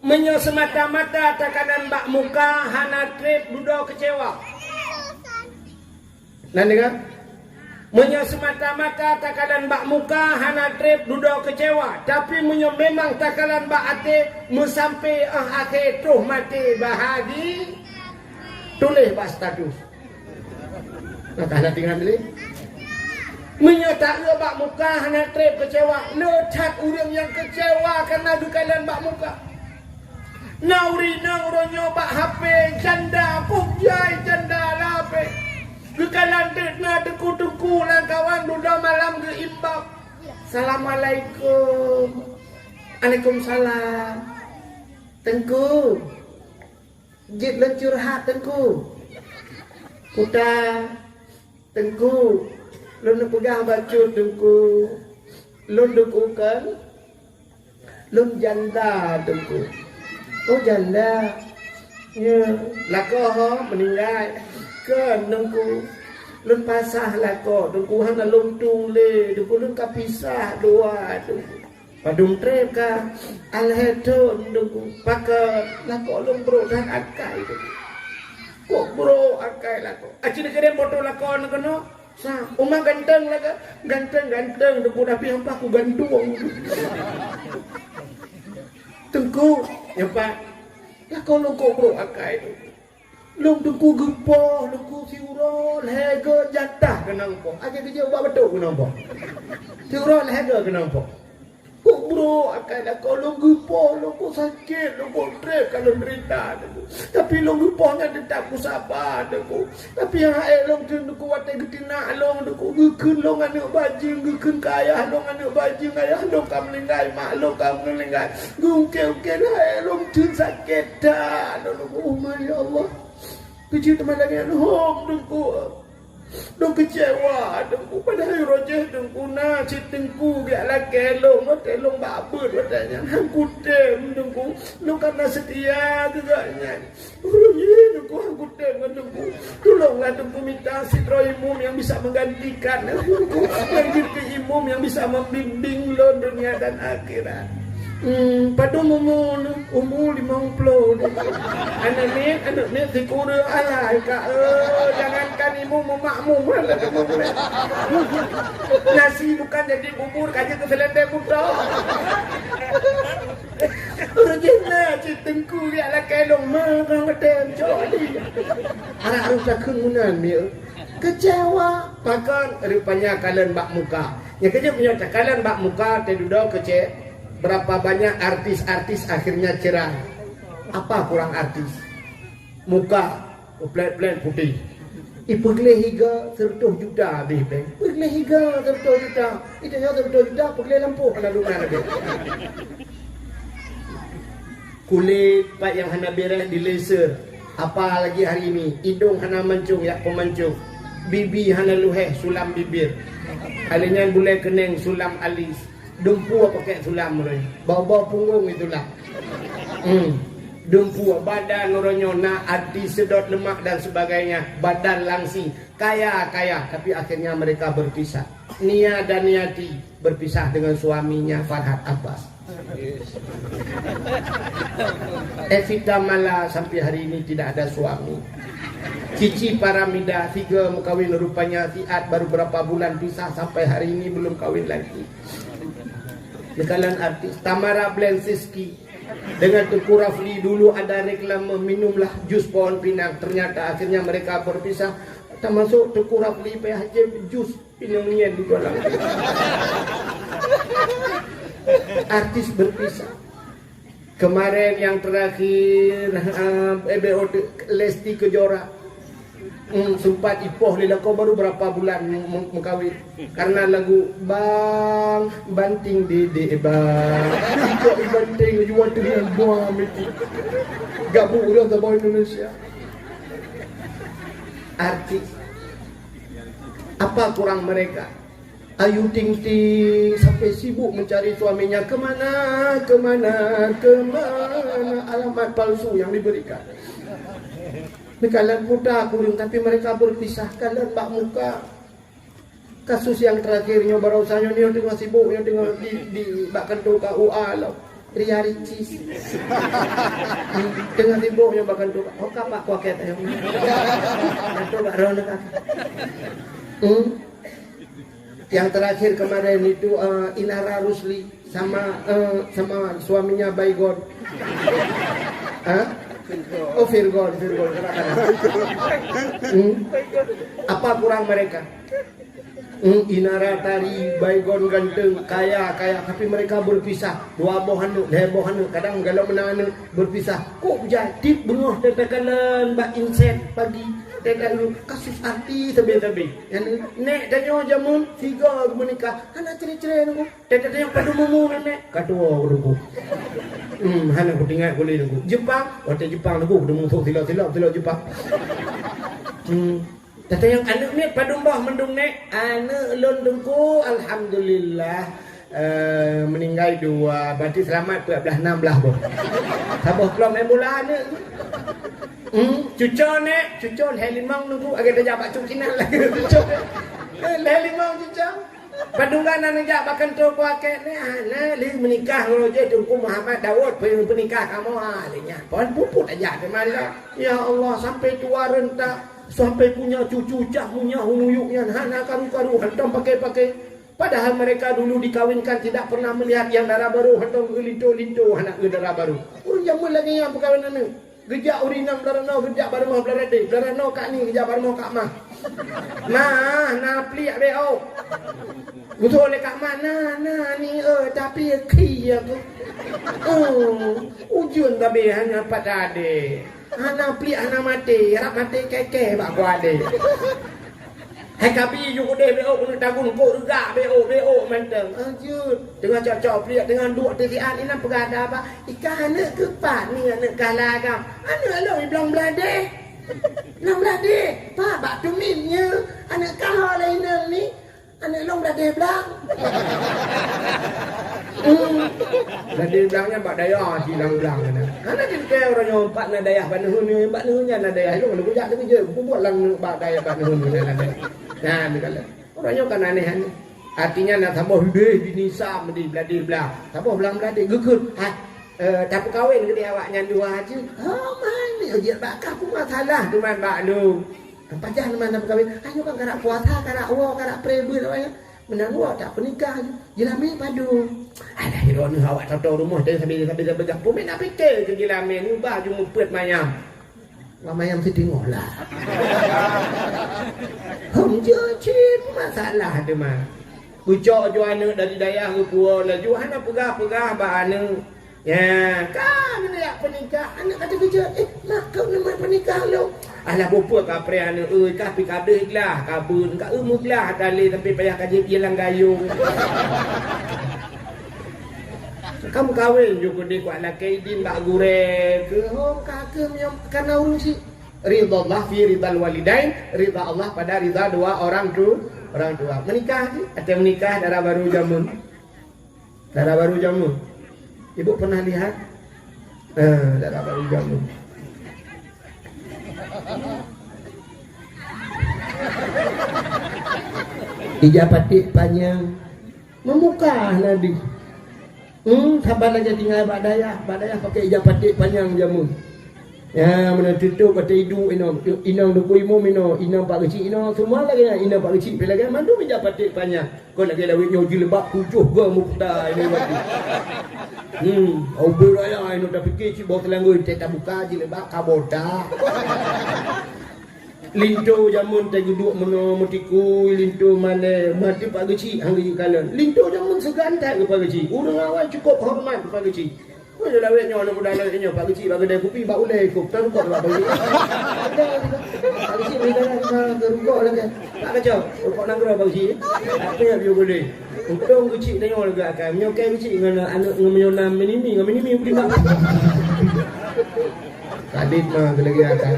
Meunyoe seumata-mata takalon bak muka, hana trép dudoe keucewa. Na neudeungoe? Meunyoe seumata-mata takalon bak muka, hana trép dudoe keucewa, tapi meunyoe memang takalon bak até, meusampé 'oh akhé troh maté bahagia, tuléh bak status. Nah, ka hana tinggai lé. Meunyoe taeu bak muka hana trép keucewa, le that ureueng nyang keucewa kareuna geukalon bak muka. Na ureueng inong uroe nyoe bak H P janda, pok jai janda lam H P. Geukalon teuk na teungku-teungku lam kawan dudoe malam geuimbab. Assalamualaikum. Waalaikumsalam. Teungku. Jeuet lôn curhat, Teungku. Puta. Teungku, lôn neupeugah bacut, Teungku. Lôn Teungku kon? Lôn janda, Teungku. Oh, janda. Ya, lakoe ho meuninggai. Kon, Teungku. Lôn pasah lakoe, Teungku, hana lôn tueng lé, Teungku, lôn ka pisah dua, Teungku. Padum trép ka, alhèe thon, Teungku. Pakon, lakoe lôn brok that akai, Teungku. Kok brok akai lakoe? Aci neukirém foto lakoe neuh keunoe? Sa, uma ganteng laga, ganteng-ganteng, Teungku, tapi hampa ku gantung. Teungku, nyan pat, lakoe lôn kok brok akai, Teungku. Lôn Teungku geupoh, Teungku, siuroe lhèe go jatah keunong poh. Akhé geujak ubak batuk keunong poh. Siuroe lhèe go keunong poh. Kok brok akai lakoe lôn geupoh, lôn kok sakét, lôn kok trép ka lôn deurita, Teungku. Tapi lôn geupoh nyan teutap kusaba, Teungku. Tapi nyang ha'e lôn kheun, Teungku, watèe geutinak lôn, Teungku, geukheun lôn aneuk bajeueng, geukheun keu ayah lôn aneuk bajeueng, ayah lôn ka meuninggai, mak lôn ka meuninggai. Geungkée-ungkée ha'e lôn kheun sakét that, Teungku. Oh, ya Allah. Keujieb teuma lagèe nyan hom, Teungku. Lôn keucewa, Teungku. Padahai uroe jih, Teungku, na cit Teungku geujak lakèe lôn, watèe lôn bak beuet watèe nyan. Han kutem, Teungku. Lôn ka na seutia keu gobnyan. Ulôn nyoe Teungku han kutem ngon Teungku. Tulonglah Teungku mita sidroe imum nyang bisa menggantikan Teungku, nyang jeuet keu imum nyang bisa membimbing lôn dunia dan akhirat. Hmm, padum umu neuh? Umu limong ploh neuh. Aneuk miet, aneuk miet sikureueng alai ka, eh, jangankan imum, makmum lah Teungku. Nasi bukan jadi bubur, ka jeuet keu seulendeng butong. Ureueng jih na cit Teungku jak lakée lôn, ma kang geutem cok di. Arak rôh takheun meunan mieu. Kecewa. Pakon? Rupanya kalon bak muka. Nyang keujeuet meunyoe takalon bak muka, tadudoe keu cek, berapa banyak artis-artis akhirnya cerai. Apa kurang artis? Muka. Plat-plat putéh. Ipeugleh higa seratus juta habéh beng. Peugleh higa seratus juta. Ita nyoe seratus juta peugleh lampôh hana dum na lagée. Kulét pat nyang hana beres di laser. Apalagi hari ini, idong hana mancung jak peumancung. Bibi hana luheh sulam bibir. Alèh nyan bulèe keuneng sulam alis. Dumpeue pakèk sulam uroe nyoe. Bau-bau punggong itulah. Hmm. Dumpeue, badan uroe nyoe na artis sedot lemak dan sebagainya. Badan langsing. Kaya-kaya. Tapi akhirnya mereka berpisah. Nia dan Niati berpisah dengan suaminya Farhad Abbas. Evita Mala sampai hari ini tidak ada suami. Cici Paramida, tiga meukawen rupanya, Siat baru berapa bulan pisah, sampai hari ini belum kawin lagi. Nikalan artis Tamara Blensinski dengan Teuku Rafli dulu ada reklame, "Minumlah jus pohon pinang." Ternyata akhirnya mereka berpisah. Termasuk Teuku Rafli payah jem jus pinang nyan di dalam. Artis berpisah. Kemarin yang terakhir, eh, B O T, Lesti Kejora. Hmm, sempat ipoh lé lakoe baru berapa bulan meng-, mengkawin. Karena lagu Bang Banting Dede Bang. Ikok Banting jual tu dengan buah miti. Gabung udah sama Indonesia. Artis. Apa kurang mereka? Ayu Ting Ting sampai sibuk mencari suaminya, kemana, kemana, kemana, alamat palsu yang diberikan. Meukalan puta kureueng, tapi mereka berpisah, kalan bak muka. Kasus yang terakhir nyoe baroesa nyoe, nyoe teungoh sibuk, nyoe teungoh di, di bak kantô K U A lom. Ria Ricis. Teungoh sibuk nyoe bak kantô, oh, ka bak kuakét ayong. Kantô bak roh neuka. Hmm? Yang terakhir kemarin itu, eh, Inara Rusli sama, eh, sama suaminya Baygon. Hah? Oh, Virgon, Virgon. Hmm? Apa kurang mereka? Hmm, Inara tari, Baygon ganteng, kaya, kaya, tapi mereka berpisah. Dua boh aneuk, lhèe boh aneuk, kadang galak meunan aneuk berpisah. Kok jadi beungoh teuka kalon bak inset pagi, teuka kasus artis sabe-sabe. Nyan, nèk tanyoe jameun tiga meunikah, hana cre-cre nunggu. Teuka tanyoe padum umu nèk, ka tuwo nunggu. Hmm, hana kutingat gule nunggu. Jepang, watèe Jepang nunggu, kuteumèe musoh sila-sila, sila Jepang. Hmm. Teuka nyang aneuk miet padum boh mandum nèk? Aneuk lôn Teungku, alhamdulillah, eh, meninggai dua, berarti seulamat peuet blah, nam blah boh. Saboh klom émbula aneuk. Hmm, cuco nèk, cuco lhèe limong Teungku, agak tajak bak Cut Kinan lagèe cuco. Eh, lhèe limong cuco. Padum blah na neujak bak kantô kuakét nèk, ah, na lheueh meunikah ngon Raja Teungku Muhammad Daud, pe-, peunikah kamoe, ah, lheueh nyan. Pohon puput aja teuma lom. Ya Allah, sampai tua renta, sampai punya cucu cah munyah uluyuk nyan hana karu-karu, hantom pakai-pakai. Padahal mereka dulu dikawinkan tidak pernah melihat yang dara barô hantom geulinto-linto hana geuh dara barô. Ureueng jameun lagèe nyan peukawen aneuk. Geujak ureueng inong blah ranoe, geujak bak rumoh blah radé, blah ranoe kak ni, geujak bak rumoh kak mah. Mah, na pliek beu. Geutoe lé kak mah, na, na ni, eh, tapi khi aku. Oh, ujeuen tabe hana pat adé. Hana pliek, hana maté, rab maté kèe-kèe bak ku adé. Hai kabi ju keudeh beu keuneuk tagun kok reugak beu, beu mantong. Ah, jeuet. Teungoh cok-cok pliek, teungoh duek tisian, inan peugah ada apa? Ika aneuk keupat ni aneuk kah lagam. Aneuk lôn iblong bladeh. Nang bladeh, pa bak tumit nyoe. Aneuk kah ho lé inong ni. Aneuk lôn bladeh blang. Hmm. Jadi blang nyan bak dayah, di blang-blang nyan. Hana di keu ureueng nyoe pat na dayah bak neuheun nyoe, bak neuheun nyan na dayah. Ilôn lalu kujak teukeujot, kubuet lam bak dayah bak neuheun nyan na dayah. Nah, ni kalau. Ureueng nyoe kan aneh-aneh. Artinya na saboh hideh di nisa di beladih blang. Saboh blang beladih geukheun. Ha, eh, tapeukawen keudeh awak nyan dua je. Oh, man, jeuet bak kah pun masalah teuma bak lôn. Pajan teuma na peukawen. Ayo kan karak puasa, karak woe, karak preh beuet awak nyan. Meunan woe tak peunikah je. Jeulamé padum. Alah, droeneuh awak toto rumoh teuh sabe-sabe peugah. Peumiet na pike keu jeulamé ngon bah ju meupeuet mayam. Lam ayam siteungoh lah. Hom jeuet cit masalah teuma. Geucok ju aneuk dari dayah geupuwoe laju hana peugah-peugah bak aneuk. Ya, ka aneuk jak peunikah, aneuk ka teukeujot, "Eh, mak keuneuk peunikah lom." Alah, bukon ka preh aneuk, "Oi, ka pi ka deuh glah, ka beun, ka eu meuglah tali sampai payah ka jieb ie lam gayong." Ka meukawen ju keudeh kuat lakée idin bak gurée keu hom ka keu meunyoe kana ureueng syiek. Ridha Allah fi ridhal walidain, ridha Allah pada ridha dua orang tu, orang tua. Menikah je, ada menikah dara baru jameun. Dara baru jameun. Ibu pernah lihat? Eh, dara baru jameun. Ija patik panyang. Meumukah Nabi. Hmm, saban lagée tinggai bak dayah, bak dayah pakai ija paték panyang jameun. Ya, meunan tutup ateueh iduek inong, inong Teungku Imum inong, inong Pak Geuchik inong, semua lagée nyan, inong Pak Geuchik pih lagée mandum ija paték panyang. Kon lagée lawét nyoe jilbab tujoh ga meuputa inong Pak Geuchik. Hmm, ubé raya inong tapiké cit boh teulanggoi teuh tabuka jilbab ka botak. Linto jameun teuh geuduek meunoe meutikui linto malée, meuhati Pak Geuchik han geuyue kalon. Linto jameun seugan that keu Pak Geuchik. Ureueng awai cukôp horeumat keu Pak Geuchik. Meunyoe lawét nyoe aneuk muda lawét nyoe Pak Geuchik bak keudée kupi bak ulée ikôb, tarukok bak Pak Geuchik. Ada juga. Pak Geuchik meunyoe tarukok lagée. Pak kacau, rukok nanggroe Pak Geuchik. Tapi nyak biu boleh. Untông Geuchik tanyoe lagée akai. Meunyoe kai Geuchik ngon aneuk ngon meunyoe na minimi, ngon minimi beri mak. Kadit ma geulagée akai.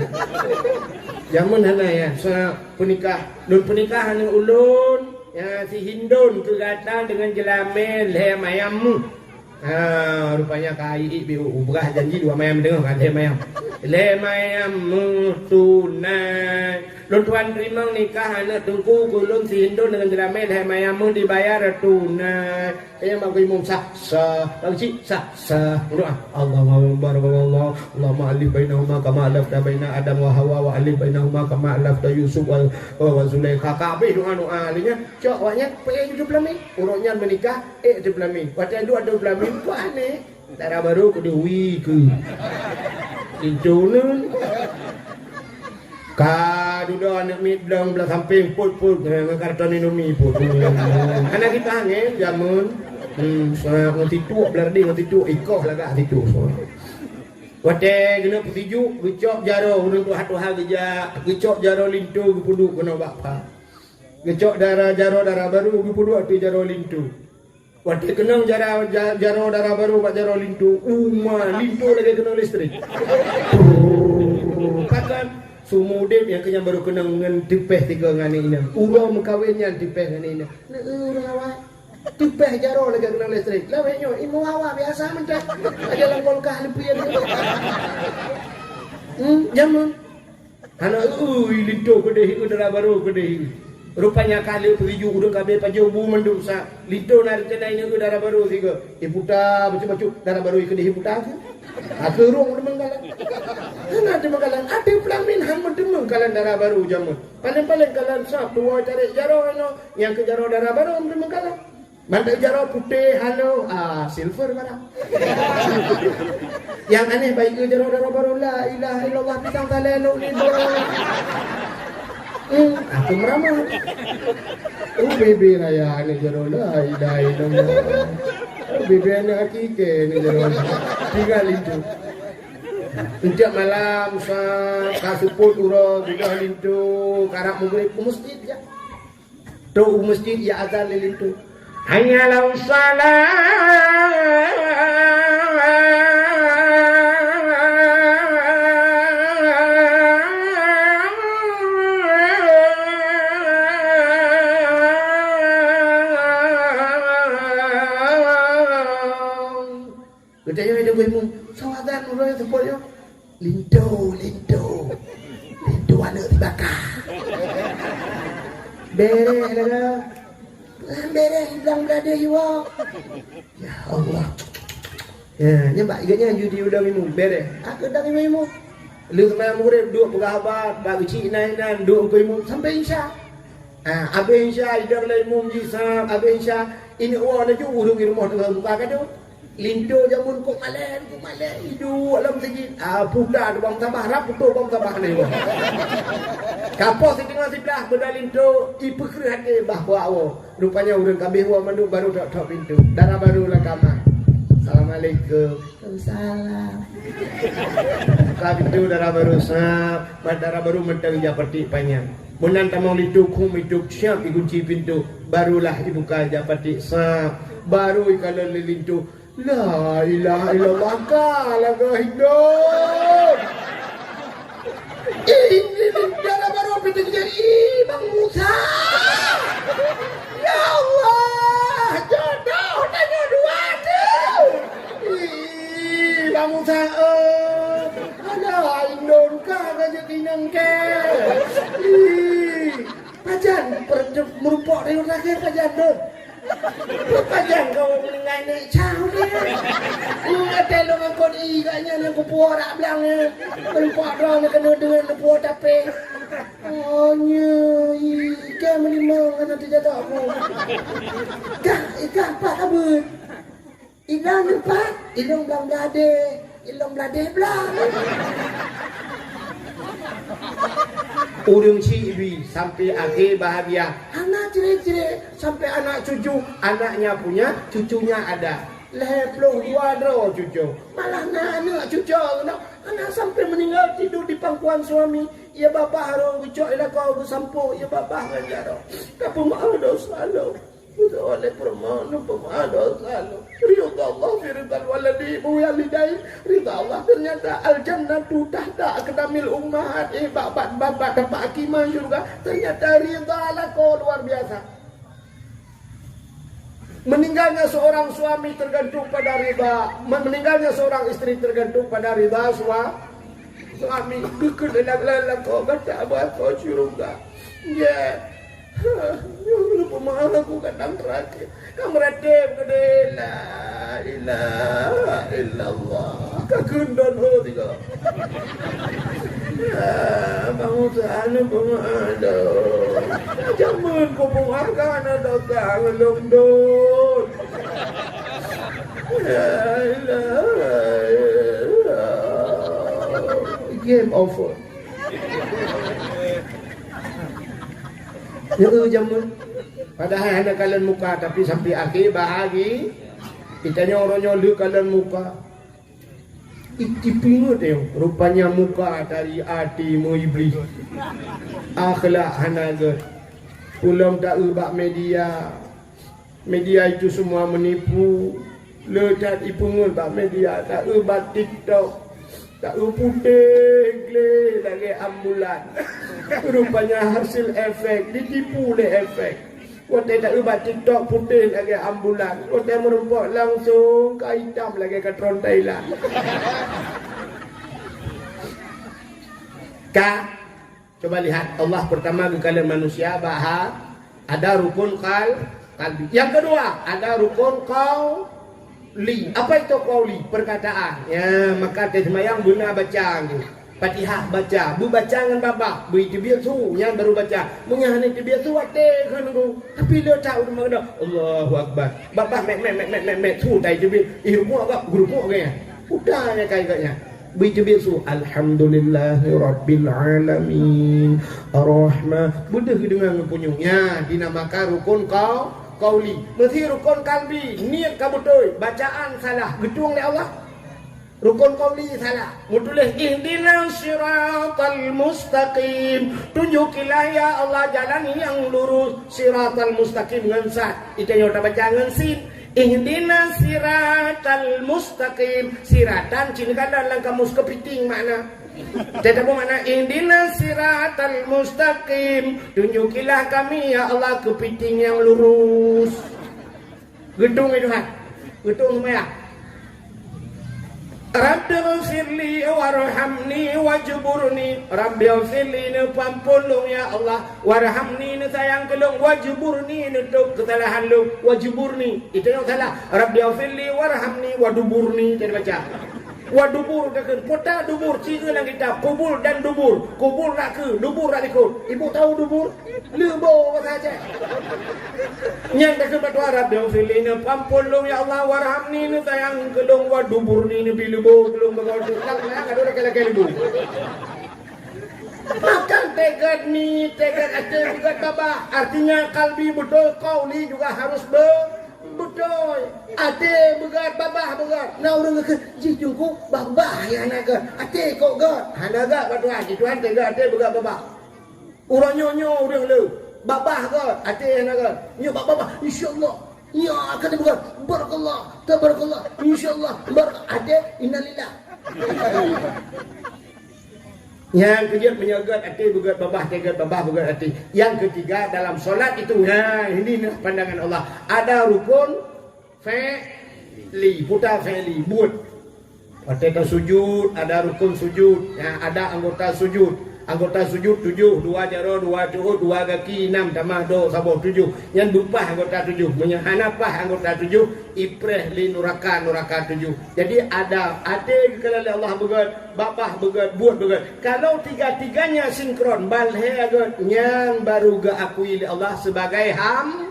Jameun hana ya, sa peunikah. Lôn peunikah aneuk ulôn, ya, si Hindon keu gata deungon jeulamé lhée mayam mu. Ha, rupanya ka iék biu, beurah janji dua mayam deungoh ka lhée mayam. Lhée mayam mu tunai. Lôn tuan teurimong nikah aneuk teungku keu lôn si Hindon deungon jeulamé lhée mayam mu dibayar tunai. Ayah mak imum sah, sah. Bang cik sah, sah. Berdoa. Allahumma barik Allah. Allahumma alif bainahuma kama alafta baina Adam wa Hawa wa alif bainahuma kama alafta Yusuf wa, wa, wa Zulaikha. Ka habéh doa-doa lé nyan. Cok awak nyan, peuék ju teupeulamé. Ureueng nyan meunikah, ék teupeulamé. Watée duek teupeulamé, buah ni. Dara barô keudeh wie keu. Itu nun. Ka dudoe aneuk miet blong blah sampéng, put-put, eh, ngon karton Indomie, put. Hana geutanggém jameun. Hmm, sa-, ngon tituek, blah deh ngon tituek, ikoh lagak tituek. Watée geuneuk peusijuek, geucok jaroe, ureueng tuha-tuha geujak, geucok jaroe linto geupeuduek keunoe bak pha. Geucok dara, jaroe dara barô geupeuduek ateueh jaroe linto. Watée keunong jara-, ja-, jaroe dara barô bak jaroe linto, uma linto lagée keunong listrik. Pakon? Seumeu udeb nyang keunong barô keunong ngon teupeh tiga ngon aneuk inong. Uroe meukawen nyan teupeh ngon aneuk inong. Neu ureueng awai. Teupeh jaroe lagée keunong listrik. Lawét nyoe, imeum awai biasa mantong. Aja lam kulkas leupie. Hmm, jameun. Hana eu linto keudeh, eu dara barô keudeh. Rupanya ka lheueh peusijuek ureueng ka abéh pajoh bu mandum sa. Linto na rencana inong eu dara barô sigoe. Iputa bacut-bacut dara barô keudeh iputa tu. Akhé rhung teumeukalan. Hana teumeukalan. Até peulamin han meuteumeukalan dara barô jameun. Paléng-paléng kalan sab tuwoe tarek jaroe inoe. Nyang keu jaroe dara barô meuteumeukalan. Mantong jaroe putéh halo, ah, silver barang. Nyang aneh baik keu jaroe dara barô, la ilaha illallah, pisang saleh lok ni barô. Hmm, aku meurama. Oh, bebe raya ni jaroe, la ilaha illallah. Oh, bebe aneuk hakiki ni jaroe. Tinggal itu. Setiap malam, sa-, ka seupôt uroe, beudôh linto, karab meugrib, ke masjid jak. Trôk u masjid, ya azan lé linto. Hayya 'alas shalah. Azan uroe seupôt nyoe. Linto, linto. Linto aneuk sibaka. Bereh lagoe. Bereh blang bladeh jiwoe. Ya Allah. Ya, nyan bak geuh nyan judi udang imum. Bereh. Aku udang imum. Lheueh seumayang maghrib, duek peugah haba, bak geuchik nan, nan, duek keu imum sampai isya. Ah, abéh isya, idong lé imum jih sab, abéh isya, ineuk woe laju ureueng di rumoh teungoh buka kado. Linto jameun kok malèe, kok malèe, iduek lam masjid. Ah, puta tu bang sabah, rap putôh bang sabah ni. Ka poh siteungoh siblaih beuda linto, ipeukreuh até bah kuat woe. Rupanya ureueng ka abéh woe mandum baru tok-tok pintoe. Dara barô lam kama. Assalamualaikum. Waalaikumsalam. Buka pintoe dara barô sab, dara barô mantong ija patik panyang. Meunan tamong linto khum itôb siap igunci pintoe, barulah ibuka ija patik sab, baru ikalon lé linto, "La ilaha illallah, ka lagoe hidup." Ini dara barô pintoe jadi, "Ih, Bang Musa! Ya Allah, jodoh tanyoe dua tu!" Ih, Bang Musa, eh, ada indon ka raja tinang ke. Ih, pajan per-, meurupok dari terakhir pajan tu. Pajan kau meninggai nek cau dia. Ingat teh lo ngangkon i kat nyan aku puak rak belang ni. Meurupok drone kena dengan puak tapi. Oh, nya, i, ikan melimang kan nanti jatuh aku. Kah, ikan apa kabut? Ilong lupa, ilong blang bladeh, ilong bladeh blang. Ureueng chik bi sampai akhé bahagia. Anak cre-cre sampai anak cucu, anaknya punya, cucunya ada. Lhèe ploh dua droe cucu. Malah na aneuk cucu keunoe, anak sampai meninggal tidur di pangkuan suami. Ya babah rhung geucok, ya lakoe geusampôh, ya babah ngon jaroe. Ka peumeu'ah dosa lom. Beutôi lé peurumoh, neupeumaha dosa lom. Ridha Allah fi ridhal waladi, bu walidain. Ridha Allah, ternyata al-jannatu tahta aqdamil ummahat. Eh, bak, bak, bak, bak tapak aki ma syurga. Ternyata ridha lakoe luar biasa. Meninggalnya seorang suami tergantung pada ridha. Men-, meninggalnya seorang isteri tergantung pada ridha sua-, suami. Geukheun lé lakoe gata bak syurga. Ya. Nyoe peumaha aku kadang terakhir. Ka meuratéb keudéh, la ilaha illallah. Ka kheun don ho tiga. Ya, Bang Musa ni peumaha don. Jameun ku peumaha ka na dosa ngon lôn don. La ilaha illallah. Game over. Nyoe jameun. Padahai hana kalon muka, tapi sampai akhé bahagia. Geutanyoe uroe nyoe lheueh kalon muka. I-, ipingeut nyoe, rupanya muka dari até meu iblih. Akhlak hana gèt. Peulom taeu bak media. Media itu semua menipu. Le that ipeungeut bak media, taeu bak TikTok, taeu putéh gleh lagèe ambulan. Rupanya hasil efek, ditipu lé efek. Watèe taeu bak TikTok putéh lagèe ambulan, watèe meurumpok langsung ka itam lagèe katron Thailand. Ka Coba lihat, Allah pertama geukalon manusia bak ha-, ada rukun qal-, qalbi. Yang kedua, ada rukun qauli. Apa itu qauli? Perkataan. Ya, maka teuh seumayang beuna baca nyoe. Fatihah baca, beubaca ngon babah, beu teubiet su, nyan baru baca. Meunyo hana teubiet su, watèe kheun nunggu. Tapi le that ureueng meukeuna, Allahu Akbar. Babah mek, mek, mek, su tai teubiet. Ih, rukuk agak, rukuk agak. Udah nyan kai agak nyan. Beu teubiet su, "Alhamdulillahirabbil alamin. Arrahman." Beudeuh geudeungoe ngon punyueng. Nyan dinamakan rukun qau-, qauli. Meusé rukun qalbi, niet ka beutôi, bacaan salah, geutueng lé Allah. Rukun qauli salah. Meutuléh, "Ihdinas siratal mustaqim." Tunjukilah, ya Allah, jalan yang lurus, siratal mustaqim ngon sat. Itanyoe tabaca ngon sin. Ihdinas siratal mustaqim. Siratan cit neukalon lam kamus keupiting makna. Teutabong makna ihdinas siratal mustaqim. Tunjukilah kami, ya Allah, keupiting nyang lurus. Geutueng lé Tuhan. Geutueng seumayang. Rabbighfirli warhamni wajburni. Rabbighfirli, neupeuampôn lôn ya Allah, warhamni, neusayang keu lôn, wajburni, neutôb keusalahan lôn, wajburni. Itu nyang salah. Rabbighfirli warhamni waduburni, jadi baca. Wadubur takheun, kota dubur, sigeue lam kitab, kubur dan dubur. Kubur nakeuh, dubur dak likot. Ibu tahu dubur? Leuboh bahasa Aceh. Nyan takheun bak Tuhan, Rabbighfirli, neupeuampôn lôn ya Allah, warhamni, neusayang keu lôn, waduburni, neubi leuboh keu lôn, bak lôn. Lang, lang, adoe lakée-lakée leuboh. Makan teugat ni, teugat até, teugat babah. Artinya kalbi beutôi, qauli juga harus be-, beutôi. Até beugat, babah beugat. Na ureuëng geukheun, jih teungku babah nyang hana gét. Até kok gét? Hana gét bak Tuhan. Di Tuhan teugat até, beugat babah. Uroe nyoe, nyoe ureuëng le, babah gét, até hana gét. Nyoe bak babah, insya Allah. Nyoe akan beugat. Barakallah, tabarakallah. Insya Allah. Bar-, até, innalillah. Nyang keujeuet meunyoe gét até, beugat babah, teugat babah, beugat até. Yang ketiga dalam solat itu, nah, ini nah pandangan Allah. Ada rukun fi'li, puta fi'li, buet. Watée tasujud, ada rukun sujud, nah, ada anggota sujud. Anggota sujud tujoh, dua jaroe, dua tu'ôt, dua gaki, nam tamah dua saboh, tujoh. Nyan beupah anggota tujoh. Meunyoe hana pah anggota tujoh, ipreh lé nuraka, nuraka tujoh. Jadi ada até geukalon lé Allah beugét, babah beugét, buet beugét. Kalau tiga-tiganya sinkron, ban lhée gét, nyan baru geuakui lé Allah sebagai ham-,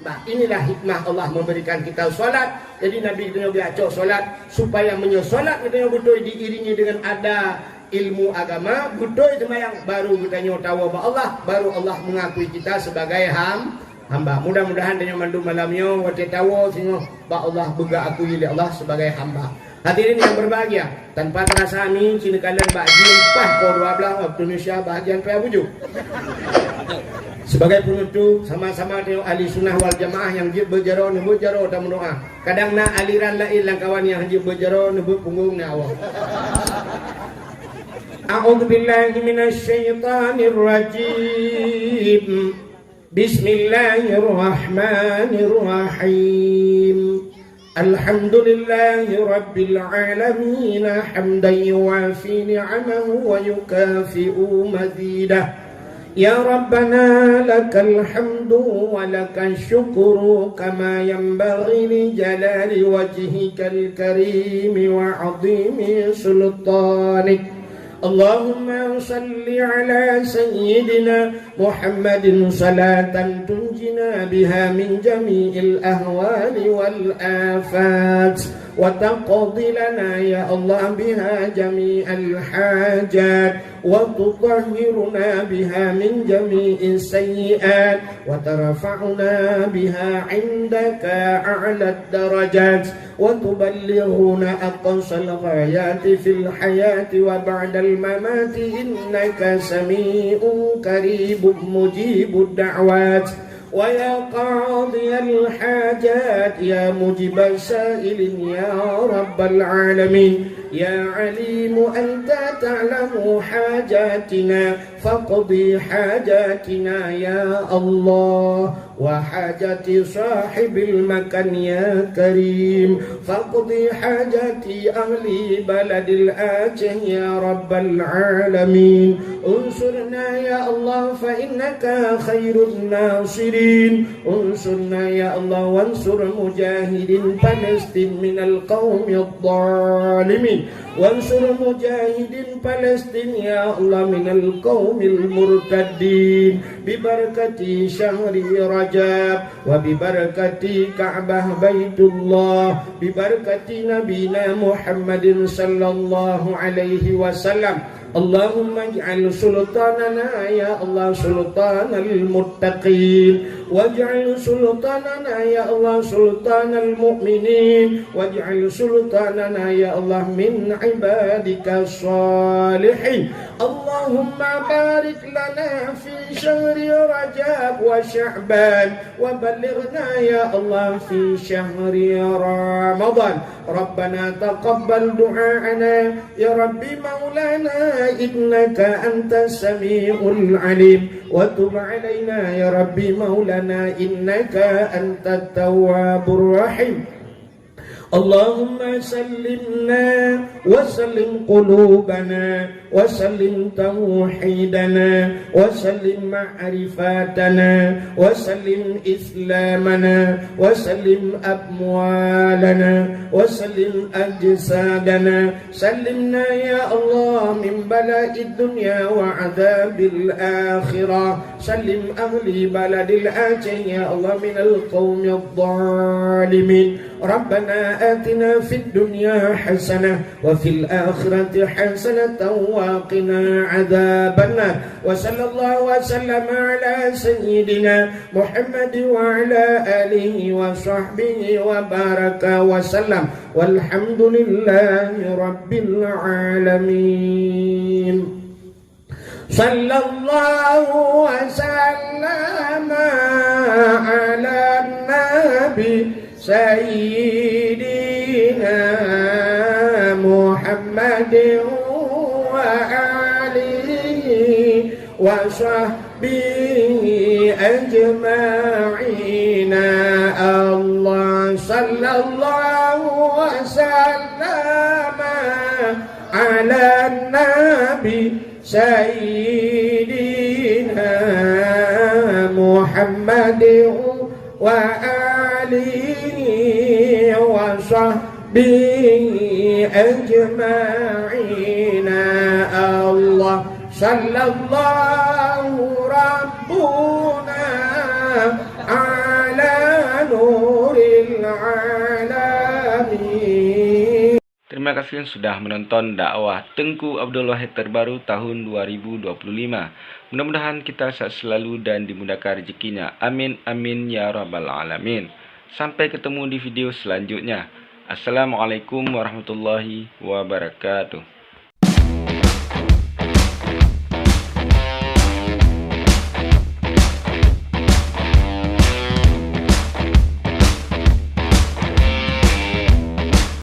bah, inilah hikmah Allah memberikan kita salat. Jadi Nabi geutanyoe biasa cok salat supaya meunyoe salat geutanyoe beutôi diiringi dengan ada ilmu agama, beutôi seumayang, baru geutanyoe tawoe bak Allah, baru Allah mengakui kita sebagai ham-, hamba. Mudah-mudahan tanyoe mandum malam nyoe watée tawoe singoh bak Allah beugét akui lé Allah sebagai hamba. Hadirin yang berbahagia, tanpa terasa kami kini kalian bak jim pah pukul dua belas waktu Indonesia bahagian paya bujuk. Sebagai penutup, sama-sama tengok ahli sunnah wal jamaah nyang jeuet beujaroe, neubeuet jaroe dan meudoa. Kadang na aliran laén lam kawan nyang jeuet beujaroe, neubeuet punggong na awak. A'udzubillahi minasyaitonirrajim. Bismillahirrahmanirrahim. Alhamdulillahi rabbil alamin, hamdan yuwafi ni'amahu wa yukafi'u mazidah. Ya Rabbana, lakal hamdu wa lakash syukru kama yanbaghi li jalali wajhikal karimi wa 'azimi sultanik. Allahumma salli ala sayyidina Muhammadin salatan tunjina biha min jami'il ahwali wal afat, wa taqdi lana ya Allah biha jami'al hajat, wa tutahhiruna biha min jami'is sayyi'at, wa tarfa'una biha 'indaka a'lad darajat. وتبلغنا أقصى الغايات في الحياة وبعد الممات إنك سميع قريب مجيب الدعوات. ويا قاضي الحاجات يا مجيب السائلين يا رب العالمين، يا عليم أنت تعلم حاجاتنا فاقض حاجاتنا يا الله، وحاجة صاحب المكان يا كريم، فاقض حاجة أهل بلد الآتيه يا رب العالمين. انصرنا يا الله فإنك خير الناصرين. انصرنا يا الله وانصر مجاهدين فلسطين من القوم الظالمين. وانصر مجاهدين فلسطين يا الله من القوم المرتدين ببركة شهر رجب وببركة كعبة بيت الله ببركة نبينا محمد صلى الله عليه وسلم. اللهم اجعل سلطاننا يا الله سلطان المتقين، واجعل سلطاننا يا الله سلطان المؤمنين، واجعل سلطاننا يا الله من عبادك الصالحين. اللهم بارك لنا في شهر رجب وشعبان، وبلغنا يا الله في شهر رمضان. ربنا تقبل دعاءنا يا رب مولانا إنك أنت السميع العليم، وتب علينا يا رب مولانا إنك أنت التواب الرحيم. اللهم سلمنا وسلم قلوبنا وسلم توحيدنا وسلم معرفتنا وسلم إسلامنا وسلم أموالنا وسلم أجسادنا. سلمنا يا الله من بلاء الدنيا وعذاب الآخرة. سلم أهل بلد الآجي يا الله من القوم الظالمين. ربنا آتنا في الدنيا حسنة وفي الآخرة حسنة وقنا عذاب النار. وصلى الله وسلم على سيدنا محمد وعلى آله وصحبه وبارك وسلم. والحمد لله رب العالمين. صلى الله وسلم على النبي سيدنا محمد وآله وصحبه أجمعين. الله صلى الله وسلم على النبي سيدنا محمد وآله وصحبه أجمعين. الله صلى الله ربنا على نور العالمين. Terima kasih sudah menonton dakwah Teungku Abdul Wahid terbaru tahun dua ribu dua puluh lima. Mudah-mudahan kita sehat selalu dan dimudahkan rezekinya. Amin, amin, ya rabbal alamin. Sampai ketemu di video selanjutnya. Assalamualaikum warahmatullahi wabarakatuh.